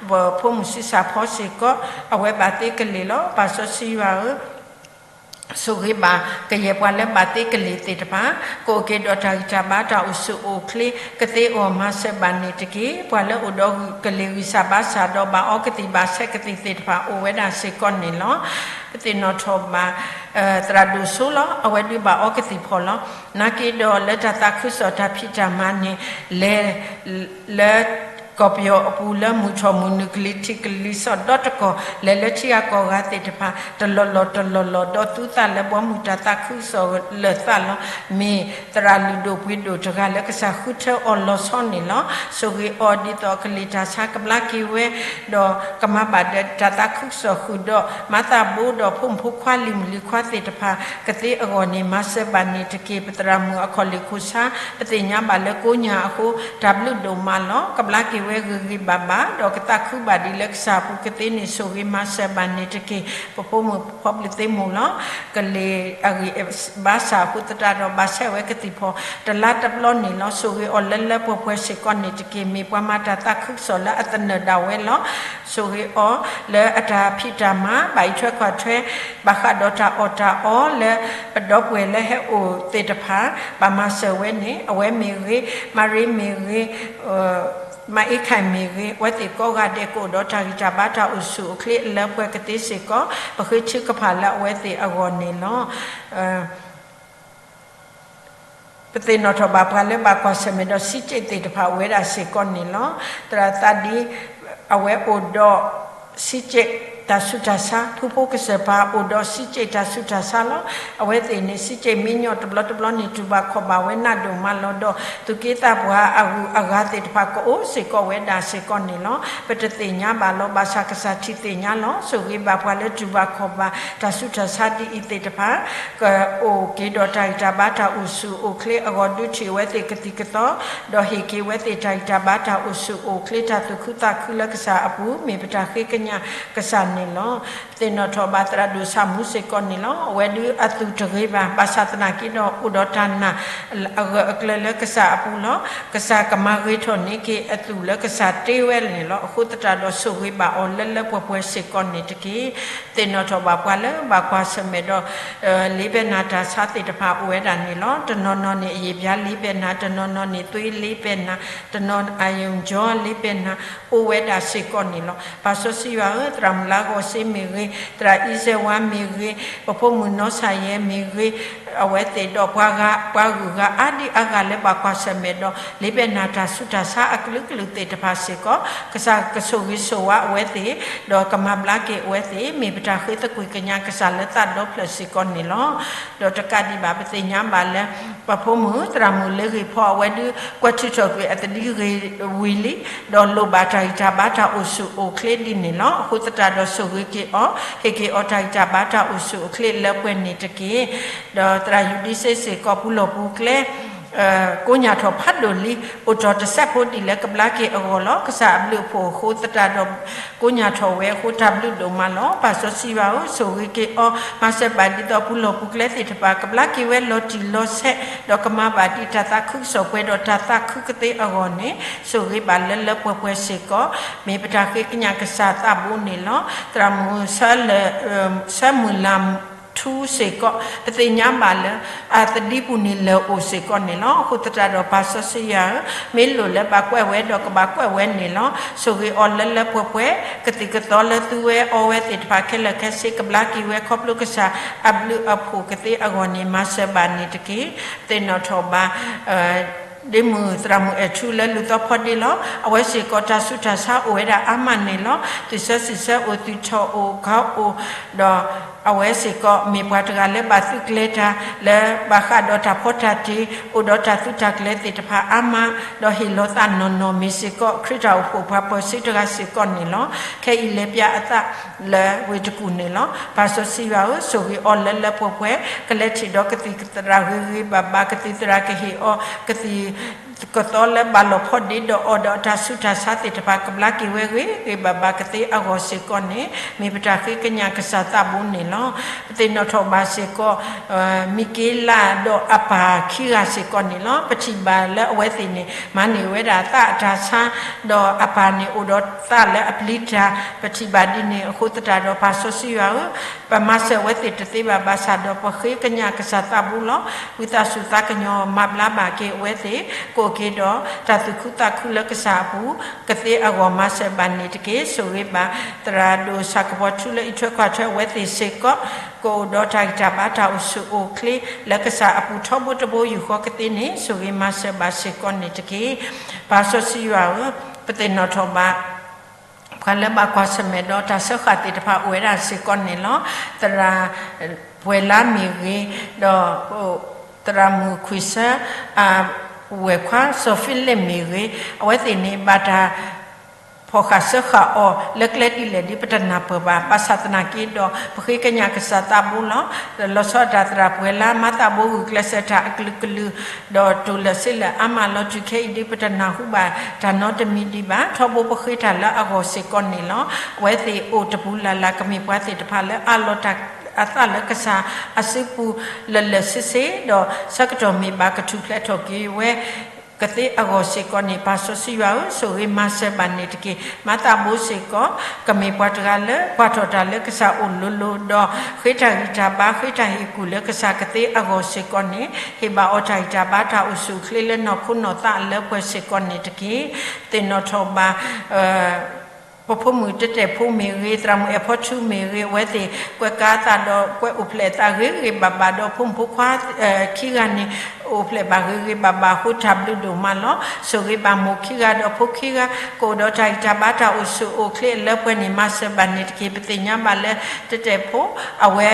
ပဖိမုၣ် စံးစၢ်ဖီ စ့ၢ်ကီး, အဝဲဘၣ်သ့ကလ့ၢ်လီၤ. ပၢ်စီဆှံယွၤဧၢ, ဆိၣ်ဂ့ၤဘၣ်ကယဲၢ်ပှၤလၢဘၣ်သ့ကလ့ၢ်သ့ၣ်တဖၣ်, ကအိၣ်က့ၤဒီးတၢ်ဂံၢ်တၢ်ဘါတၢ်အိၣ်ဆူၣ်အိၣ်ချ့ကသ့အဂီၢ် မၤစၢၤဘၣ်န့ၣ်တက့ၢ်. ပှၤလၢအိၣ်ဒီးကလ့ၢ်ဂံၢ်စၢ်ဘါစၢ်ဒီးဘၣ်အီကသံၣ်ဘၣ်ဆဲးကသံၣ်သ့ၣ်တဖၣ် အိၣ်ဝဲဒၣ်စ့ၢ်ကီးန့ၣ်လီၤ. ပသ့ၣ်နီၣ်ထီၣ်ဘၣ် သရၣ်ဒိၣ်စိလီၤ. အဝဲဒုးဘၣ်အီကသံၣ်ဖီၣ်လီၤ. နာ်က့ဒီးလၢတၢ်သးခုကစီၣ်တၢ်ဖံးတၢ်မၤန့ၣ် လဲၤ လၢ ကီၢ်ပယီၤအပူၤလၢမုၢ်ထီၣ်မုၢ်နုာ် ကလံၤထံးကလံၤစီးဒီတကီၢ် လဲၤလၢထံဂၤကီၢ်ဂၤသ့ၣ်တဖၣ် တလီၢ်လီၢ်တလီၢ်လီၢ် ဒီးသူသးလၢဘီမုၢ်တၢ်သးခုကစီၣ်လၢာ်သးလီၤ. မ့ၢ်သရၣ်လုၢ်ဒိၣ်ပှ့ၤဒိၣ်တဂၤလၢကစၢ်ဃုထၢအီၤလီၤဆီန့ၣ်လီၤ. ဆိၣ်ဂ့ၤအီၤဒ်သိးအကလံၤတၢ်ဆါကဘျါက့ၤဝဲ ဒီးကမၤဘၣ်ဒီးတၢ်သးခုကစီၣ်ဃုာ်ဒီး မၤသးဘိဒီးဖိမုၣ်ဖိခွါလံၤမုၣ်လံၤခွါသ့ၣ်တဖၣ် ကသ့အဂီၢ်န့ၣ် မၤစၢၤဘၣ်န့ၣ်တက့ၢ်. ပသရၣ်မုၣ်အခီၣ်လ့ၢ်ခိၣ်ဆါ ပသ့ၣ်ညါဘၣ်လၢကိးညၣ်အဃိ တၢ်ဘျုးဒိၣ်မးလီၤ. ကဘျါက့ၤဝဲဂ့ၤဂ့ၤဘၣ်ဘၣ် ဒီးကသးခုဘၣ်ဒံးလၢကစၢ်အပူၤကသ့န့ၣ် ဆိၣ်ဂ့ၤမၤစၢၤဘၣ်န့ၣ်တက့ၢ်. ပဖိမုၣ်ဖီဘျုးသ့မိၢ်လီၤ. ကလ့ၢ်အဂံၢ်ဘါစၢ်အဃိသတးဒီး ဘၣ်ဆဲးဝဲကသံၣ်ဖီၣ် တလါတဘျီန့ၣ်လီၤ. ဆိၣ်ဂ့ၤအီၤလၢလၢပှဲၤပှဲၤစ့ၢ်ကီးန့ၣ်တက့ၢ်. မ့ၢ်ပှၤမၤတၢ်သးခုကစီၣ်လၢအသနၢၣ်ဒၣ်ဝဲလီၤ. ဆိၣ်ဂ့ၤအီၤလၢအတၢ်ဖံးတၢ်မၤ ဘၣ်အံးထွဲကွၢ်ထွဲ ဘၣ်ဃးဒီးတၢ်အီၣ်တၢ်အီလၢ ပဒီပုၢ်ဝဲၢ်လၢဟဲအိၣ်သ့ၣ်တဖၣ် ဘၣ်မၤစၢၤဝဲန့ၣ် အဝဲမ့ၢ်ဂ့ၤ, မၤရ့မ့ၢ်ဂ့ၤ, မၤအ့ခၢၣ်မ့ၢ်ဂ့ၤ, အဝဲသ့ၣ်ကိးဂၤဒဲးကအိၣ်ဒီးတၢ်ဂံၢ်တၢ်ဘါတၢ်အိၣ်ဆူၣ်အိၣ်ချ့အလၢပှဲၤကသ့စ့ၢ်ကီး ပဃ့ထုကဖၣ်လၢအဝဲသ့ၣ်အဂီၢ်န့ၣ်လီၤ. ပသ့ၣ်နီၣ်ထီၣ်ဘၣ်ပှၤလၢဘၣ်ကွၢ်ဆၢၣ်မဲာ်ဒီး စံးက့း သ့ၣ်တဖၣ်အိၣ်ဝဲဒၣ်စ့ၢ်ကီးန့ၣ်လီၤ. သရၣ်သးဒ့ အဝဲအိၣ်ဒီး စံးက့း တၢ်ဆူးတၢ်ဆါ, ဖုဖိကစၢၢ်ပၤအိၣ်ဒီးစံးက့ၣ်တၢ်ဆူးတၢ်ဆါလီၤ. အဝဲသ့ၣ်န့ၣ် စံးက့ၣ်မ့ၢ်ညီၣ်တဘျီတဘျီန့ၣ် တူၢ်ဘၣ်ခီၣ်ဘၣ်ဝဲနးဒိၣ်မးလီၤ. ဒီးသူၣ်က့သးပှၢ်အဂုၤအဂၤသ့ၣ်တဖၣ် ကအိၣ်စ့ၢ်ကီးဝဲဒၣ်စ့ၢ်ကီးန့ၣ်လီၤ. ပတသ့ၣ်ညါဘၣ်လီၤ. ဘၣ်ဆၣ်ကစၢ်ထံၣ်သ့ၣ်ညါလီၤ. ဆိၣ်ဂ့ၤဘၣ်ပှၤလၢတူၢ်ဘၣ်ခီၣ်ဘၣ်တၢ်ဆူးတၢ်ဆါဒ်အံၤသ့ၣ်တဖၣ် ကအိၣ်က့ၤဒီးတၢ်ဂံၢ်တၢ်ဘါတၢ်အိၣ်ဆူၣ်အိၣ်ချ့အဂီၢ် ဒုးထံၣ်အဝဲသ့ၣ်ကသံၣ်ကသီ ဒီးဟ့ၣ်က့ၤဝဲသ့ၣ်တၢ်ဂံၢ်တၢ်ဘါတၢ်အိၣ်ဆူၣ်အိၣ်ချ့ တၢ်သူၣ်ခုသးခုလၢကစၢ်အပူၤ မ့ၢ်ပတၢ်ဃ့ကညးကစၢ်န့ၣ်လီၤ. သ့ၣ်နီၣ်ထီၣ်ဘၣ်သရၣ်ဒိၣ်ဆၣ်မူစ့ၢ်ကီးန့ၣ်လီၤ. အဝဲဒုးအသူၣ်တဂ့ၤဘၣ်. ဘၣ်ဆၣ်သနာ်က့ဒီး အိၣ်ဒီးတၢ်နာ်အဂၢၢ်အကျၢၤလၢကစၢ်အပူၤလီၤ. ကစၢ်ကမၤဂ့ၤထီၣ်န့ၢ်က့ၤအသူၣ်လၢကစၢ်တ့ဝဲန့ၣ်လီၤ. အဃိသတးဒီး ဆိၣ်ဂ့ၤဘၣ်အီၤလၢလၢပှဲၤပှဲၤစ့ၢ်ကီးန့ၣ်တက့ၢ်. သ့ၣ်နီၣ်ထီၣ်ဘၣ်ပှၤလၢဘၣ်ကွၢ်ဆၢၣ်မဲာ်ဒီး လ့ပဲၢ်နၤတၢ်ဆါသ့ၣ်တဖၣ်အိၣ်ဝဲဒၣ်န့ၣ်လီၤ. တနီၤနီၤန့ၣ် အယံာ်ပျါလ့ပဲၢ်နၤ, တနီၤနီၤန့ၣ် သွေးလ့ပဲၢ်နၤ, တနီၤ အာရုံကြော လ့ပဲၢ်နၤ အိၣ်ဝဲဒၣ်စ့ၢ်ကီးန့ၣ်လီၤ. ပၢ်စီဆှံယွၤဧၢ, သရၣ်မုၣ်လါဂီၤစ့မ့ၢ်ဂ့ၤ, သရၣ်အံၤစဲဝါမ့ၢ်ဂ့ၤ, ပဖိမုၣ်နီၢ်ဆၣ်ယဲမ့ၢ်ဂ့ၤ, အဝဲသ့ၣ်ဒီးပှၤဂၤ ပှၤဂုၤဂၤအါဒံအါဂၤလၢဘၣ်ကွၢ်ဆၢၣ်မဲာ်ဒီး လ့ပဲၢ်နၤတၢ်ဆူးတၢ်ဆါအကလုာ်ကလုာ်သ့ၣ်တဖၣ်စ့ၢ်ကီး, ကစၢ်ကဆိၣ်ဂ့ၤဆိၣ်ဝါအဝဲသ့ၣ်, ဒီးကမၤဘျါက့ၤအဝဲသ့ၣ်, မ့ၢ်ပတၢ်ဃ့သကွံၢ်ကညးကစၢ်လၢသးဒီဖျၢၣ်စ့ၢ်ကီးန့ၣ်လီၤ. ဒီးတကးဒံးဘၣ် ပသ့ၣ်ညါဘၣ်လၢ ပဖိမုၣ်သရၣ်မုၣ်လၢဂ့ၢ်ဖီအဝဲဒုး ကွၢ်ထူးထီၣ်ကွံာ်အသဒံဂ့ၤဝံၤလံ, ဒီးလိၣ်ဘၣ်တၢ်ဂံၢ်တၢ်ဘါတၢ်အိၣ်ဆူၣ်အိၣ်ချ့ဒ်န့ၣ်လီၤ. အဃိသတးဒီးဆိၣ်ဂ့ၤက့ၤအီၤ, ဟ့ၣ်က့ၤအီၤတၢ်ဂံၢ်တၢ်ဘါတၢ်အိၣ်ဆူၣ်အိၣ်ချ့လၢပှဲၤန့ၣ်တက့ၢ်. ဒီးသရၣ်ယူၤဒံစ့စ့ၢ်ကီးပူၤလီၢ်ပူၤကျဲ ကိညၢ်ထီၣ်ဖးဒိၣ်လံ, အိၣ်ထီၣ်တစဲးဖိဒ်လဲၣ်ကဘျါက့ၤအဂီၢ်လီၤ. ကစၢ်အဘျုးအဖှိၣ်အဃိသတးဒီး ကိညၢ်ထီၣ်ဝဲအဃိတၢ်ဘျုးဒိၣ်မးလီၤ. ပၢ်စီဆှံယွၤဧၢ, ဆိၣ်ဂ့ၤက့ၤအီၤ, မၤစၢၤဘၣ်ဒ်သိးပူၤလီၢ်ပူၤကျဲသ့ၣ်တဖၣ် ကဘျါက့ၤဝဲလီၤတံၢ်လီၤဆဲး, ဒီးကမၤဘၣ်ဒ်တၢ်သးခုကစီၣ်ပှဲၤဒီးတၢ်သးခုကသ့အဂီၢ်န့ၣ်, ဆိၣ်ဂ့ၤဘၣ်လၢလၢပှဲၤပှဲၤစ့ၢ်ကီး, မ့ၢ်ပတၢ်ဃ့ကညးကစၢ်သးဘိန့ၣ်လီၤ. သရၣ်မုၣ် ဆၢမုၢ်လၢ် ထူစ့ၢ်ကီး, ပသ့ၣ်ညါဘၣ်လၢ အသဒံပူၤန့ၣ်လၢအိၣ်စ့ၢ်ကီးန့ၣ်လီၤ. အဃိသတးဒီးပၢ်စီဆှံယွၤဧၢ, မ့ၢ်လိၣ်လၢဘၣ်ကွဲးဝဲဒီးကဘၣ်ကွဲးဝဲန့ၣ်လီၤ. ဆိၣ်ဂ့ၤအီၤလၢလၢပှဲၤပှဲၤ, ကသံၣ်ကသီလၢသူဝဲအီဝဲသ့ၣ်တဖၣ်ခဲလၢာ်ခဲဆ့ကဘျါက့ၤဝဲခီဖျိကစၢ်အဘျုးအဖှိၣ်ကသ့အဂီၢ်န့ၣ် မၤစၢၤဘၣ်န့ၣ်တက့ၢ်. သ့ၣ်နီၣ်ထီၣ်ဘၣ် ဒ့မုၣ်သရၣ်မုၣ်အဲၣ်ထူလၢလူၤသီဖီဒ့လီၤ. အဝဲစ့ၢ်ကီးတၢ်ဆူးတၢ်ဆါအိၣ်ဝဲဒၣ်အါမးန့ၣ်လီၤ. သုးဆၢစံးဆၢအိၣ်သုးထီၣ်အိၣ်ခီအိၣ်, ဒီးအဝဲစ့ၢ်ကီးမ့ၢ်ပှၤတဂၤလၢဘၣ်သုးကျဲၤတၢ် လၢဘၣ်ဃးဒီးတၢ်ဖီတၢ်တ့, အိၣ်ဒီးတၢ်သုးတၢ်ကျဲၤသ့ၣ်တဖၣ်အါမး, ဒီးဟ့ၣ်လီၤသးနီၢ်နီၢ်မ့ၢ်စ့ၢ်ကီး ခရံာ်တၢ်အိၣ်ဖှိၣ်ပှၤပၢၤစ့တဂၤစ့ၢ်ကီးန့ၣ်လီၤ. ခဲအံၤလဲၤပျၢ်အသးလၢဝ့ၢ်တကူၣ်န့ၣ်လီၤ. ပၢ်စီဆှံယွၤဧၢ, ဆိၣ်ဂ့ၤအီၤလၢလၢပှဲၤပှဲၤ, ကလဲၤထံၣ်ဒီးကသံၣ်သရၣ်ဂ့ၤဂ့ၤဘၣ်ဘၣ်, ကသံၣ်သရၣ်ကဟ့ၣ်အီၤ ကသံၣ် ကသီလၢဘၣ်လီၤဖီဒ့ဒီးအီၤဒီးတၢ်ဆူးတၢ်ဆါသ့ၣ်တဖၣ် ကဘျါက့ၤဝဲဂ့ၤဂ့ၤဘၣ်ဘၣ်ကသ့အဂီၢ်စ့ၢ်ကီးန့ၣ်, မ့ၢ်ပတၢ်ဃ့ကညးကစၢ်သးဘိန့ၣ်လီၤ. ပသ့ၣ်နီၣ်ထီၣ်ဘၣ်စ့ၢ်ကီး မံၤက့လးဒီးအပၢ်ခံဂၤစ့ၢ်ကီးန့ၣ်လီၤ. ပထံၣ်ဘၣ်လၢအဝဲသ့ၣ်န့ၣ် မၤန့ၢ်ဝဲဒၣ်သးအတၢ်ဆါ, ဒီးအပၢ်န့ၣ်အိၣ်ဒီးသးလၢအပျံၤတၢ်, ပထံၣ်ဘၣ်ဒ်န့ၣ်အဃိသတးဒီး ပၢ်စီဆှံယွၤဧၢ, ပမၤစၢၤအဝဲသ့ၣ်တသ့ဘၣ်ဘၣ်ဆၣ်ဒီး ပဃ့ကညးကစၢ်သးဘိလီၤ. ဝံသးစူၤသးကညီၤမၤဘျါဘၣ်က့ၤအဝဲသ့ၣ်, ကအိၣ်က့ၤဒီးတၢ်သူၣ်ခုသးခုလၢကစၢ်အပူၤ, ကသ့အဂီၢ်မၤစၢၤဘၣ်န့ၣ်တက့ၢ်. ဆိၣ်ဂ့ၤဘၣ် သရၣ်ဒိၣ်ဆၣ်ကပီၤထူလၢအံးထွဲကွၢ်ထွဲအဝဲသ့ၣ်စ့ၢ်ကီး, ကအိၣ်ဒီးတၢ်ဂံၢ်တၢ်ဘါတၢ်အိၣ်ဆူၣ်အိၣ်ချ့လၢကစၢ်အပူၤထီဘိတဘိယူၢ်ဃီကသ့န့ၣ်, ဆိၣ်ဂ့ၤမၤစၢၤဘၣ်စ့ၢ်ကီးန့ၣ်တက့ၢ်. ပၢ်စီဆှံယွၤဧၢ, ပသ့ၣ်နီၣ်ထီၣ်ဘၣ် ပှၤလၢဘၣ်ကွၢ်ဆၢၣ်မဲာ်ဒီးတၢ်စၢဃာ်သ့ၣ်တဖၣ်အိၣ်ဝဲဒၣ်စ့ၢ်ကီးန့ၣ်လီၤ. သရၣ်ပှဲၤလါမ့ၢ်ဂ့ၤ, ဒီး သရၣ်မုၣ်ခွံၣ်ဆၢ အဝဲၢ်ခွါစီၤဖံလ့းမ့ၢ်ဂ့ၤ, အဝဲသ့ၣ်န့ၣ်ဘၣ်တၢ်ဖီၣ်ဃာ်စၢဃာ်အီၤလၢကျဲဒ်လဲၣ်ဒ် ပတနၢ်ပၢၢ်ဘၣ်. ဘၣ်ဆၣ်သနာ်က့ဒီး ပဃ့ကညးကစၢ်သးဘိလီၤ. လီၤဆီဒၣ်တၢ်သရၣ်ပှဲၤလါ မၤသးဘိဂုာ်ကျဲးစၢးတၢ်အကလုာ်ကလုာ်, ဒီးတိၢ်လၢာ်ဆ့လၢာ်အါမးလီၤတုၤခဲအံၤဒ် ပတနၢ်ဟူဘၣ်တၢ်နီတမံၤဒံးဘၣ်. ထီဘိပဃ့တၢ်လၢအဂီၢ်စ့ၢ်ကီးန့ၣ်လီၤ. အဝဲသ့ၣ်အိၣ်တပူၤလၢ်လၢ် ကမ့ၢ်ပှၤသ့ၣ်တဖၣ်လၢအးလီၤတၢ်အသးလၢကစၢ်အစုပူၤ လၢာ်လၢာ်ဆ့ဆ့, ဒီးဆၢကတီၢ်မ့ၢ်ဘၣ်ကထူၣ်ဖျဲးထီၣ်က့ၤဝဲ ကသ့အဂီၢ်စ့ၢ်ကီးန့ၣ်, ပၢ်စီဆှံယွၤဧၢ, ဆိၣ်ဂ့ၤမၤစၢၤဘၣ်န့ၣ်တက့ၢ်. မၤသးဘိစ့ၢ်ကီး ကမ့ၢ်ပှၤတဂၤလၢကွၢ်ထီၣ်တၢ်လၢကစၢ်အိၣ်လိၤလိၤဒီး ဃ့တၢ်ဂံၢ်တၢ်ဘါ ဃ့တၢ်ဟ့ၣ်ကူၣ်လၢကစၢ်ကသ့အဂီၢ်စ့ၢ်ကီးန့ၣ်, ဟ့ၣ်ဘၣ်အီၤတၢ်ဂံၢ်တၢ်ဘါတၢ်အိၣ်ဆူၣ်အိၣ်ချ့လၢနီၢ်ခိနီၢ်သးလၢပှဲၤစ့ၢ်ကီးန့ၣ်တက့ၢ်. သ့ၣ်နီၣ်ထီၣ်ဘၣ် ပဖိမုၣ်တဲတဲာ်ဖိမ့ၢ်ဂ့ၤ, သရၣ်မုၣ်အဲၣ်ဖီထူမ့ၢ်ဂ့ၤ, အဝဲသ့ၣ်ကွဲးကါသးဒီးကွဲးအိၣ်ဖျဲၣ်အသးဂ့ၤဂ့ၤဘၣ်ဘၣ်ဒီး ဖိမုၣ်ဖိခွါခံဂၤန့ၣ် အိၣ်ဖျဲၣ်ဘၣ်ဂ့ၤဂ့ၤဘၣ်ဘၣ်အဃိ တၢ်ဘျုးဒိၣ်မးလီၤ. ဆိၣ်ဂ့ၤဘၣ်မိၢ်ခံဂၤဒီးဖိခံဂၤ ကအိၣ်ဒီးတၢ်ဂံၢ်တၢ်ဘါတၢ်အိၣ်ဆူၣ်အိၣ်ချ့အလၢပှဲၤန့ၣ် မၤစၢၤဘၣ်န့ၣ်တက့ၢ်. ပသ့ၣ်ညါဘၣ်လၢ တတဲာ်ဖိ အဝဲ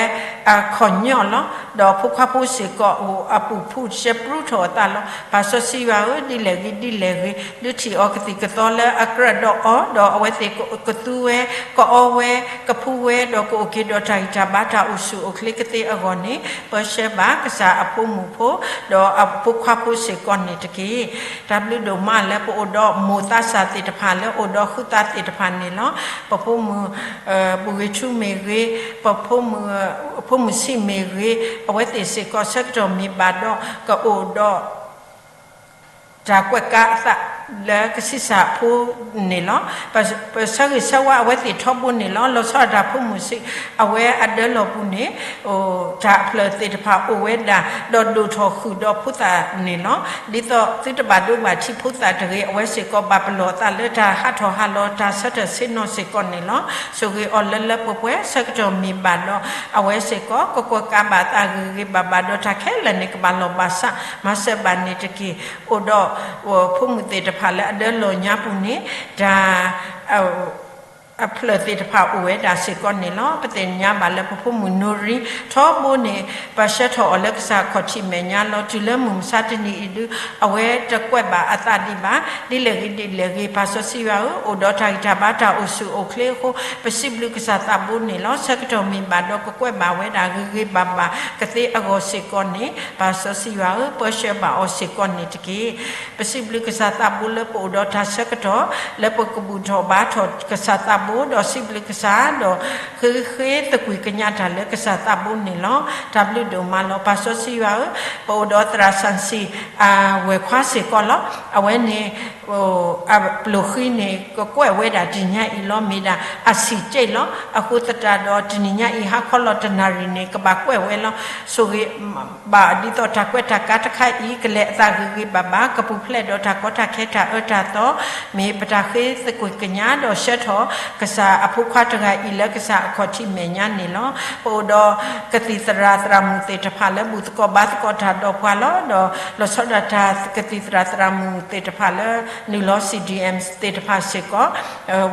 အခီၣ်ညီလီၤ. ဒီးဖိခွါဖိစ့ၢ်ကီးအိၣ်အပူၤဖု ရှဲပြူထီၣ်အသးလီၤ. ပၢ်စီဆှံယွၤဧၢ, ဒ်လဲၣ်ဂ့ၤဒ်လဲၣ်ဂ့ၤ ဒုးထံၣ်အီၤကသံၣ်ကသီလၢအကြၢးဒီးအီၤ, ဒီးအဝဲသ့ၣ်ကသူဝဲ ကအီဝဲ ကဖှူဝဲ ဒီးကအိၣ်က့ၤဒီးတၢ်ဂံၢ်တၢ်ဘါတၢ်အိၣ်ဆူၣ်အိၣ်ချ့ကသ့အဂီၢ်န့ၣ် ပၢဆှၢဘၣ်ကစၢ်အဖိမုၣ်ဖိ ဒီးအဖိခွါဖိစ့ၢ်ကီးန့ၣ်တက့ၢ်. တၢ်ဘျုးဒိၣ်မးလၢပအိၣ်ဒီးမိၢ်သးစၢ်သ့ၣ်တဖၣ်လၢအိၣ်ဒီးဃုသးသ့ၣ်တဖၣ်န့ၣ်လီၤ. ပဖိမုၣ် ဘူၣ်ဂ့ၤထူမ့ၢ်ဂ့ၤ, ပဖိမုၣ်ဆံးမ့ၢ်ဂ့ၤ, အဝဲသ့ၣ်စ့ၢ်ကီးဆၢကတီၢ်မ့ၢ်ဘၣ်ဒီး ကအိၣ်ဒီး တၢ်ကွဲးကါအသးလၢကဆံးစၢ်ဖိန့ၣ်လီၤ. ပဆၢဂ့ၤဆၢဝါအဝဲသ့ၣ်ထီဘိန့ၣ်လီၤ. လီၤဆီဒၣ်တၢ်ဖိမုၣ်ဆံး အဝဲအဒၢလီၢ်ပူၤန့ၣ် တၢ်အဖျၢၣ်သ့ၣ်တဖၣ်အိၣ်ဝဲဒၣ် ဒီးဒိၣ်ထီၣ်ဃုာ်ဒီးဖိသၣ်န့ၣ်လီၤ. ဒ်သိးသုတဘၣ်ဒိဘၣ်ထံးဖိသၣ်တဂ့ၤ, အဝဲစ့ၢ်ကီးဘၣ်ပလီၢ်အသးလၢတၢ်ဟးထီၣ်ဟးလီၤတၢ်ဆၢထၢၣ်ဆ့ၣ်နီၤစ့ၢ်ကီးန့ၣ်လီၤ. ဆိၣ်ဂ့ၤအီၤလၢလၢပှဲၤပှဲၤ ဆၢကတီၢ်မ့ၢ်ဘၣ်ဒီး အဝဲစ့ၢ်ကီး ကကွဲးကါဘၣ်အသးဂ့ၤဂ့ၤဘၣ်ဘၣ်ဒီးတၢ်ခဲလၢာ်န့ၣ် ကဘၣ်လီၢ်ဘၣ်စး မၤစၢၤဘၣ်န့ၣ်တက့ၢ်. အိၣ်ဒီး ဖိမုၣ်သ့ၣ်တဖၣ်လၢအဒၢလီၢ်ညါပူၤန့ၣ် တၢ် အဖျၢၣ်သ့ၣ်တဖၣ်အိၣ်ဝဲဒၣ်စ့ၢ်ကီးန့ၣ်လီၤ. ပသ့ၣ်ညါဘၣ်လၢပဖိမုၣ်နိရံထီဘိန့ၣ် ပဆှၢထီၣ်အီၤလၢကစၢ်အခီၣ်ထံးမဲာ်ညါလီၤ. တုၤလၢမုၢ်မဆါတနံၤအံၤဒု အဝဲတကွဲးဘၣ်အသးဒံးဘၣ်. ဒ်လဲၣ်ဂ့ၤဒ်လဲၣ်ဂ့ၤ ပၢ်စီဆှံယွၤဧၢ, အိၣ်ဒီးတၢ်ဂံၢ်တၢ်ဘါတၢ်အိၣ်ဆူၣ်အိၣ်ချ့အဃိ ပစံးဘျုးကစၢ်သးဘိန့ၣ်လီၤ. ဆၢကတီၢ်မ့ၢ်ဘၣ်ဒီးကကွဲးဘၣ်ဝဲဒၣ်ဂ့ၤဂ့ၤဘၣ်ဘၣ်ကသ့အဂီၢ်စ့ၢ်ကီးန့ၣ် ပၢ်စီဆှံယွၤဧၢ, ပၢဆှၢဘၣ်အီၤစ့ၢ်ကီးန့ၣ်တက့ၢ်. ပစံးဘျုးကစၢ်သးဘိလၢပအိၣ်ဒီးတၢ်ဆၢကတီၢ် လၢပကဘူၣ်ထီၣ်ဘါထီၣ်ကစၢ်သးဘိ ဒီးစံးဘျုးကစၢ် ဒီးဃ့ဃ့သကွံၢ်ကညးတၢ်လၢကစၢ်သးဘိန့ၣ်လီၤ. တၢ်ဘျုးဒိၣ်မးလီၤ. ပၢ်စီဆှံယွၤဧၢ, ပအိၣ်ဒီးသရၣ်စၣ်စံၣ် အဝဲၢ်ခွါစ့ၢ်ကီးလီၤ. အဝဲန့ၣ် အပျိၢ်ဃံန့ၣ် ကကွဲးဝဲဒၣ်တနံၤညါအံၤလီၤ. မ့ၢ်ဒၣ်အဆံးကဲးလီၤ. အဃိသတးဒီးတနံၤညါအံၤ ဟါခီလီၤတနၣ်ရံၣ်န့ၣ် ကဘၣ်ကွဲးဝဲလီၤ. ဆိၣ်ဂ့ၤ ဘၣ်ဒ်သိးတၢ်ကွဲးတၢ်ကါတခါအံၤ ကလဲၤအသးဂ့ၤဂ့ၤဘၣ်ဘၣ် ကပူၤဖျဲးဒီးတၢ်ကီတၢ်ခဲတၢ်အၢတၢ်သီ မ့ၢ်ပတၢ်ဃ့သကွံၢ်ကညး ဒီးဆှၢထီၣ်ကစၢ်အဖိခွါတဂၤအံၤလၢကစၢ်အခီၣ်ထံးမဲာ်ညါန့ၣ်လီၤ. ပအိၣ်ဒီးကသံၣ်သရၣ်သရၣ်မုၣ်သ့ၣ်တဖၣ်လၢဘူၣ်သကိးဘါသကိးတၢ်ဒီးပှၤလီၤ. ဒီးလီၤဆီဒၣ်တၢ်ကသံၣ်သရၣ်သရၣ်မုၣ်သ့ၣ်တဖၣ်လၢနုာ်လီၤ CDM သ့ၣ်တဖၣ်စ့ၢ်ကီး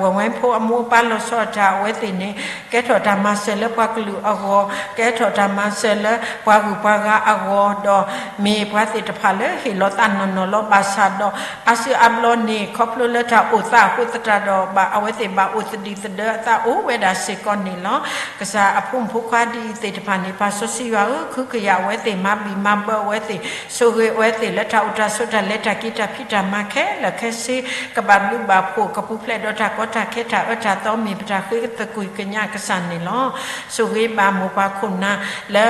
ဝဲၢ်ဝဲဖိအမိၢ်အပၢ်လီၤဆီဒၣ်တၢ်အဝဲသ့ၣ်န့ၣ် ကဲထီၣ်တၢ်မၤစၢၤလၢပှၤကလုာ်အဂီၢ်, ကဲထီၣ်တၢ်မၤစၢၤလၢပှၤဂုၤပှၤဂၤအဂီၢ်, ဒီးမ့ၢ်ပှၤသ့ၣ်တဖၣ်လၢဟ့ၣ်လီၤသးနီၢ်နီၢ်လီၤ. ဘၣ်ဆၣ်ဒီး အါစုအါဘျီန့ၣ် ခီဖျိလၢတၢ်အိၣ်သးအဃိသတးဒီး ဘၣ်အဝဲသ့ၣ်ဘၣ်အိၣ်သဒံးသဒၢအသးအိၣ်ဝဲဒၣ်စ့ၢ်ကီးန့ၣ်လီၤ. ကစၢ်အဖိမုၣ်ဖိခွါဒ်အံၤသ့ၣ်တဖၣ်န့ၣ် ပၢ်စီဆှံယွၤဧၢ, ခုကယာ်အဝဲသ့ၣ်, မၤဘံၣ်မၤဘၢအဝဲသ့ၣ်, ဆိၣ်ဂ့ၤအဝဲသ့ၣ်လၢတၢ်အိၣ်တၢ်ဆိးတၢ်လဲၤတၢ်က့ၤတၢ်ဖံးတၢ်မၤခဲလၢာ်ခဲဆ့, ကဘၣ်ဘျုးဘၣ်ဖှိၣ် ကပူၤဖျဲးဒီးတၢ်ကီတၢ်ခဲတၢ်အၢတၢ်သီ မ့ၢ်ပတၢ်ဃ့သကွံၢ်ကညးကစၢ်န့ၣ်လီၤ. ဆိၣ်ဂ့ၤဘၣ်မိၢ်ပၢ်ခိၣ်နၢ်လၢ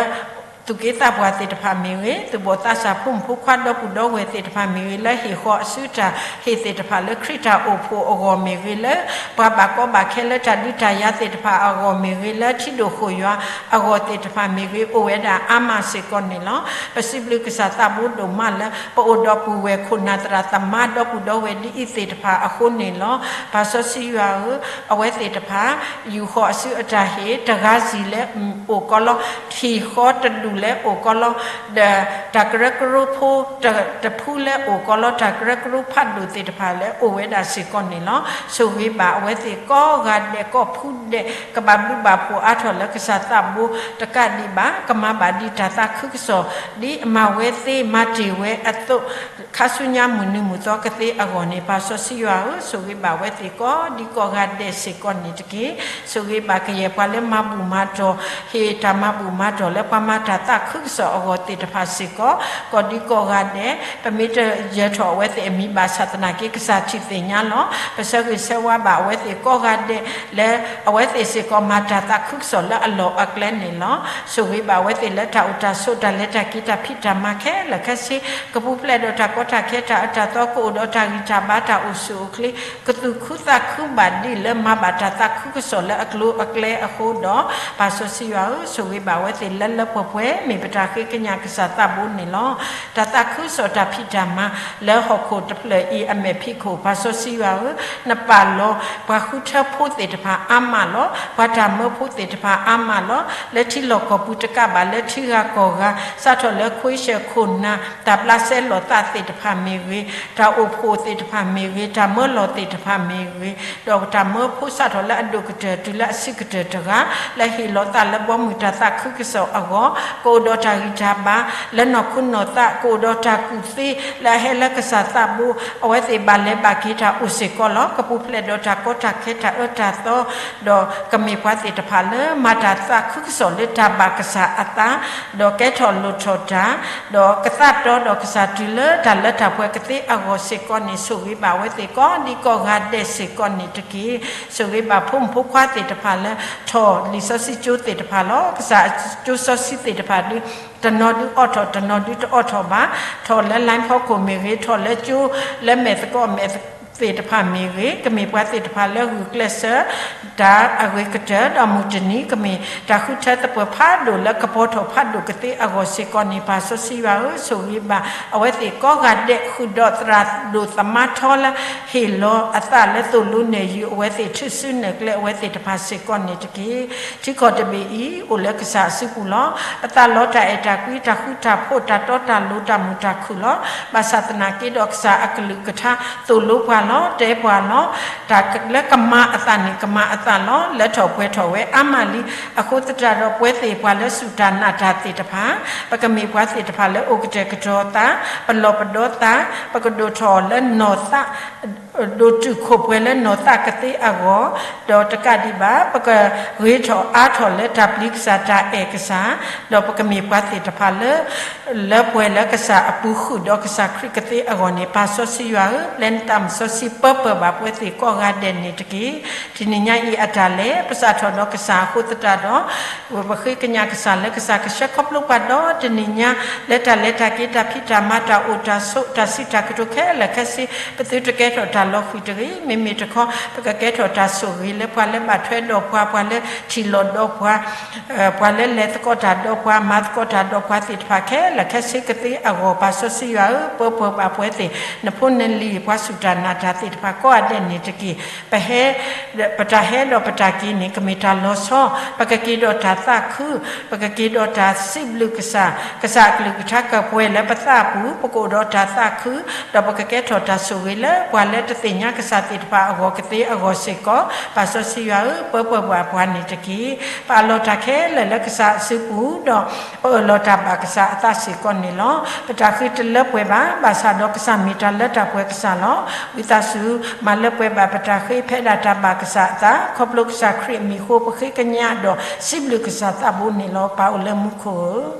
သူၣ်က့သးပှၢ်သ့ၣ်တဖၣ်မ့ၢ်ဂ့ၤ, သူၣ်ဘီၣ်သးစၢ်ဖိမုၣ်ဖိခွါဒီပုၢ်ဒီဝဲၢ်သ့ၣ်တဖၣ်မ့ၢ်ဂ့ၤ, လၢဟ့ၣ်ဃီၤအစုတၢ်ဟ့ၣ်သ့ၣ်တဖၣ်လၢခရံာ်တၢ်အိၣ်ဖှိၣ်အဂီၢ်မ့ၢ်ဂ့ၤ, လၢပှၤဘၣ်ကီဘၣ်ခဲလၢတၢ်ဒုးတၢ်ယၤသ့ၣ်တဖၣ်အဂီၢ်မ့ၢ်ဂ့ၤ, လၢထံဒိၣ်ဃိၣ်ယွၤအဂီၢ်သ့ၣ်တဖၣ်မ့ၢ်ဂ့ၤ, အိၣ်ဝဲဒၣ်အါမးစ့ၢ်ကီးန့ၣ်လီၤ. ပစံးဘျုးကစၢ်သးဘိဒိၣ်မးလၢ ပအိၣ်ဒီးပုၢ်ဝဲၢ်ခိၣ်နၢ်သရၣ်သမါဒီပုၢ်ဒီဝဲၢ်ဒ်အံၤသ့ၣ်တဖၣ်အဃိန့ၣ်လီၤ. ပၢ်စီဆှံယွၤဧၢ, အဝဲသ့ၣ်တဖၣ် ယူာ်ဃီၤအစုအတၢ်ဟ့ၣ် တဂၤစံၣ်လၢအိၣ်ကီးလီၤ, ထံၣ်ဃီတဒူၣ်လၢအိၣ်ကီးလီၤ, ဒီးတၢ်ကရၢကရိဖိတဖုလၢအိၣ်ကီးလီၤ, တၢ်ကရၢကရိဖးဒိၣ်သ့ၣ်တဖၣ်လၢအိၣ်ဝဲဒၣ်စ့ၢ်ကီးန့ၣ်လီၤ. ဆိၣ်ဂ့ၤဘၣ်အဝဲသ့ၣ်ကိးဂၤဒဲးကိးဖုဒဲး, ကဘၣ်ဘျုးဘၣ်ဖှိၣ်အါထီၣ်လၢကစၢ်သးဘိတကးဒံးဘၣ်, ကမၤဘၣ်ဒံးတၢ်သးခုကစီၣ် ဒ်အမၤဝဲသ့မၤတ့ၢ်ဝဲအသိး ခါဆူညါမုၢ်နံၤမုၢ်သီကသ့အဂီၢ်န့ၣ် ပၢ်စီဆှံယွၤဧၢ, ဆိၣ်ဂ့ၤဘၣ်ဝဲသ့ၣ်ကိးဒံးကိးဂၤဒဲးစ့ၢ်ကီးန့ၣ်တက့ၢ်. ဆိၣ်ဂ့ၤဘၣ်ကယဲၢ်ပှၤလၢမၤဘူၣ်မၤတီၢ် ဟ့ၣ်တၢ်မၤဘူၣ်မၤတီၢ်လၢပှၤမၤတၢ်သးခုကစီၣ်အဂီၢ်သ့ၣ်တဖၣ်စ့ၢ်ကီး ကိးဒံးကိးဂၤဒဲး, ပမ့ၢ်တယၢၤထီၣ်အဝဲသ့ၣ်အမံၤဘၣ်ဆၣ်သနာ်က့ ကစၢ်ထံၣ်သ့ၣ်ညါလီၤ. ပဆၢဂ့ၤဆၢဝါဘၣ်အဝဲသ့ၣ်ကိးဂၤဒဲး လၢအဝဲသ့ၣ်စ့ၢ်ကီးမၤတၢ်သးခုကစီၣ်လၢအလီၢ်အကျဲန့ၣ်လီၤ. ဆိၣ်ဂ့ၤဘၣ်အဝဲသ့ၣ်လၢတၢ်အိၣ်တၢ်ဆိးတၢ်လဲၤတၢ်က့ၤတၢ်ဖံးတၢ်မၤခဲလၢာ်ခဲဆ့, ကပူၤဖျဲးဒီးတၢ်ကီတၢ်ခဲတၢ်အၢတၢ်သီ ကအိၣ်ဒီးတၢ်ဂံၢ်တၢ်ဘါတၢ်အိၣ်ဆူၣ်အိၣ်ချ့, ကသူၣ်ခုသးခုဘၣ်ဒ်လၢမၤဘၣ်တၢ်သးခုကစီၣ်လၢအကျိၤအကျဲအဃိဒီး, ပၢ်စီဆှံယွၤဧၢ, ဆိၣ်ဂ့ၤဘၣ်အဝဲသ့ၣ်လၢလၢပှဲၤပှဲၤ မ့ၢ်ပတၢ်ဃ့ကညးကစၢ်သးဘိန့ၣ်လီၤ. တၢ်သးခုကစီၣ်တၢ်ဖံးတၢ်မၤလၢဟီၣ်ခိၣ်တဖျၢၣ်အံၤအမဲာ်ဖံးခိၣ် ပၢ်စီဆှံယွၤဧၢ, နပာ်လီၤပှၤဃုထၢဖိသ့ၣ်တဖၣ်အါမးလီၤ. ပှၤတၢ်မၢဖိသ့ၣ်တဖၣ်အါမးလီၤ. လၢထံလီၢ်ကီၢ်ပူၤတကးဘၣ် လၢထံဂၤကီၢ်ဂၤ စးထီၣ်လၢခွ့ရှၢၣ်ခိၣ်နၢ် တၢ်ဘျးစဲလိာ်သးသ့ၣ်တဖၣ်မ့ၢ်ဂ့ၤ, တၢ်အိၣ်ဖှိၣ်သ့ၣ်တဖၣ်မ့ၢ်ဂ့ၤ, တၢ်မၢလီၢ်သ့ၣ်တဖၣ်မ့ၢ်ဂ့ၤ, ဒီးတၢ်မၢဖိစးထီၣ်လၢအဒိၣ်ကတၢၢ်တုၤလၢအဆံးကတၢၢ်တဂၤ လၢဟ့ၣ်လီၤသးလၢဘီမုၢ်တၢ်သးခုကစီၣ်အဂီၢ် ကအိၣ်ဒီးတၢ်ဂံၢ်တၢ်ဘါ လၢနီၢ်ခိနီၢ်သး ကအိၣ်ဒီးတၢ်ကူၣ်သ့ လၢအဟဲလၢကစၢ်သးဘိ အဝဲသ့ၣ်ဘၣ်လဲၤဘၣ်က့ၤတၢ်အိၣ်စ့ၢ်ကီးလီၤ. ကပူၤဖျဲးဒီးတၢ်ကီတၢ်ခဲတၢ်အၢတၢ်သီ ဒီးကမ့ၢ်ပှၤသ့ၣ်တဖၣ်လၢမၤတၢ်သးခုကစီၣ်လၢတၢ်ဘၣ်ကစၢ်အသး ဒီးကဲထီၣ်လိၣ်ထီၣ်တၢ် ဒီးကသးတီဒီးကစၢ်တုၤလၢတၢ်လၢတၢ်ပှဲၤကသ့အဂီၢ်စ့ၢ်ကီးန့ၣ် ဆိၣ်ဂ့ၤဘၣ်အဝဲသ့ၣ်ကိးဒံကိးဂၤဒဲးစ့ၢ်ကီးန့ၣ်တက့ၢ်. ဆိၣ်ဂ့ၤဘၣ်ဖိမုၣ်ဖိခွါသ့ၣ်တဖၣ်လၢထီၣ်လံာ်စီဆှံကၠိသ့ၣ်တဖၣ်လီၤ. ကစၢ်ကၠိစီဆှံသ့ၣ်တဖၣ်ဒုး တနီၤဒုးအိးထီၣ် တနီၤဒုးတအိးထီၣ်ဘၣ်. ထီၣ်လၢ line ဖီခိၣ်မ့ၢ်ဂ့ၤ, ထီၣ်လၢကၠိလၢမဲာ်သကိးမဲာ်သ့ၣ်တဖၣ်မ့ၢ်ဂ့ၤ, ကမ့ၢ်ပှၤသ့ၣ်တဖၣ်လၢဂုာ်ကျဲးစၢး တၢ်အဂ့ၤကတၢၢ် ဒီးမုၢ်တနံၤ ကမ့ၢ်တၢ်ဃုထၢသပှၢ်ဖးဒိၣ်လၢကပီၤထီၣ်ဖးဒိၣ်ကသ့အဂီၢ်စ့ၢ်ကီးန့ၣ် ပၢ်စီဆှံယွၤဧၢ, ဆိၣ်ဂ့ၤဘၣ်အဝဲသ့ၣ်ကိးဂၤဒဲး ဃုာ်ဒီးသရၣ်ဒိၣ်သမါထီလၢ ဟ့ၣ်လီၤအသးလၢသိၣ်လိနဲၣ်ယုာ်အဝဲသ့ၣ် ထုးစုနဲၣ်ကျဲအဝဲသ့ၣ်တဖၣ်စ့ၢ်ကီးန့ၣ်တက့ၢ်. ထံကီၢ်တဘ့ၣ်အံၤ အိၣ်လၢကစၢ်အစုပူၤလီၤ. ပသးလီတၢ်အဲၣ်တၢ်ကွံ တၢ်ဃူတၢ်ဖိး တၢ်တီတၢ်လိၤ တၢ်မုာ်တၢ်ခုၣ်လီၤ. ဘၣ်ဆၣ်သနာ်က့ဒီး ကစၢ်အကလုၢ်ကထါသိၣ်လိပှၤလီၤ, တဲပှၤလီၤ. တၢ်လၢကမၤအသးန့ၣ် ကမၤအသးလီၤ. လၢထီၣ်ပှဲၤထီၣ်ဝဲအါမးလံ. အဃိသတးဒီး ပဝဲသ့ၣ်ပှၤလၢစူၢ်တၢ်နာ်တၢ်သ့ၣ်တဖၣ် ပကမ့ၢ်ပှၤသ့ၣ်တဖၣ်လၢအိၣ်ကတဲာ်ကတီၤသး, ပလီၢ်ပဒီသး, ပကဒိၣ်ထီၣ်လၢနီၢ်သး ဒိၣ်တုာ်ခိၣ်ပှဲၤလၢနီၢ်သးကသ့အဂီၢ်, ဒီးတကးဒံးဘၣ် ပကဂ့ၤထီၣ်အါထီၣ်လၢတၢ်ပျံၤကစၢ်တၢ်အဲၣ်ကစၢ်, ဒီးပကမ့ၢ်ပှၤသ့ၣ်တဖၣ်လၢ လၢပှဲၤလၢကစၢ်အပူၤဃုာ်ဒီးကစၢ်ခရံာ်ကသ့အဂီၢ်န့ၣ် ပၢ်စီဆှံယွၤဧၢ, ပျဲနသးမုၢ်စီဆှံပၢပၢၢ်ဘၣ်ပဝဲသ့ၣ်ကိးဂၤဒဲးန့ၣ်တက့ၢ်. တနံၤညါအံၤအတၢ်လဲၤ ပစးထီၣ်ဒီးကစၢ်အဃိသတးဒီး ပဃ့ကညးကစၢ်လၢကစၢ်ကဆှၢခီဖျိပှၤဒီးတနံၤညါ လၢတၢ်လဲၤတၢ်က့ၤတၢ်ဖံးတၢ်မၤတၢ်အိၣ်တၢ်ဆိး တၢ်စံးတၢ်ကတိၤခဲလၢာ်ခဲဆ့ ပသုတကဲထီၣ်တၢ်လီၤဃံၤတဂ့ၤ. မ့မ့ၢ်တခီ ပကကဲထီၣ်တၢ်ဆိၣ်ဂ့ၤလၢပှၤလၢဘၣ်ထွဲဒီးပှၤ ပှၤလၢထံၣ်လိာ်ဒီးပှၤ ပှၤလၢလဲၤသကိးတၢ်ဒီးပှၤ မၤသကိးတၢ်ဒီးပှၤသ့ၣ်တဖၣ်ခဲလၢာ်ခဲဆ့ကသ့အဂီၢ် ပၢ်စီဆှံယွၤဧၢ, ပၢပၢၢ်ဘၣ်ပဝဲသ့ၣ် နဖိနလံၤ ပှၤစူၢ်တၢ်နာ်တၢ်သ့ၣ်တဖၣ်ကိးဂၤဒဲးန့ၣ်တက့ၢ်. ပဟဲ ပတၢ်ဟဲဒီးပတၢ်က့ၤန့ၣ် ကမ့ၢ်တၢ်လီၤဆီ, ပကက့ၤဒီးတၢ်သးခု, ပကက့ၤဒီးတၢ်စံးဘျုးကစၢ်, ကစၢ်အကလုၢ်ကထါကပှဲၤလၢပသးအပူၤ, ပကအိၣ်ဒီးတၢ်သးခု, ဒီးပကကဲထီၣ်တၢ်ဆိၣ်ဂ့ၤလၢပှၤလၢတသ့ၣ်ညါကစၢ်သ့ၣ်တဖၣ်အဂီၢ်ကသ့အဂီၢ်စ့ၢ်ကီး, ပၢ်စီဆှံယွၤဧၢ, ပၢပၢၢ်ဘၣ်ပှၤန့ၣ်တက့ၢ်. ပအးလီၤတၢ်ခဲလၢာ်လၢကစၢ်အစုပူၤ, ဒီးပအၢၣ်လီၤတၢ်ဘၣ်ကစၢ်အသးစ့ၢ်ကီးန့ၣ်လီၤ. ပတၢ်ဃ့တလၢပှဲၤဘၣ်, ဘၣ်ဆၣ်ဒီးကစၢ်မ့ၢ်တၢ်လၢတၢ်ပှဲၤကစၢ်လီၤ. ဝံသးစူၤ မၤလၢပှဲၤဘၣ်ပတၢ်ဃ့ဖဲဒၣ်တၢ်ဘၣ်ကစၢ်အသး, ခီဖျိကစၢ်ခရံာ်အမံၤအဃိ ပဃ့ကညးဒီးစံးဘျုးကစၢ်သးဘိန့ၣ်လီၤ. ပၢ်အိၣ်လၢမူခိၣ်ဧၢ,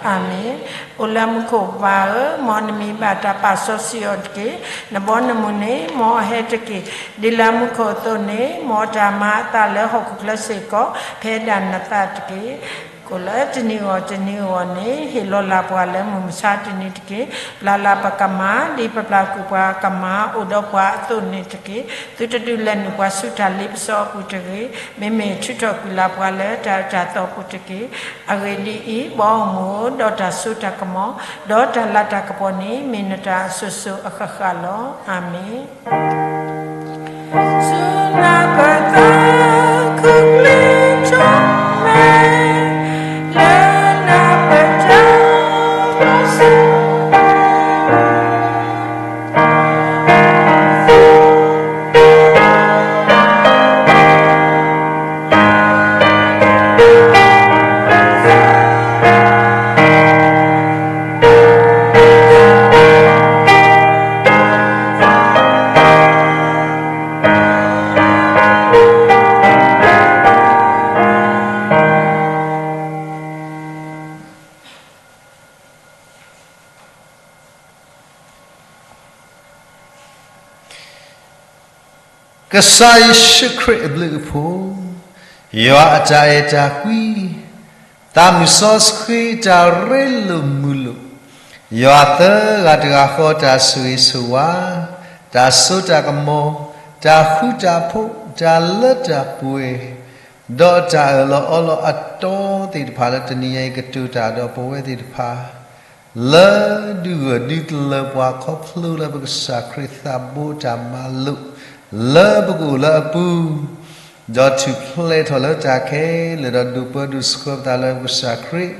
အၤမ့ၣ်. အိၣ်လၢမူခိၣ်ပၢ်ဧၢ, မ်နမံၤဘၣ်တၢ်ပာ်စီဆှံအီၤတက့ၢ်. နဘီနမုၢ်န့ၣ် မ်အဟဲတက့ၢ်. ဒ်လၢမူခိၣ်အသိးန့ၣ် မ်တၢ်မၤအသးလၢဟီၣ်ခိၣ်ချၢစ့ၢ်ကီး ဖဲဒၣ်နသးတက့ၢ်. ကိးလၢတနံၤဂီၢ်တနံၤဂီၢ်န့ၣ် ဟ့ၣ်လီၤလၢ်ပှၤလၢမုၢ်မဆါတနံၤတက့ၢ်. ပျၢ်လၢ်ပကမၢ် ဒ်ပပျၢ်ကွံာ်ပှၤကမၢ် အိၣ်ဒီးပှၤအသိးန့ၣ်တက့ၢ်. သုတဒုးလဲၤနုာ်ပှၤဆူတၢ်လ့ပစီအပူၤတဂ့ၤ. မ့မ့ၢ်ထုးထီၣ်ကွံာ်လၢ်ပှၤလၢတၢ်အၢတၢ်သီအပူၤတက့ၢ်. အဂ့ၢ်ဒ်အံၤ, ဘီအမုၢ်ဒီးတၢ်စိတၢ်ကမီၤ ဒီးတၢ်လၤတၢ်ကပီၤန့ၣ် မ့ၢ်နတၢ်အစိၤစိၤအဃၣ်ဃၣ်လီၤ. အၤမ့ၣ်. ဆူနၢ်ပသးခုကလံၤထူၣ်မဲ လၢနၢ်ပတၢ် ကစၢ်ယ့ၣ်ၡူးခရံာ်အဘျုးအဖှိၣ်, ယွၤအတၢ်အဲၣ်တၢ်ကွံ, သးမုၢ်စီဆှံတၢ်ရ့လိာ်မုာ်လိာ်, ယွၤသၢဂၤတဂၤဃီတၢ်ဆိၣ်ဂ့ၤဆိၣ်ဝါ, တၢ်စိတၢ်ကမီၤ, တၢ်ဃူတၢ်ဖိး, တၢ်လၢတၢ်ပှဲၤ, ဒီးတၢ်အၢၣ်လီၤအီလီၤအတီသ့ၣ်တဖၣ်လၢတနံၤညါအံၤကတိၤတၢ်ဒီးပဝဲသ့ၣ်တဖၣ် လၢဒုးဂၢၢ်ဒုးကျၢၤပှၤခီဖျိလၢပကစၢ်ခရံာ်သးဘိတၢ်မၤလိာ် လၢပကအိၣ်လၢအပူၤ ဒီးထူၣ်ဖျဲးထီၣ်လၢတၢ်ခဲလၢာ်ဒီးဒိၣ်ပၢဒိၣ်ဆှၢပသးလၢပကစၢ်ခရံာ်,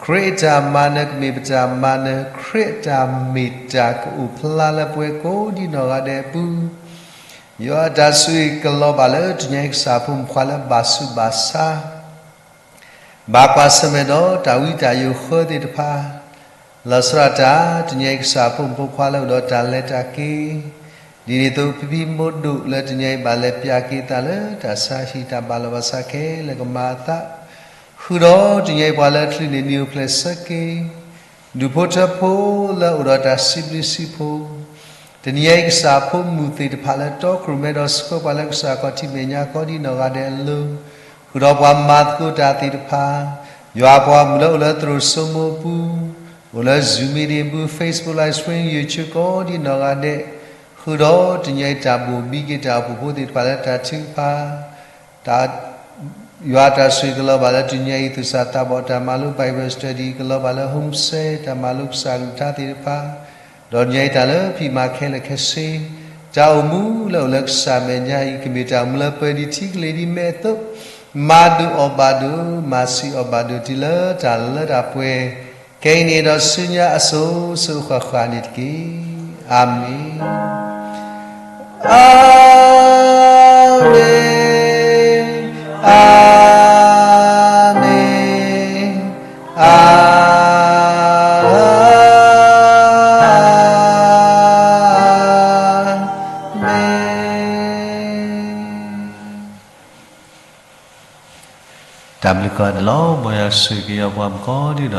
ခရံာ်အတၢ်မၤနၢၤကမ့ၢ်ပတၢ်မၤနၢၤ, ခရံာ်အတၢ်မ့ၢ်တၢ်ကအိၣ်ဖျါလၢပဝဲကိးဒံနီၢ်ဂၤဒဲးအပူၤ ယွၤအတၢ်ဆိၣ်ဂ့ၤကလီၤဘၣ်လၢတနံၤအံၤကစၢ်ဖိမုၣ်ဖိခွါလၢဘၣ်ဆူးဘၣ်ဆါ ဘၣ်ကွၢ်ဆၢၣ်မဲာ်ဒီးတၢ်ဝံတၢ်ယိးဃၢသ့ၣ်တဖၣ်, လီၤဆီဒၣ်တၢ် တနံၤအံၤကစၢ်ဖိမုၣ်ဖိခွါလၢအိၣ်ဒီးတၢ်လဲၤတၢ်က့ၤ, ဒ်န့ၣ်အသိးဖံဖံမိၢ်ဒိၣ်လၢတနံၤအံၤဘၣ်လဲၤပျးက့ၤသးလၢတၢ်ဆါဟံၣ်တၢ်ဘၣ်လီၤဘၣ်ဆါခဲလၢာ်ကမၤအသး, ဃုာ်ဒီးတနံၤအံၤပှၤလၢအချုးန့ၢ်နံၤအိၣ်ဖျဲၣ်ဆၢက့ၤ ဒူၣ်ဖိထၢဖိလၢအိၣ်ဒီးတၢ်စံးဘျုးစံးဖှိၣ်, တနံၤအံၤကစၢ်ဖိမုၣ်သ့ၣ်တဖၣ်လၢတီခိၣ်ရိၣ်မဲဒီးဆှၢပှၤလၢကစၢ်ခီၣ်ထံးမဲာ်ညါကိးဒံနီၢ်ဂၤဒဲးအလိၤ, ဃုာ်ဒီးပှၤမၤသကိးတၢ်သ့ၣ်တဖၣ်, ယွၤပှၤမုၣ်လၢအိၣ်လၢသရိာ်စိမိအပူၤ, အိၣ်လၢ Zoom meeting အပူၤ Facebook Live Stream YouTube ကိးဒံနီၢ်ဂၤဒဲး, ဃုာ်ဒီးတနံၤအံၤတၢ်ဘိၣ်ဘံက့ၤတၢ်အိၣ်ဖှိၣ်ဖိသ့ၣ်တဖၣ်လၢတၢ်ထုကဖၣ် တၢ် ယွၤတၢ်ဆိၣ်ဂ့ၤကလီၤဘၣ်လၢတနံၤအံၤသူၣ်စၢ်သးဘီၣ်တၢ်မၤလိ Bible study ကလီၤဘၣ်လၢ home study တၢ်မၤလိကစၢ်ကလုၢ်ကထါသ့ၣ်တဖၣ်, ဒီးတနံၤအံၤတၢ်လၢဖံးမၤခဲလၢာ်ခဲဆ့, တၢ်အိၣ်မူလၢအိၣ်လၢကစၢ်မဲာ်ညါအံၤ ကမ့ၢ်တၢ်အိၣ်မူလၢပၢၤဒံးထံကလ့ၤဒ်မဲာ်အသိး, မၤဒိၣ်အီၣ်ဘၣ်ဒိၣ်, မၤဆံးအီၣ်ဘၣ်ဒိၣ်တုၤလၢတၢ်လၢတၢ်ပှဲၤ, ခဲအံၤန့ၣ်ဒီးဆူညါအစိၤစိၤအဃၣ်ဃၣ်န့ၣ်တက့ၢ်. အၤမ့ၣ်. အၤမ့ၣ်, အၤမ့ၣ်, အၤမ့ၣ်. တၢ်ဘျုးကိးဂၤဒဲးလီၤ. မ်ယွၤဆိၣ်ဂ့ၤက့ၤပှၤမုၣ်ကိးဒံနီၢ်